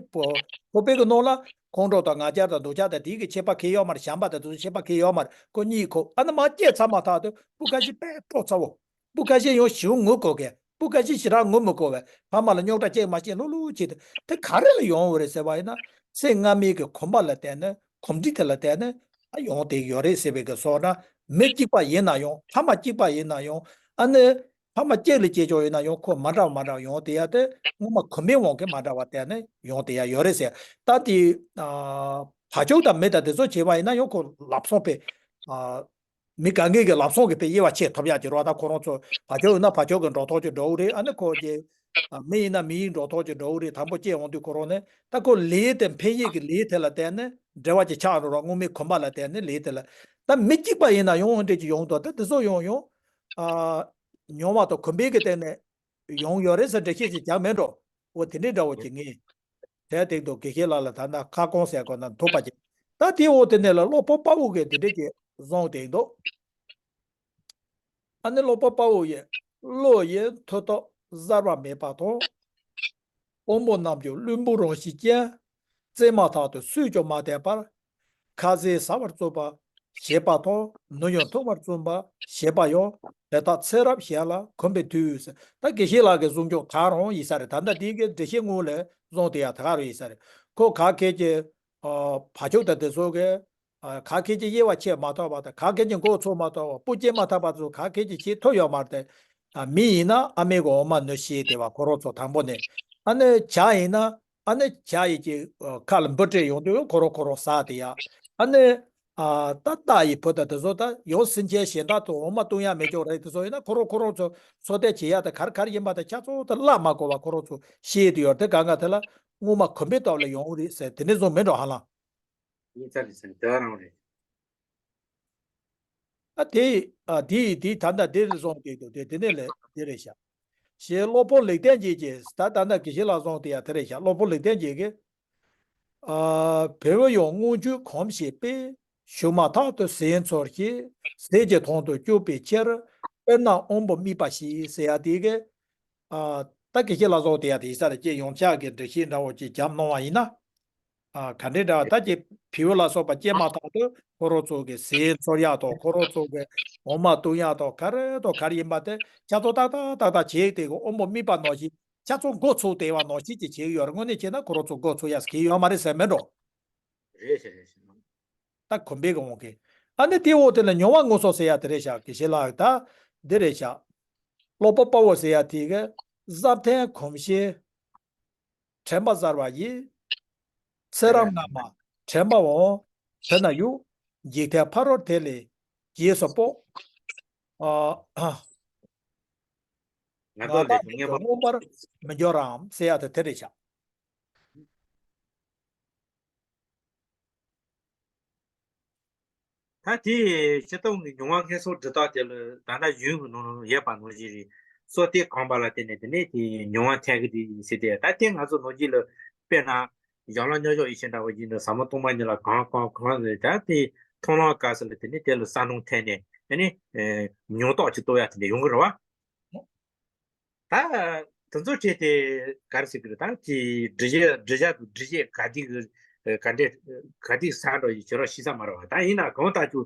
ཁོག་པའི་གི་ནང་ལ་ཁོང་ཁྲོ་དང་ང་རྒྱལ་དང་འདོད་ཆགས་དང་དེའི་གི་ཁྱད་པར་གང་ཡོད་མ་རེད། བྱམས་པ་དང་དེ་ཚོ་ཁྱད་པར་གང་ཡོད་མ་རེད། ཁོ་གཉིས་ཁོ་ཨ་ནི་མ་སྐྱེས་ཚར་མ་ཐག་ཏུ་སྤུ་ཁ་ཤས་དཔེ་ཁྲོ་ཚ་བོ། སྤུ་ཁ་ཤས་ཡང་ཞེ་པོ་ངུ་དགོས་གི། སྤུ་ཁ་ཤས་ཞེ་དྲག་ངུ་མི་དགོས་པས། ཕ་མ་ལ་རྙོག་དྲ་སྐྱེལ་མ་སྐྱེལ་ལྷུག་ལྷུག་བྱེད་དུ་དེ་ག་རེ་ལ་ཡོང་བ་རེད་ཟེར་བ་ཡིན་ན། ཚེ་སྔ་མའི་གི་གོམས་པ་ལ་བརྟེན་ནས་གོམས་འདྲིས་དེ་ལ་བརྟེན་ནས་ཨ་ཡོང་དེ་ཡོད་རེད་ཟེར་བའི་གི་སོགས་ན། མི་གཅིག་པ་ཡིན་ན་ཡང་ཕ་མ་གཅིག་པ་ཡིན་ན་ཡང་ཨ་ནི་ཕ་མ་གཅིག་ལ་སྐྱེས་ཆོག་ཡིན་ན་ཡང་ཁོ་མ་འདྲ་བ་མ་འདྲ་བ་ཡོང་དེ་ཡ་དེ་སྔོན་མ་གོམས་པའི་དབང་གིས་མ་འདྲ་བ་བརྟེན་ནས་ཡོང་དེ་ཡ་ཡོད་རེད་ཟེར། ད་དེ་ཨ་བག་ཆགས་དང་མི་དང་དེ་ཚོ་བྱས་པ་ཡིན་ན་ཡང་ཁོ་ལབ་སོང་པས། ཨ། མི་གང་གིས་གི་ལབ་སོང་གི་དཔེ་དབྱེ་བ་ཕྱེ་ཐུབ་ཡག་ཅིག་རོགས། ད་ཁོ་རང་ཚོ་བག་ཆགས་ཡོད་ན་བག་ཆགས་ཀྱི་འགྲོ་ཐོག་ཅིག་འགྲོ་གི་རེད། ཨ་ནི་ཁོ་ཀྱི་ཨ་མི་ཡིན་ན་མི་ཡི་འགྲོ་ཐོག་ཅིག་འགྲོ་གི་རེད། དང་པོ་སྐྱེས་འོང་དུས་ཁོ་རང་ནི་ད་ཁོ་ལས་དེ་འཕེལ་ཡས་ཀྱི་ལས་དེ་ལ་བརྟེན་ནས་འབྲེལ་བ་ཅིག་ཆགས་འགྲོ་རོགས། སྔོན་མའི་གོམས་པ་ལ་བརྟེན་ནས་ལས་དེ་ལ་ད་མི་གཅིག་པ་ཡིན་ན་ཡང་འདྲ་ཅིག་ཡོང་འདུག་ད་དེ་ཚོ་ཡང་ཡང་ཨ་མྱོང་བ་དང་གོམས་པའི་གི་སྟེང་ནས་ཡོང་ཡོད་རེད་ཟེར་འགྲེལ་བཤད་ཅིག་རྒྱག་མེད་འགྲོ། འོ་དེ་འདྲའི་འདྲ་བོ་ཅིག་ངས་དེ་སྟེང་དུ་དགེ་བཤེས་ལགས་ལ་ད་ལྟ་ཁ་སྐོང་ཟེར་དགོས་ན་ཐུག་པ་ཅིག་ད་དེ་འོ་དེ་ནས་ལ་ཀློག་པ་དཔའ་བོ་གིས་དེ་འདྲས་ཀྱི་བཟུང་སྟེ་འདུག་ཨ་ནི་ཀློག་པ་དཔའ་བོ་ཡིས་བློ་ཡི་མཐུ་སྟོབས་གསར་བ་མེད་པ་དང་། དབང་པོ་རྣམས་ཀྱི་བླུན་པོ་རང་བཞིན་ཅན། བཙས་མ་ཐག་ཏུ་སུས་ཀྱང་མ་བསྡད་པར། ཁ་ཟས་ཟ་བར་བརྩོན་པ་ཞེས་པ་དང་ནུ་ཡང་འཐུང་བར་བརྩོན་པ་ཞེས་པ་ཡང་དེ་དག་ཚེ་རབས་གཞན་ལ་གོམས་པའི་དུས་སུ། ད་དགེ་བཤེས་ལགས་ཀྱི་གསུང་ཆོས་ད་རུང་ཡིན་ས་རེད། ད་ལྟ་དེའི་གི་འགྲེལ་བཤད་སྔོན་ལ་བཟུང་དེ་ཡང་ད་ག་རུ་ཡིན་ས་རེད། ཁོ་ག་གལ་གྱི་བག་ཆགས་དང་དེ་ཚོ་གི་ག་གལ་གྱི་དབྱེ་བ་ཕྱེ་མ་ཐུབ་པ་དང་། ག་གལ་གྱི་མགོ་ཚོས་མ་ཐུབ་པ། སྤུ་སྐྱེས་མ་ཐག་པ་ཚོ་ག་གལ་གྱི་བྱེད་ཐུབ་ཡོད་མ་རེད། མི་ཡིན་ན་ཨ་མའི་གི་འོ་མ་ནུ་ཤེས་དེ་བ་ཁོ་རང་ཚོ་དང་པོ་ནས། ཨ་ནི་བྱ་ཡིན་ན་ཨ་ནི་བྱ་ཡི་གི་ཁ་ལ་འབུ་སྤྲད་ཡོང་དུས་ཁོ་རང་ཁོ་རང་ཟ་དེ་ཡ། ཨ་ནི་ད་རྟ་ཡི་བུ་དང་དེ་ཚོ་ད་ཡང་སེམས་ཅན་གཞན་དག་ཏུ་འོ་མ་བཏུང་ཡ་མེད་ཅོག་རེད། དེ་ཚོ་ཡིན་ན་ཁོ་རང་ཁོ་རང་ཚོ་འཚོ་སྡོད་བྱེད་ཡ་ད་ག་རེ་ག་རེ་ཡིན་པ་ད་ཆ་ཚང་ད་བརླག་མ་དགོས་པ་ཁོ་རང་ཚོ་ཤེས་དེ་ཡོད་རེད། དེ་གང་ག་དེ་ལ་སྔོན་མ་གོམས་པའི་སྟོབས་ལ་ཡོང་རེད་ཟེར་དེ་ནས་བཟུང་མེད་འགྲོ་ཧ་ལམ། ཡིན་ས་རེད་ཟེར་དེ་རང་རེད། ཨ་དེ་ཨ་དེ་དེ་ད་ལྟ་དེ་རེད་བཟུང་དེ་འདུག་དེ་དེ་ནས་ལས་དེ་རེད་ཤག་ཞེས་སློབ་དཔོན་ལེགས་ལྡན་འབྱེད་ཀྱིས་ད་ད་ལྟ་དགེ་བཤེས་ལགས་བཟུང་དེ་ཡ་དེ་རེད་ཤག་སློབ་དཔོན་ལེགས་ལྡན་འབྱེད་ཀྱིས། ཨ་བེའུ་ཡང་རྔུལ་ཆུས་གོམས་ཤིང་པས། ཞུ་མ་ཐག་ཏུ་ཟས་འཚོལ་ཞིང་། ཟས་ཀྱི་དོན་དུ་སྤྱོད་པའི་ཕྱིར། དཔེར་ན་དབང་པོ་དམིགས་པ་བཞིན་ཟེར་ཡ་དེ་གི། ཨ་ད་དགེ་བཤེས་ལགས་བཟུང་དེ་ཡ་དེ་ཡིན་ས་རེད། ཅེས་ཡོངས་ཁྱབ་ཀྱི་འགྲེལ་བཤད་འདྲ་བོ་ཅིག་བརྒྱབ་གནང་བ་ཡིན་ན། ཨ་ག་འདྲའི་འདྲ་བ་ད་ཅིག་བེའུ་ལ་སོགས་པ་སྐྱེས་མ་ཐག་ཏུ་ཁོ་རང་ཚོ་གི་ཟས་འཚོལ་ཡག་དང་ཁོ་རང་ཚོ་གི་འོ་མ་བཏུང་ཡག་དང་ག་རེ་དང་ག་རེ་ཡིན་པ་དེ་ཆ་ཚང་ཏག་ཏག་ཏག་ཏག་བྱས་ཏེ་གི་དབང་པོ་དམིགས་པ་ནང་བཞིན་ཆ་ཚང་འགོ་ཚུགས་བསྡད་པ་ནང་བཞིན་ཅིག་བྱེད་ཀྱི་ཡོད་རེད། དངོས་གནས་བྱས་ན་ཁོ་རང་ཚོ་འགོ་ཚུགས་ཡག་གི་ཡོད་མ་རེད་ཟེར་མེད་འགྲོ། རེད་ཤག་རེད་ཤག་ད་གོམས་པའི་གི་དབང་གིས། ཨ་ནི་དེའི་འོག་དེ་ལ་མྱོང་བ་སྔོན་སོང་ཟེར་ཡག་དེ་རེད་ཤག་དགེ་བཤེས་ལགས་ད་འདི་རེད་ཤག་སློབ་དཔོན་དཔའ་བོ་ཟེར་ཡག་དེ་གི་བཟའ་ཐེངས་གོམས་ཤིང་། དྲན་པ་གསར་བ་ཡིས། ཚེ་རབས་སྔ་མ་དྲན་པའམ། དེ་ན་ཡུག་འཇིག་རྟེན་ཕ་རོལ་དེ་ལས་རྗེས་སུ་དཔོག་ང་ང་བདག་ལས་ཀྱང་མངོན་པར་མངོན་པར་མི་འགྱུར་རམ་ཟེར་ཡག་དེ་དེ་རེད་ཤག་ད་དེ་སྤྱིར་བཏང་གི་མྱོང་བ་སྔོན་སོང་འབྲི་སྟངས་དེ་ལ་ད་ལྟ་ཡུལ་གྱི་ནང་ལ་ཡོད་པ་ནང་བཞིན་རེད། སོ་དེ་གང་པ་ལ་བརྟེན་ནས་དེ་ནས་དེ་མྱོང་བ་འཐེན་གྱི་རེད་ཟེར་ཏེ། ད་དེ་ང་ཚོ་ནང་བཞིན་ལ་དཔེར་ན་ཡན་ལག་སྨྱོ་བྱང་ཡིད་བཞིན་འདྲ་བོ་ཡིན་ན་ཟབ་མོ་སྟོང་པ་ཉིད་ལ་གང་གང་གང་ཟེར། ད་དེ་མཐོང་ལམ་སྐབས་སུ་ལ་དེ་ནས་དེ་ལ་བསམ་བློ་འཐེན་ནས་དེ་ནས་མྱོང་རྟོགས་ཅིག་རྟོགས་ཡ་དེ་འདྲ་ཡོང་གི་རེད་བ། ད་དེ་ཚོ་བྱས་ཏེ་ག་རེ་ཟེར་གི་རེད། ད་ཅི་འབྲི་བྱ་འབྲི་བྱ་དང་འབྲི་བྱེད་ག་དེ་གི་ག་འདྲས་ག་དེ་ཟ་འགྲོ་ཡི་ཁྱོད་རང་ཤེས་ས་མ་རེད་བ། ད་ཡིན་ན་གང་ལྟར་ཀྱང་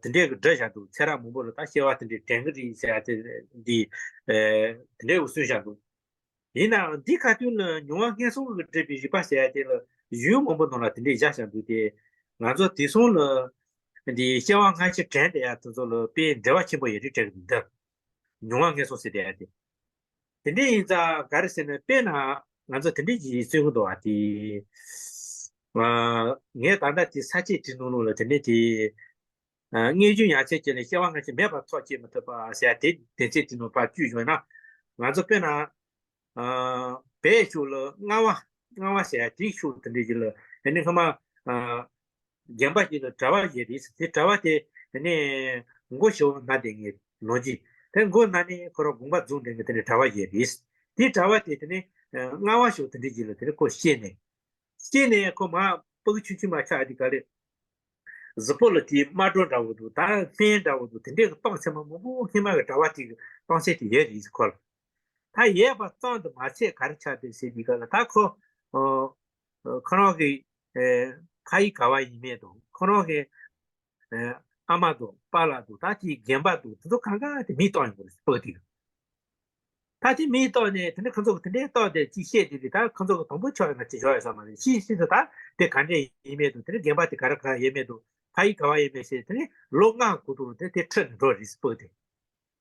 དེ་འདྲས་གི་འབྲི་བྱ་འདུག་ཚེ་རབས་མང་པོ་ལ་ད་སྐྱེ་བ་དེ་འདྲས་དྲན་གི་རེད་ཟེར་ཡ་དེ་འདི་དེ་འདྲས་གི་གསུངས་བཞག་འདུག་ཡིན་ནའང་འདི་ཁ་ཐུག་ལ་མྱོང་བ་སྔོན་སོང་གི་སྒྲིབ་པའི་རིག་པ་ཟེར་ཡ་དེ་ལ་ཡུལ་མང་པོ་ནང་ལ་དེ་འདྲས་བཞག་བཞག་འདུག་སྟེ། ང་ཚོ་དེང་སང་ལ་འདི་སྐྱེ་བ་སྔ་ཕྱི་དྲན་བསྡད་ཡ་དེ་ཚོ་ལ་དཔེ་འབྲེལ་བ་ཆེན་པོ་ཡོད་རེད་དྲན་གི་འདུག་མྱོང་བ་སྔོན་སོང་ཟེར་བསྡད་ཡ་དེ། དེ་འདྲ་ཡིན་ཙང་ག་རེ་ཟེར་ན། དཔེར་ན་ ང་ཚོ་དེ་འདྲས་ཀྱི་བརྩི་གི་འདུག་བ་དེ། ཨ། ངས་ད་ལྟ་དེ་ས་བཅད་དེ་ནང་ལོགས་ལ་དེ་འདྲས་དེ། ཨ། དངོས་རྒྱུ་ཡང་རྩེ་བཅད་ལས་སྐྱེ་བ་སྔ་ཕྱི་མེད་པར་ཐག་བཅད་མི་ཐུབ་པ་ཟེར་ཡ་དེ་སྡེ་ཚན་དེ་ནང་ཕར་བཅུག་ཡོད་ན། ང་ཚོ་དཔེར་ན། ཨ། བའི་ཤུགས་ལ་མངའ་བ། མངའ་བ་ཟེར་ཡ་དེའི་ཤུགས་དེ་འདྲས་ཀྱི་ལ་དེ་ནི་སྔ་མ། ཨ། རྒན་པ་ཞིག་ལ་གྲྭ་པ་ཞིག་རེད། དེ་གྲྭ་པ་དེ་དེ་ནས་མགོ་ཞིག་ན་བསྡད་མཁན་ནང་བཞིན། དེ་མགོ་ན་ནས་ཁོ་རང་དགོངས་པ་རྫོགས་བསྡད་མཁན་དེ་ནས་གྲྭ་པ་ཞིག་རེད། དེ་གྲྭ་པ་དེ་དེ་ནས་མངའ་བ་ཞིག་དེ་འདྲས་ཞིག་ལ་དེ་ནས་ཁོ་སྐྱེས་ནས། སྐྱེས་ནས་ཁོ་མར་ཕྲུ་གུ་ཆུང་ཆུང་མ་ཆགས་དེ་ག་ལེ། གཟུགས་པོ་ལ་དེ་དམར་འགྲོ་འདྲ་བོ་འདུག་ད་སྨན་འདྲ་བོ་འདུག་དེ་འདྲས་ཀྱི་གཏོང་ཚད་མ་མང་པོ་སྔོན་མ་གི་གྲྭ་པ་དེ་གི་གཏོང་ཚད་དེ་ཡོད་རེད་ཁོ་ལ། ད་ཡོད་པ་ཙམ་དུ་མ་ཚད་ག་རེ་ཆགས་འདུག་ཟེར་དུས་སྐབས་ལ་ད་ཁོ། ཨ། ཁོ་རང་གི། ཨེ། ཕ་ཡུལ་ག་བ་ཡིན་མིན་དང་ཁོ་རང་གི། ཨེ། ཨ་མ་དང་པཱ་ལགས་དང་ད་ཅིག་རྒན་པ་དང་དེ་ཚོ་གང་ག་དེ་མིང་བཏགས་ཡོང་གི་རེད་ཕྲུ་གུ་དེ་གི། ད་དེ་མིང་བཏགས་ནས་དེ་ནས་ཁོ་ཚོ་གི་དེ་འདྲའི་བཏགས་ཏེ་ཅིག་བཤད་དེ་དེ་ད་ཁོ་ཚོ་གི་དང་པོ་ཆགས་ཡོད་ན་ཅིག་བཞག་ཡོད་ས་མ་རེད། ཤེས་ཤེས་དུ་ད་དེ་ག་འདྲས་ཡིན་མིན་དང་དེ་ནས་རྒན་པ་དེ་ག་རེ་ག་ཡིན་མིན་དང་ཕ་ཡུལ་ག་བ་ཡིན་མིན་ཟེར་དེ་ནས་ལོ་ལྔ་གོང་དུ་དེ་དེ་ཁྲིད་ནས་འགྲོ་རེད་ཕྲུ་གུ་དེ།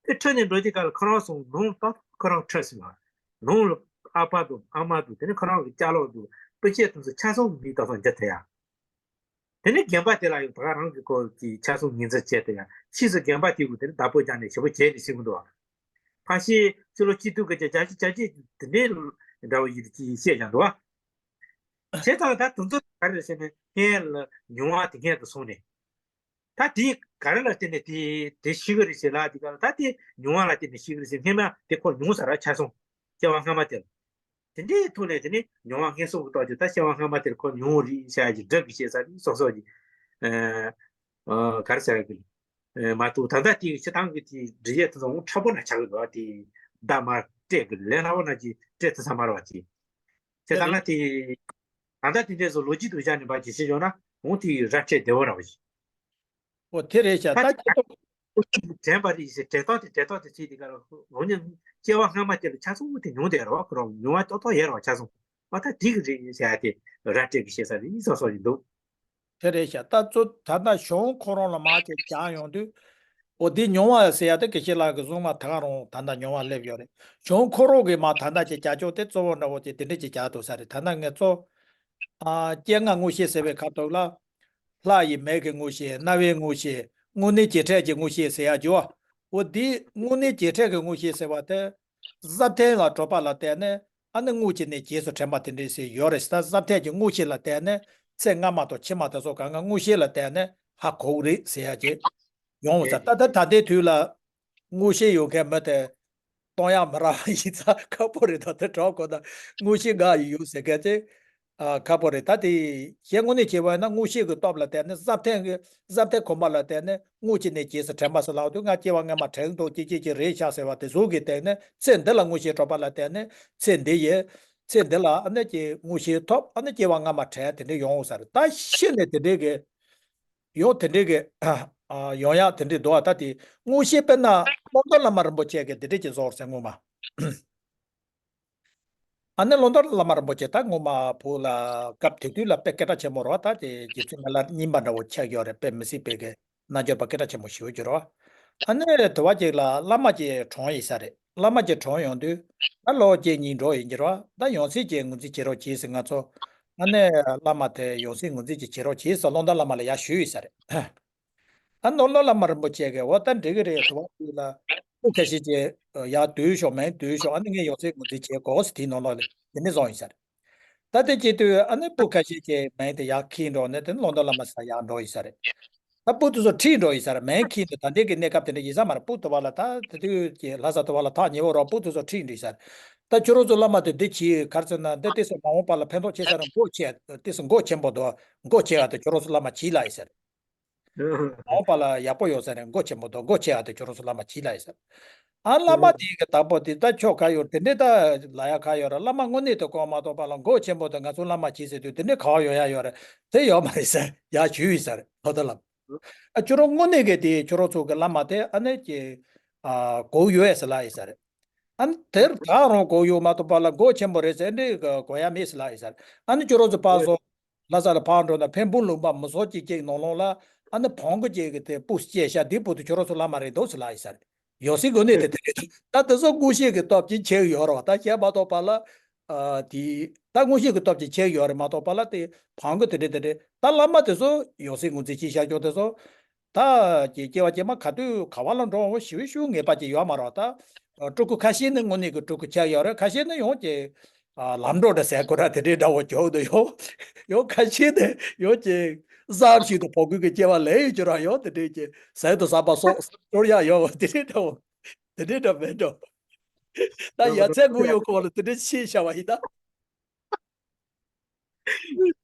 དེ་ཁྲིད་ནས་འགྲོ་དུས་སྐབས་ལ་ཁོ་རང་སོང་ནང་ཏག་ཏག་ཁོ་རང་ཁྲིད་ཟིན་པ། ནང་ལ་ཨ་ཕ་དང་ཨ་མ་དང་དེ་ནས་ཁོ་རང་གི་ཅ་ལག་དང་སྤུན་མཆེད་དེ་ཚོ་ཆ་ཚང་མིང་ཏག་ཏག་འབྱེད་ཐུབ་ཡ། དེ་ནས་རྒན་པ་དེ་ལ་ཡང་ད་ག་རང་གི་སྐོར་གྱི་ཆ་ཚང་ངོས་འཛིན་བྱས་ཏེ་ཡང་ཕྱིས་སུ་རྒན་པ་དེ་གུ་དེ་ནས་བདག་པོ་རྒྱག་ནས་ཞེ་པོ་བྱས་ནས་ཟིན་གི་འདུག་ཕ་ཤི་ཕྱི་ལོ་གཅིག་སྟོང་དགུ་བརྒྱ་བརྒྱད་ཅུ་གྱ་གཅིག་དེ་འདྲའི་འདྲ་བོ་ཡིན་ཅིག་བཤད་ཀྱང་འདུག་བ། བྱས་ཙང་ད་དེ་ཚོ་ག་རེ་རེད་ཟེར་ན་སྔོན་ལ་མྱོང་བ་དེ་སྔོན་དུ་སོང་ནས། ད་དེ་ག་རེ་ལ་བརྟེན་ནས་དེ་དེ་ཤི་གི་རེད་ཟེར་ལ་དེ་ག་ལ་ད་དེ་མྱོང་བ་ལ་བརྟེན་ནས་ཤི་གི་རེད་ཟེར། སྔོན་མ་དེ་ཁོ་མྱོང་ས་ར་ཆ་སོང་། སྐྱེ་བ་སྔ་མ་དེར། དེ་འདྲའི་ཐོག་ནས་དེ་ནི་མྱོང་བ་སྔོན་སོང་གི་རྟགས་ཀྱི་ད་སྐྱེ་བ་སྔ་མ་དེར་ཁོ་མྱོང་རེད་བྱ་ཡ་གི་སྒྲུབ་ཀྱི་བཤད་ས་རེད་སོ་སོ་གི། ཨ། ཨ། ག་རེ་ཟེར་གི། ཨ། མ་གཏོགས་ད་ལྟ་དེའི་སྤྱི་བཏང་གི་དེའི་འབྲི་ཡས་དེ་ཚོ་འུ་ཕྲ་པོ་ན་ཆགས་གི་འདུག་བ། དེ་བརྡ་མ་སྤྲད་གི་ལན་སླ་པོ་ན་ཅིག་སྤྲད་ཐུབ་ས་མ་རེད་བ་དེ། དེ་ད་ལྟ་དེ། ད་ལྟ་དེ་འདྲས་སུ་ལོ་རྒྱུས་དུ་བཞག་ནས་འབའ་ཇི་ཞིག་ཡོད་ན་འོང་དེ་ཡི་ར་སྤྲད་བདེ་བོ་ར་བ་ཞིག་ཨོ་དེ་རེད་ཤག་ད་ད་ཁྱེད་ཚོ། དྲན་པ་རེད་ཟེར་དྲན་སྟངས་དེ་དྲན་སྟངས་དེ་ཚིག་དེ་ག་ར་རང་ཉིད་སྐྱེ་བ་སྔ་མ་དེ་ལ་ཆ་ཚང་དེ་མྱོང་བསྡད་ར་བ་ཁོ་རང་མྱོང་བ་ཏོག་ཏོག་ཡོད་ར་བ་ཆ་ཚང་བ་ད་དེ་གི་རེད་ཟེར་ཡ་དེ་ར་སྤྲད་གི་བཤད་ས་རེད་སོ་སོ་ཡིན་འདུག་དེ་རེད་ཤག་ད་གཙོ་ད་ལྟ་གཞུང་ཁོ་རང་ལ་མ་ཅིག་སྦྱང་ཡོང་དུས། ཨོ་འདི་མྱོང་བ་ཟེར་ཡ་དེ་དགེ་བཤེས་ལགས་ཀྱི་གསུང་མ་ད་ག་རང་ད་ལྟ་མྱོང་བ་སླེབས་ཡོད་རེད། གཞུང་ཁོ་རང་གི་མ་ད་ལྟ་ཅིག་བྱ་ཕྱོགས་དེ་གཙོ་བོ་འདྲ་བོ་ཅིག་དེ་འདྲ་ཅིག་བྱ་ཐུབ་ས་རེད། ད་ལྟ་ངས་གཙོ། ཨ། སྤྱན་སྔ་མངོན་ཤེས་ཟེར་བའི་ཁ་ཐུག་ལ། ལྷ་ཡི་མིག་གི་མངོན་ཤེས། རྣ་བའི་མངོན་ཤེས། དངོས་གནས་བྱེ་བྲག་གི་མངོན་ཤེས་ཟེར་ཡ་ཅིག་ཡོད། འོ་འདི་དངོས་གནས་བྱེ་བྲག་གི་མངོན་ཤེས་ཟེར་བ་དེ། གཟབ་ཐན་ལ་གྲོལ་བ་ལ་བརྟེན་ནས་ཨ་ནི་དངོས་ཀྱི་གནས་རྗེས་སུ་དྲན་པ་དེ་འདྲ་ཞིག་ཡོད་རེད་ཟེར། ད་གཟབ་ཐན་གྱི་མངོན་ཤེས་ལ་བརྟེན་ནས་ཚེ་སྔ་མ་དང་ཕྱི་མ་དེ་ཚོ་གང་ག་མངོན་ཤེས་ལ་བརྟེན་ནས་ཧ་གོ་གི་རེད་ཟེར་ཡ་ཅིག་ཡོང་ཟེར། ད་ལྟ་ད་ལྟའི་དུས་ལ་མངོན་ཤེས་ཡོད་མཁན་མི་དེ། གཏོང་ཡག་མི་རག་པ་ཡིན་ཙང་ཁག་པོ་རེད། ད་དེ་གྲོགས་ཁོ་ན་དངོས་གཞི་འགའ་ཡི་ཡོད་ཟེར་མཁན་དེ། ཨ། ཁག་པོ་རེད། ད་དེ་གཞན་དངོས་གནས་བྱས་པ་ཡིན་ན་དངོས་གཞི་གི་སྟོབས་ལ་བརྟེན་ནས་གཟབ་ཐན་གྱི་གཟབ་ཐན་གོམས་པ་ལ་བརྟེན་ནས་དངོས་ཀྱི་གནས་རྗེས་སུ་དྲན་པ་ཟེར་ལབ་དུས་ང་སྐྱེ་བ་སྔ་མ་དྲན་འདུག་ཅི་ཅི་ཅི་རེད་ཤག་ཟེར་བ་དེ་གཟུགས་ཀྱི་སྟེང་ནས་ཚེ་འདི་ལ་དངོས་གཞི་གྲོལ་བ་ལ་བརྟེན་ནས་ཚེ་འདི་ཡི་ཚེ་འདི་ལ་ཨ་ནི་ཀྱི་དངོས་གཞི་ཐོབ་ཨ་ནི་སྐྱེ་བ་སྔ་མ་དྲན་དེ་འདྲ་ཡོང་ས་རེད། ད་ཤི་ནས་དེ་འདྲའི་གི་ཡང་དེ་འདྲའི་གི་ཨ་ཡོང་ཡག་དེ་འདྲའི་འདུག་ཨ། ད་དེ་དངོས་གཞི་དཔེར་ན་ཀློང་རྡོལ་བླ་མ་རིན་པོ་ཆེ་གིས་དེ་འདྲའི་ཅིག་བཟོ་ར་ཟེར་ངོ་མ། ཨ་ནི་ཀློང་རྡོལ་བླ་མ་རིན་པོ་ཆེ་ད་ངོ་མ་བོད་ལ་སྐབས་དེ་དུས་ལ་དཔེ་སྐད་གྲགས་ཆེན་པོ་རེད་བ། ད་དེ་རྗེ་བཙུན་མི་ལ་རྙིང་པ་འདྲ་བོ་ཆགས་ཡོད་རེད། དཔེ་མི་སྲིད་པའི་གི་རྣལ་འབྱོར་པ་སྐད་གྲགས་ཆེན་པོ་ཞེ་པོ་ཅིག་རེད་བ། ཨ་ནི་དེ་བ་ཅིག་ལ་བླ་མ་ཅིག་གྲོངས་ཡིན་ས་རེད། བླ་མ་ཅིག་གྲོངས་ཡོང་དུས་ད་ལོ་གཅིག་གཉིས་འགྲོ་ཡིན་གྱི་རེད་བ། ད་ཡང་སྲིད་ཅིག་ངོས་འཛིན་བྱེད་རོགས་གྱིས་ཟེར་ང་ཚོ། ཨ་ནི་བླ་མ་དེ་ཡང་སྲིད་ངོས་འཛིན་ཅིག་བྱེད་རོགས་གྱིས་ཟེར་ཀློང་རྡོལ་བླ་མ་ལ་ཡར་ཞུས་ཡིན་ས་རེད། ཨ་ནི་ཀློང་རྡོལ་བླ་མ་རིན་པོ་ཆེ་གིས་འོ་ད་འགྲིག་གི་རེད། དུ་བ་དུས་ལ་སྐུ་ཁ་ཤས་ཀྱིས་ཡར་སྡོད་ཤོག་མར་སྡོད་ཤོག་ཨ་ནི་ངས་ཡང་སྲིད་ངོས་འཛིན་བྱེད་དགོས་ཟེར་དེའི་ནང་ལོགས་ལ་དེ་ནས་བཟུང་ཡིན་ས་རེད། ད་དེ་བྱེད་དུས་ཨ་ནི་སྤུ་ཁ་ཤས་ཀྱིས་མར་དེ་ཡར་འཁྱེར་འགྲོ་ནས་དེ་ནི་ཀློང་རྡོལ་བླ་མ་ས་ཡར་འགྲོ་ཡིན་ས་རེད། ད་སྤུ་དེ་ཚོ་ཁྲིད་འགྲོ་ཡིན་ས་རེད། མར་འཁྱེར་ནས་ད་ལྟའི་གི་གནས་སྐབས་དེ་འདྲ་ཡིན་ས་མ་རེད། སྤུ་དུ་བ་ལ་ད་དེ་དུས་ཀྱི་ལྷ་ས་དུ་བ་ལ་ཐག་ཉེ་བོ་རོགས་སྤུ་དེ་ཚོ་ཁྲིད་འགྲོ་ཡིན་ས་རེད། ད་ཁྱོད་རང་ཚོ་བླ་མ་དེ་འདི་གྱིས་ག་རེ་ཟེར་ན་འདི་ཏོག་ཙམ་མ་འོངས་པ་ལ་ཕན་ཐོགས་ཆེ་ས་རེད། མགོ་ཆེ་ཏོག་ཙམ་མགོ་ཆེ་བ་དེ་ཁྱོད་རང་ཚོ་བླ་མ་གྱིས་ལབ་ཡིན་ས་རེད། མ་འོངས་པ་ལ་ཡག་པོ་ཡོང་ས་རེད། མགོ་ཆེན་པོ་དང་མགོ་ཆེ་བ་དེ་ཁྱོད་རང་ཚོ་བླ་མ་གྱིས་ལབ་ཡིན་ས་རེད། ཨ་བླ་མ་དེ་གི་བདག་པོ་དེ་ད་ཁྱོད་ག་ཡོད་དེ་འདྲས་ད་ལབ་ཡ་ག་ཡོད་ར། བླ་མ་དངོས་གནས་དེ་གོ་མ་གཏོགས་པ་ལ་མགོ་ཆེན་པོ་དེ་ང་ཚོ་བླ་མ་གྱིས་ཟེར་དུས་དེ་འདྲས་ག་བ་ཡོང་ཡ་ཡོད་རེད། དེ་ཡོད་མ་རེད་ཟེར་ཡར་ཞུས་ཡིན་ས་རེད། ལྷོ་ད་ལམ། ཨ་ཁྱོད་རང་དངོས་གནས་གི་དེ་ཁྱོད་རང་ཚོ་གི་བླ་མ་དེ་ཨ་ནི་ཀྱི་ཨ་གོ་ཡོད་ཟེར་ལབ་ཡིན་ས་རེད། ཨ་ནི་དེར་ད་རང་གོ་ཡོད་མ་གཏོགས་པ་ལ་མགོ་ཆེན་པོ་རེད་ཟེར་འདྲི་གོ་ཡ་མེད་ཟེར་ལབ་ཡིན་ས་རེད། ཨ་ནི་ཁྱོད་རང་ཚོ་ཕར་སོང་ལྷ་ས་ལ་ཕར་འགྲོ་ན་འཕན་པོ་ལུང་པ་མི་ཚོགས་གཅིག་གཅིག་ནང་ལོགས་ལ་ཨ་ནི་བོང་གི་ཅིག་གི་དེ་སྤུ་སྐྱེས་ཤ་འདི་སྤུ་དུ་ཁྱོད་རང་ཚོ་བླ་མ་རེད་འདུག་ཟེར་ལབ་ཡིན་ས་རེད། ཡོད་སྲིད་དགོས་ནས་དེ་དེ་རེད། ད་དེ་ཚོ་དངོས་གཞི་གི་སྟོབས་ཀྱིས་ཆེ་གི་ཡོད་རེད་བ། ད་བཤད་མ་གཏོགས་པ་ལ་ ཨ་དེ་ད་མངོན་ཤེས་ཀྱི་སྟོབས་ཀྱིས་ཁྱེར་ཡོད་རེད་མ་གཏོགས་པ་ལ་དེ་བང་གི་དེ་འདྲ་དེ་འདྲ་ད་བླ་མ་དེ་ཚོ་ཡང་སྲིད་ངོས་འཛིན་བྱས་བཞག་ཀྱོག་དེ་ཚོ། ད་ཀྱི་སྐྱེ་བ་སྐྱེས་མ་ག་དུས་ག་བ་ལ་འགྲོ་འོ་ཞིབ་ཞུ་ངེས་པ་ཅིག་ཡོད་མ་རེད་ད། སྤྲུལ་སྐུ་ཁ་ཤས་ནི་དངོས་གནས་ཀྱི་སྤྲུལ་སྐུ་ཆགས་ཡོད་རེད། ཁ་ཤས་ནི་ཡང་ཀྱི་ལམ་འགྲོ་འདྲ་ཟེར་ཁོ་ར་དེ་འདྲའི་འདྲ་བོ་ཀྱོག་འདུག་ཡོ། ཡོ་ཁ་ཤས་ནི་ཡོ་ཀྱི་བསམ་ཞིག་ཏུ་བོ་གུ་གི་སྐྱེ་བ་ལེན་ཡོད་ཀྱི་ར་ཡོ་དེ་འདྲའི་ཀྱི་ཟས་དུ་ཟ་པ་སོགས་སོར་ཡ་ཡོ་དེ་འདྲའི་འདྲ་བོ་དེ་འདྲའི་འདྲ་མེད་འགྲོ། ད་ཡ་མཚན་དངོས་ཡོད་ཁོ་ལ་དེ་འདྲའི་ཤེས་བྱ་བ་ཡིན་ད།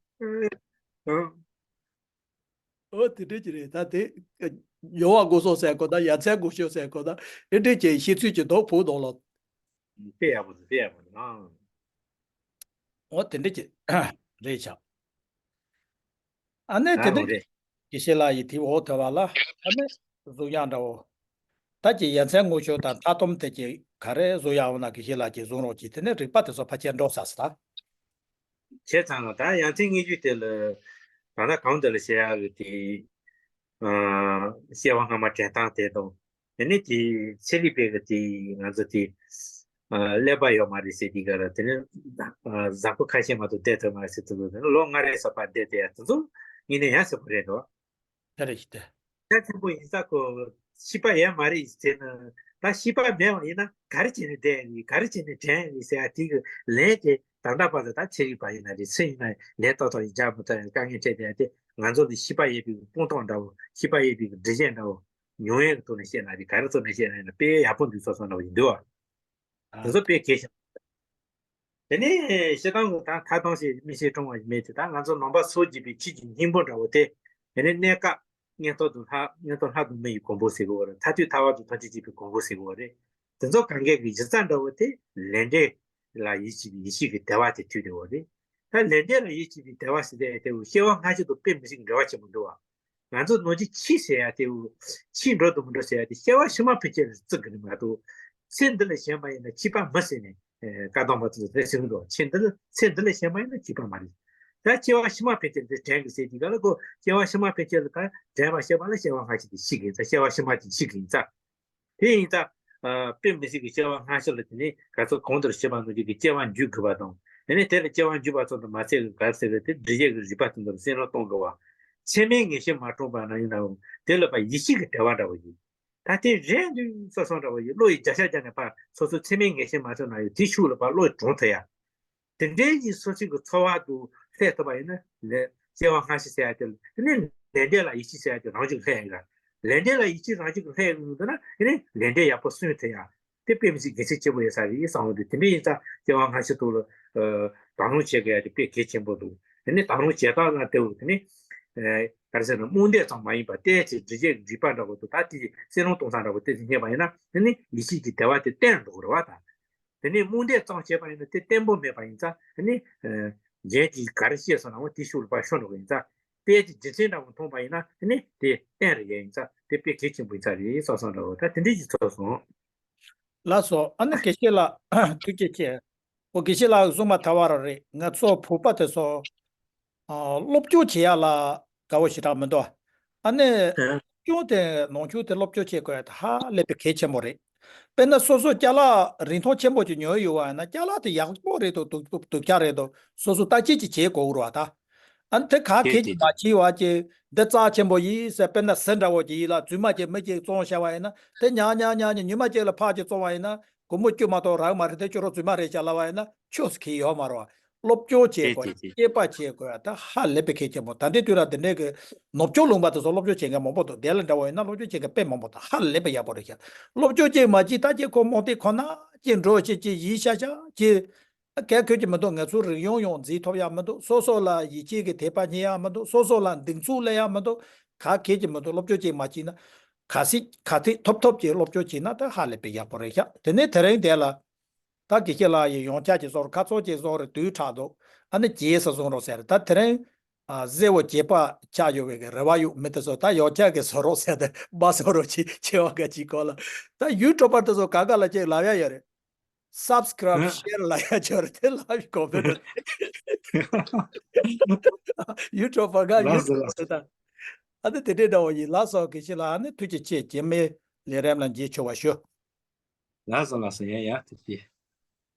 ཨོ་དེ་འདྲ་ཅིག་རེད་ད་དེ། ཡོ་བ་སྒོ་སོགས་ཟེར་གོ་ད་ཡ་མཚན་སྒོ་ཤོད་ཟེར་གོ་ད་ཨེ་འདྲ་ཅིག་ཤེས་ཚུལ་གྱི་འདོགས་ཕུག་འདོགས་ལོ། དཔེ་ཡག་པོ་འདུག་དཔེ་ཡག་པོ་འདུག་ཨང་། ཨོ་དེ་འདྲ་ཅིག་རེད་ཤག་ཨ་ནི་དེ་ང་རང་འདྲ་རེད། དགེ་བཤེས་ལགས་ཡི་དེ་འོག་ཐོས་པ་ལ་ཨ་ནི་གཟུགས་ཡང་འདྲ་བོ། ད་ཀྱི་ཡ་མཚན་དངོས་ཤོད་དང་མཐའ་སྡོམ་དེ་ཀྱི་ག་རེ་གཟུགས་ཡང་འོ་ན་དགེ་བཤེས་ལགས་ཀྱི་གཟུགས་རོགས་ཀྱི་དེ་ནི་རིག་པ་དེ་ཚོ་ཕལ་ཆེར་འགྲོ་ས་སི་ད། བྱས་ཙང་ད་ཡང་ཚན་ངེས་རྒྱུ་དེ་ལ་ད་ལྟ་གང་འདི་ལ་བཤད་ཡག་གི་དེ་སྐྱེ་བ་སྔ་མ་དྲན་སྟངས་དེ་དང་དེ་ནས་དེ་ཚེ་རིང་པའི་གི་དེ་ང་ཚོ་དེ་ཀླད་པ་ཡོད་མ་རེད་ཟེར་དེ་ག་ལ་དེ་ནས་གཟའ་འཁོར་ཁ་ཤས་མ་གཏོགས་བསྡད་ཐུབ་མ་རེད་ཟེར་དུས་དེ་ནས་ལོ་ལྔ་རེ་ས་པ་བསྡད་དེ་ཡ་དེ་ཚོ་ངེས་ནས་ཡང་ཟེར་བ་རེད་དོ། དེ་རེད་ཤི་ཏེ། ད་ཆེན་པོ་ཡིན་ས་ཁོ་ཤི་པ་ཡོད་མ་རེད་ཟེར་ན་ད་ཤི་པ་མེད་པ་ཡིན་ན་ག་རེ་བྱས་ནས་བསྡད་ཡིན་ག་རེ་བྱས་ནས་དྲན་ཡིན་ཟེར་ཡ་དེ་གི་ལན་དེ་ད་ལྟ་བར་དུ་ད་ཚེ་རིང་པ་ཡིན་ན་རེད་སུ་ཡིན་ན་ལན་ཏག་ཏག་ཡིན་རྒྱག་མི་ཐུབ་ཡ་དཀའ་ངལ་འཕྲད་བསྡད་ཡ་དེ་ང་ཚོ་ལ་ཤི་པ་ཡོད་པའི་དཔང་རྟགས་འདྲ་བོ་ཤི་པ་ཡོད་པའི་འགྲེལ་བཤད་འདྲ་བོ་མྱོང་ཡས་ཀྱི་ཐོག་ནས་བཤད་ན་རེད་ག་རེ་ཐོག་ནས་བཤད་ན་ཡིན་ན་དཔེ་ཡག་པོ་འདུག་ཚོགས་གསོག་འདྲ་བོ་ཡིན་འདུག་བ། དེ་ཚོ་དཔེ་གལ་ཆེན་པོ། དེ་ནས་སྤྱིར་བཏང་གི་ད་ཁ་གཏོང་བྱེད་མི་ཤེས་ཀྲུང་བ་ཞིག་མེད་དེ་ད་ང་ཚོ་ནང་པ་སོགས་ཀྱི་པའི་ཆོས་ཀྱི་སྙིང་པོ་འདྲ་བོ་དེ་དེ་ནས་གནས་སྐབས་མངོན་རྟོགས་དང་ལྷ་མངོན་རྟོགས་ལྷ་དང་མི་ཡི་གོ་འཕང་ཟེར་གི་བ་རེད། མཐར་ཐུག་ཐར་པ་དང་ཐམས་ཅད་མཁྱེན་པའི་གོ་འཕང་ཟེར་གི་བ་རེད། དེ་ཚོ་གང་གས་ཀྱི་གཞི་རྩ་འདྲ་བོ་དེ་ལས་འབྲས་ལ་ཡིད་ཆེས་པའི་ཡིད་ཆེས་ཀྱི་དལ་བ་དེ་མཐུད་དེ་བ་རེད། ད་ལས་འབྲས་ལ་ཡིད་ཆེས་པའི་དལ་བ་ཟེར་དེ་དེ་སྐྱེ་བ་སྔ་ཕྱི་དང་དཔེ་མི་སྲིད་འབྲེལ་བ་ཆེན་པོ་འདུག་བ། ང་ཚོ་ནང་ཆོས་ཕྱི་ཟེར་ཡ་དེ་ཕྱི་འགྲོ་དང་མི་འགྲོ་ཟེར་ཡ་དེ་སྐྱེ་བ་ཕྱི་མ་ཕན་ཆད་ལ་བརྩི་དགོས་ནི་མ་གཏོགས་ཚེ་འདི་ལ་ཞེན་པ་ཡིན་ན་ཕྱི་པ་མི་ཟེར་ནས་བཀའ་གདམས་པ་ཚོས་དེ་ཟེར་གི་འདུག་ཚེ་འདི་ལ་ཚེ་འདི་ལ་ཞེན་པ་ཡིན་ན་ཕྱི་པ་མ་རེད། ད་སྐྱེ་བ་ཕྱི་མ་ཕན་ཆད་དེ་དྲན་དགོས་ཟེར་དུས་ག་ལ་གོ་སྐྱེ་བ་ཕྱི་མ་ཕན་ཆད་ལ་ག་དྲན་པ་ཤེས་པ་ལ་སྐྱེ་བ་སྔ་ཕྱི་དེ་ཤི་གི་ཡིན་ཙང་སྐྱེ་བ་ཕྱི་མ་དེ་ཤི་གི་ཡིན་ཙང་། དེ་ཡིན་ཙང་། དཔེ་མི་སྲིད་ཀྱི་སྐྱེ་བ་སྔ་ཕྱི་ལ་དེ་ནས་ག་ཚོད་གོང་དུ་བཤད་པ་ནང་བཞིན་གྱི་སྐྱེ་བ་འཇུག་དགོས་པ་དང་། དེ་ནས་དེ་ལ་སྐྱེ་བ་འཇུག་པ་ཙམ་དུ་མ་ཟད་ཀྱི་ག་ཟེར་བའི་དེ་འགྲེལ་བཤད་ཀྱི་རིགས་པ་དེ་ཚོར་སེམས་ལ་གཏོང་དགོས་པ། ཚད་མའི་ངེས་ཤེས་མ་འཁྲུངས་པ་ན་ཡིན་ནའང་དེ་ལ་ཡིད་ཆེས་ཀྱི་དལ་བ་འདྲ་བོ་ཡིན། ད་དེ་རེད་འདུག་ས་སོང་འདྲ་བོ་ཡིན་བློ་ཡི་བརྒྱ་ཆ་བརྒྱ་ནས་ཕར་སོ་སོའི་ཚད་མའི་ངེས་ཤེས་མ་ཐོན་ན་ཡང་དེ་ཤུགས་ལ་ཕར་བློ་ཡི་གྲོང་ཐུབ་ཡ། དེ་འདྲའི་ཡིན་སོ་སོའི་གི་འཚོ་བ་དུ་སླེབས་ཐུབ་པ་ཡིན་ན་ལས་སྐྱེ་བ་སྔ་ཕྱི་ཟེར་ཡ་དེ་ནི་ལས་འབྲས་ལ་ཡིད་ཆེས་ཟེར་ཡ་དེ་རང་བཞིན་སླེབས་ཡིན་ག་ལས་འབྲས་ལ་ཡིད་ཆེས་རང་བཞིན་གི་སླེབས་ཡོང་འདུག་ན་དེ་ནི་ལས་འབྲས་ཡག་པོ་སོན་ཐུབ་ཡ། དེ་དཔེ་མི་སྲིད་དགེ་མཚན་ཆེན་པོ་ཡོད་ས་རེད་བསམ་གི་འདུག་དེ་འདྲ་ཡིན་ཙང་སྐྱེ་བ་སྔ་ཕྱི་དུ་ལ་དང་བླངས་བྱེད་དགོས་ཡ་དེ་དཔེ་གལ་ཆེན་པོ་འདུག་དེ་ནི་དང་བླངས་བྱེད་སྟངས་ལ་ལྟོས་དེ་ནི་ག་རེ་ཟེར་ན་རྨོངས་དད་ཙམ་མ་ཡིན་པ་ཏོག་ཙམ་འགྲེལ་བཤད་རིགས་པ་འདྲ་བོ་དང་ད་དེ་སེམས་ལ་གཏོང་ས་འདྲ་བོ་ཏོག་ཙམ་རྙེད་པ་ཡིན་ན་དེ་ནི་ཡིད་ཆེས་ཀྱི་དལ་བ་དེ་བརྟན་འགྲོ་གི་རེད་བ་ད། དེ་ནས་རྨོངས་དད་གཙང་བྱས་པ་ཡིན་ན་དེ་བརྟན་པོ་མེད་པ་ཡིན་ཙང་དེ་ནས་གཞན་གྱིས་ག་རེ་བཤད་སོང་ན་འོ་དེ་ཤུགས་ལ་ཕར་ཤོར་འགྲོ་གི་ཡིན་ཙང་དཔེ་དེ་རྒྱུ་མཚན་འདྲ་བོ་མཐོང་པ་ཡིན་ན་དེ་ནས་དེ་བརྟན་རེ་ཡ་ཡིན་ཙང་དེ་དཔེ་གལ་ཆེན་པོ་ཡིན་ཙང་རེད་བསམ་བསམ་འདྲ་བོ་ད་དེ་འདྲས་ཀྱི་ཚོར་སོང་། ལགས་སོ། ཨ་ནི་དགེ་བཤེས་ལགས་ཐུགས་རྗེ་ཆེ། འོ་དགེ་བཤེས་ལགས་གསུངས་པ་ད་བར་རེད། ང་ཚོ་བོད་པ་དེ་ཚོ་ཨ་སློབ་སྦྱོང་བྱེད་ཡ་ལ་དགའ་བོ་ཞེ་དྲག་མི་འདུག་ཨ་ནི་ཨ་སློབ་སྦྱོང་དེ་ནང་ཆོས་དེ་སློབ་སྦྱོང་བྱེད་དགོས་ཡ་དེ་ཧ་ལས་པའི་གལ་ཆེན་པོ་རེད། དཔེར་ན་སོ་སོ་ཅ་ལག་རིན་ཐང་ཆེན་པོ་ཅིག་ཉོས་ཡོད་བ་ཡིན་ན་ཅ་ལག་དེ་ཡག་པོ་རེད་འདུག་སྡུག་སྡུག་ཅག་རེད་འདུག་སོ་སོ་བརྟག་དཔྱད་ཅིག་བྱེད་དགོས་རེད་བ་ད། ཨ་ནི་དེ་ག་གེ་ཅིག་མ་བྱེད་བ་ཅིག་འདི་རྩ་ཆེན་པོ་ཡིན་ཟེར་དཔེར་ན་ཟི་འདྲ་བོ་ཅིག་ཡིན་ལ་རྫུན་མ་ཅིག་མི་ཅིག་བཙོང་བཞག་པ་ཡིན་ན་དེ་ཉག་ཉག་ཉག་ཉག་ཉི་མ་གཅིག་ལ་ཕར་ཅིག་བཙོང་བ་ཡིན་ན་སྒོར་མོ་བཅུ་མ་གཏོགས་རག་མ་རེད། དེ་ཁྱོད་རང་རྫུན་མ་རེད་བཞག་ལབ་པ་ཡིན་ན་ཆོས་སུ་ཁེལ་ཡོད་མ་རེད་བ། སློབ་སྦྱོང་བྱེད་དགོས་ཡ་དཔྱད་པ་བྱེད་དགོས་ཡ་ད་ཧ་ལས་པའི་གལ་ཆེན་པོ། ད་ལྟའི་དུས་ལ་འདི་འདྲའི་གི་ནུབ་ཕྱོགས་ལུང་པ་དེ་ཚོ་སློབ་སྦྱོང་བྱེད་མཁན་མང་པོ་འདུག་དེ་ལ་འདྲ་བ་ཡིན་ན་སློབ་སྦྱོང་བྱེད་མཁན་དཔེ་མང་པོ་འདུག་ཧ་ལས་པའི་ཡག་པོ་རེད་ཤག་སློབ་སྦྱོང་བྱེད་མ་བྱེད་ད་ཅིག་ཁོ་རྨོངས་དད་ཁོ་ན་ཅིག་འགྲོ་བྱེད་ཅིག་ཡིད་ཤ་ཤ་ཅིག་གལ་ཁྱོད་ཀྱི་མི་འདུག་ང་ཚོ་རིག་གཞུང་ཡང་འཛིན་ཐུབ་ཡག་མི་འདུག་སོ་སོ་ལ་ཡིད་ཆེས་ཀྱི་དད་པ་རྙེད་ཡག་མི་འདུག་སོ་སོ་ལ་གདེང་ཚོད་སླེབས་ཡག་མི་འདུག་ག་གེ་ཅིག་མི་འདུག་སློབ་སྦྱོང་ཅིག་མ་བྱས་ན་ག་སྲིད་ག་ཐིག་ཐོབ་ཐོབ་ཀྱི་སློབ་སྦྱོང་བྱས་ན་ད་ཧ་ལས་པའི་ཡག་པོ་རེད་ཤག་དེ་ནས་དེ་རིང་དེ་ལ་ད་དགེ་བཤེས་ལགས་ཡི་ཡོངས་ཁྱབ་ཀྱི་བཟོ་འདྲ་ཁ་ཚོགས་ཀྱི་བཟོ་འདྲ་དུས་དྲག་འདུག་ཨ་ནི་རྗེས་སུ་བཟུང་རོགས་ཟེར། ད་དེ་རིང་ཨ་གཟེ་བོ་རྗེས་པ་ཆགས་ཡོད་པའི་གི་རེ་བ་ཡོད། མི་དེ་ཚོ་ད་ཡོངས་ཁྱབ་ཀྱི་བཟོ་རོགས་ཟེར་ཏེ་མ་བཟོ་རོགས་ཅིག་ཆེ་བ་ག་ཅིག་གོ་ལ་ད་ཡུ་ཊུབ་པར་དེ་ཚོ་ག་ག་ལ་ཅིག་ལབ་ཡ་ཡོད་རེད། སབ་སི་ཀ་རའིབ་ཧ། ཤེར་ལ་ཡ་ཅོར་དེ་ལ་ཡི་གོ་བེ་ར། ཡུ་ཊུབ་པར་ག་ཡུ་ལགས་སོ་ཊུབ་ལགས་སོ། ད། ཨ་ནི་དེ་འདྲའི་འདྲ་བོ་ཡིན། ལགས་སོ་དགེ་བཤེས་ལགས། ཨ་ནི་ཐུགས་རྗེ་ཆེ། རྗེས་མའི་ལས་རིམ་ལ་མཇལ་ཆོག་པ་ཞུ། ལགས་སོ་ལགས་སོ། ཡ་ཡ་ཐུགས་རྗེ་ཆེ།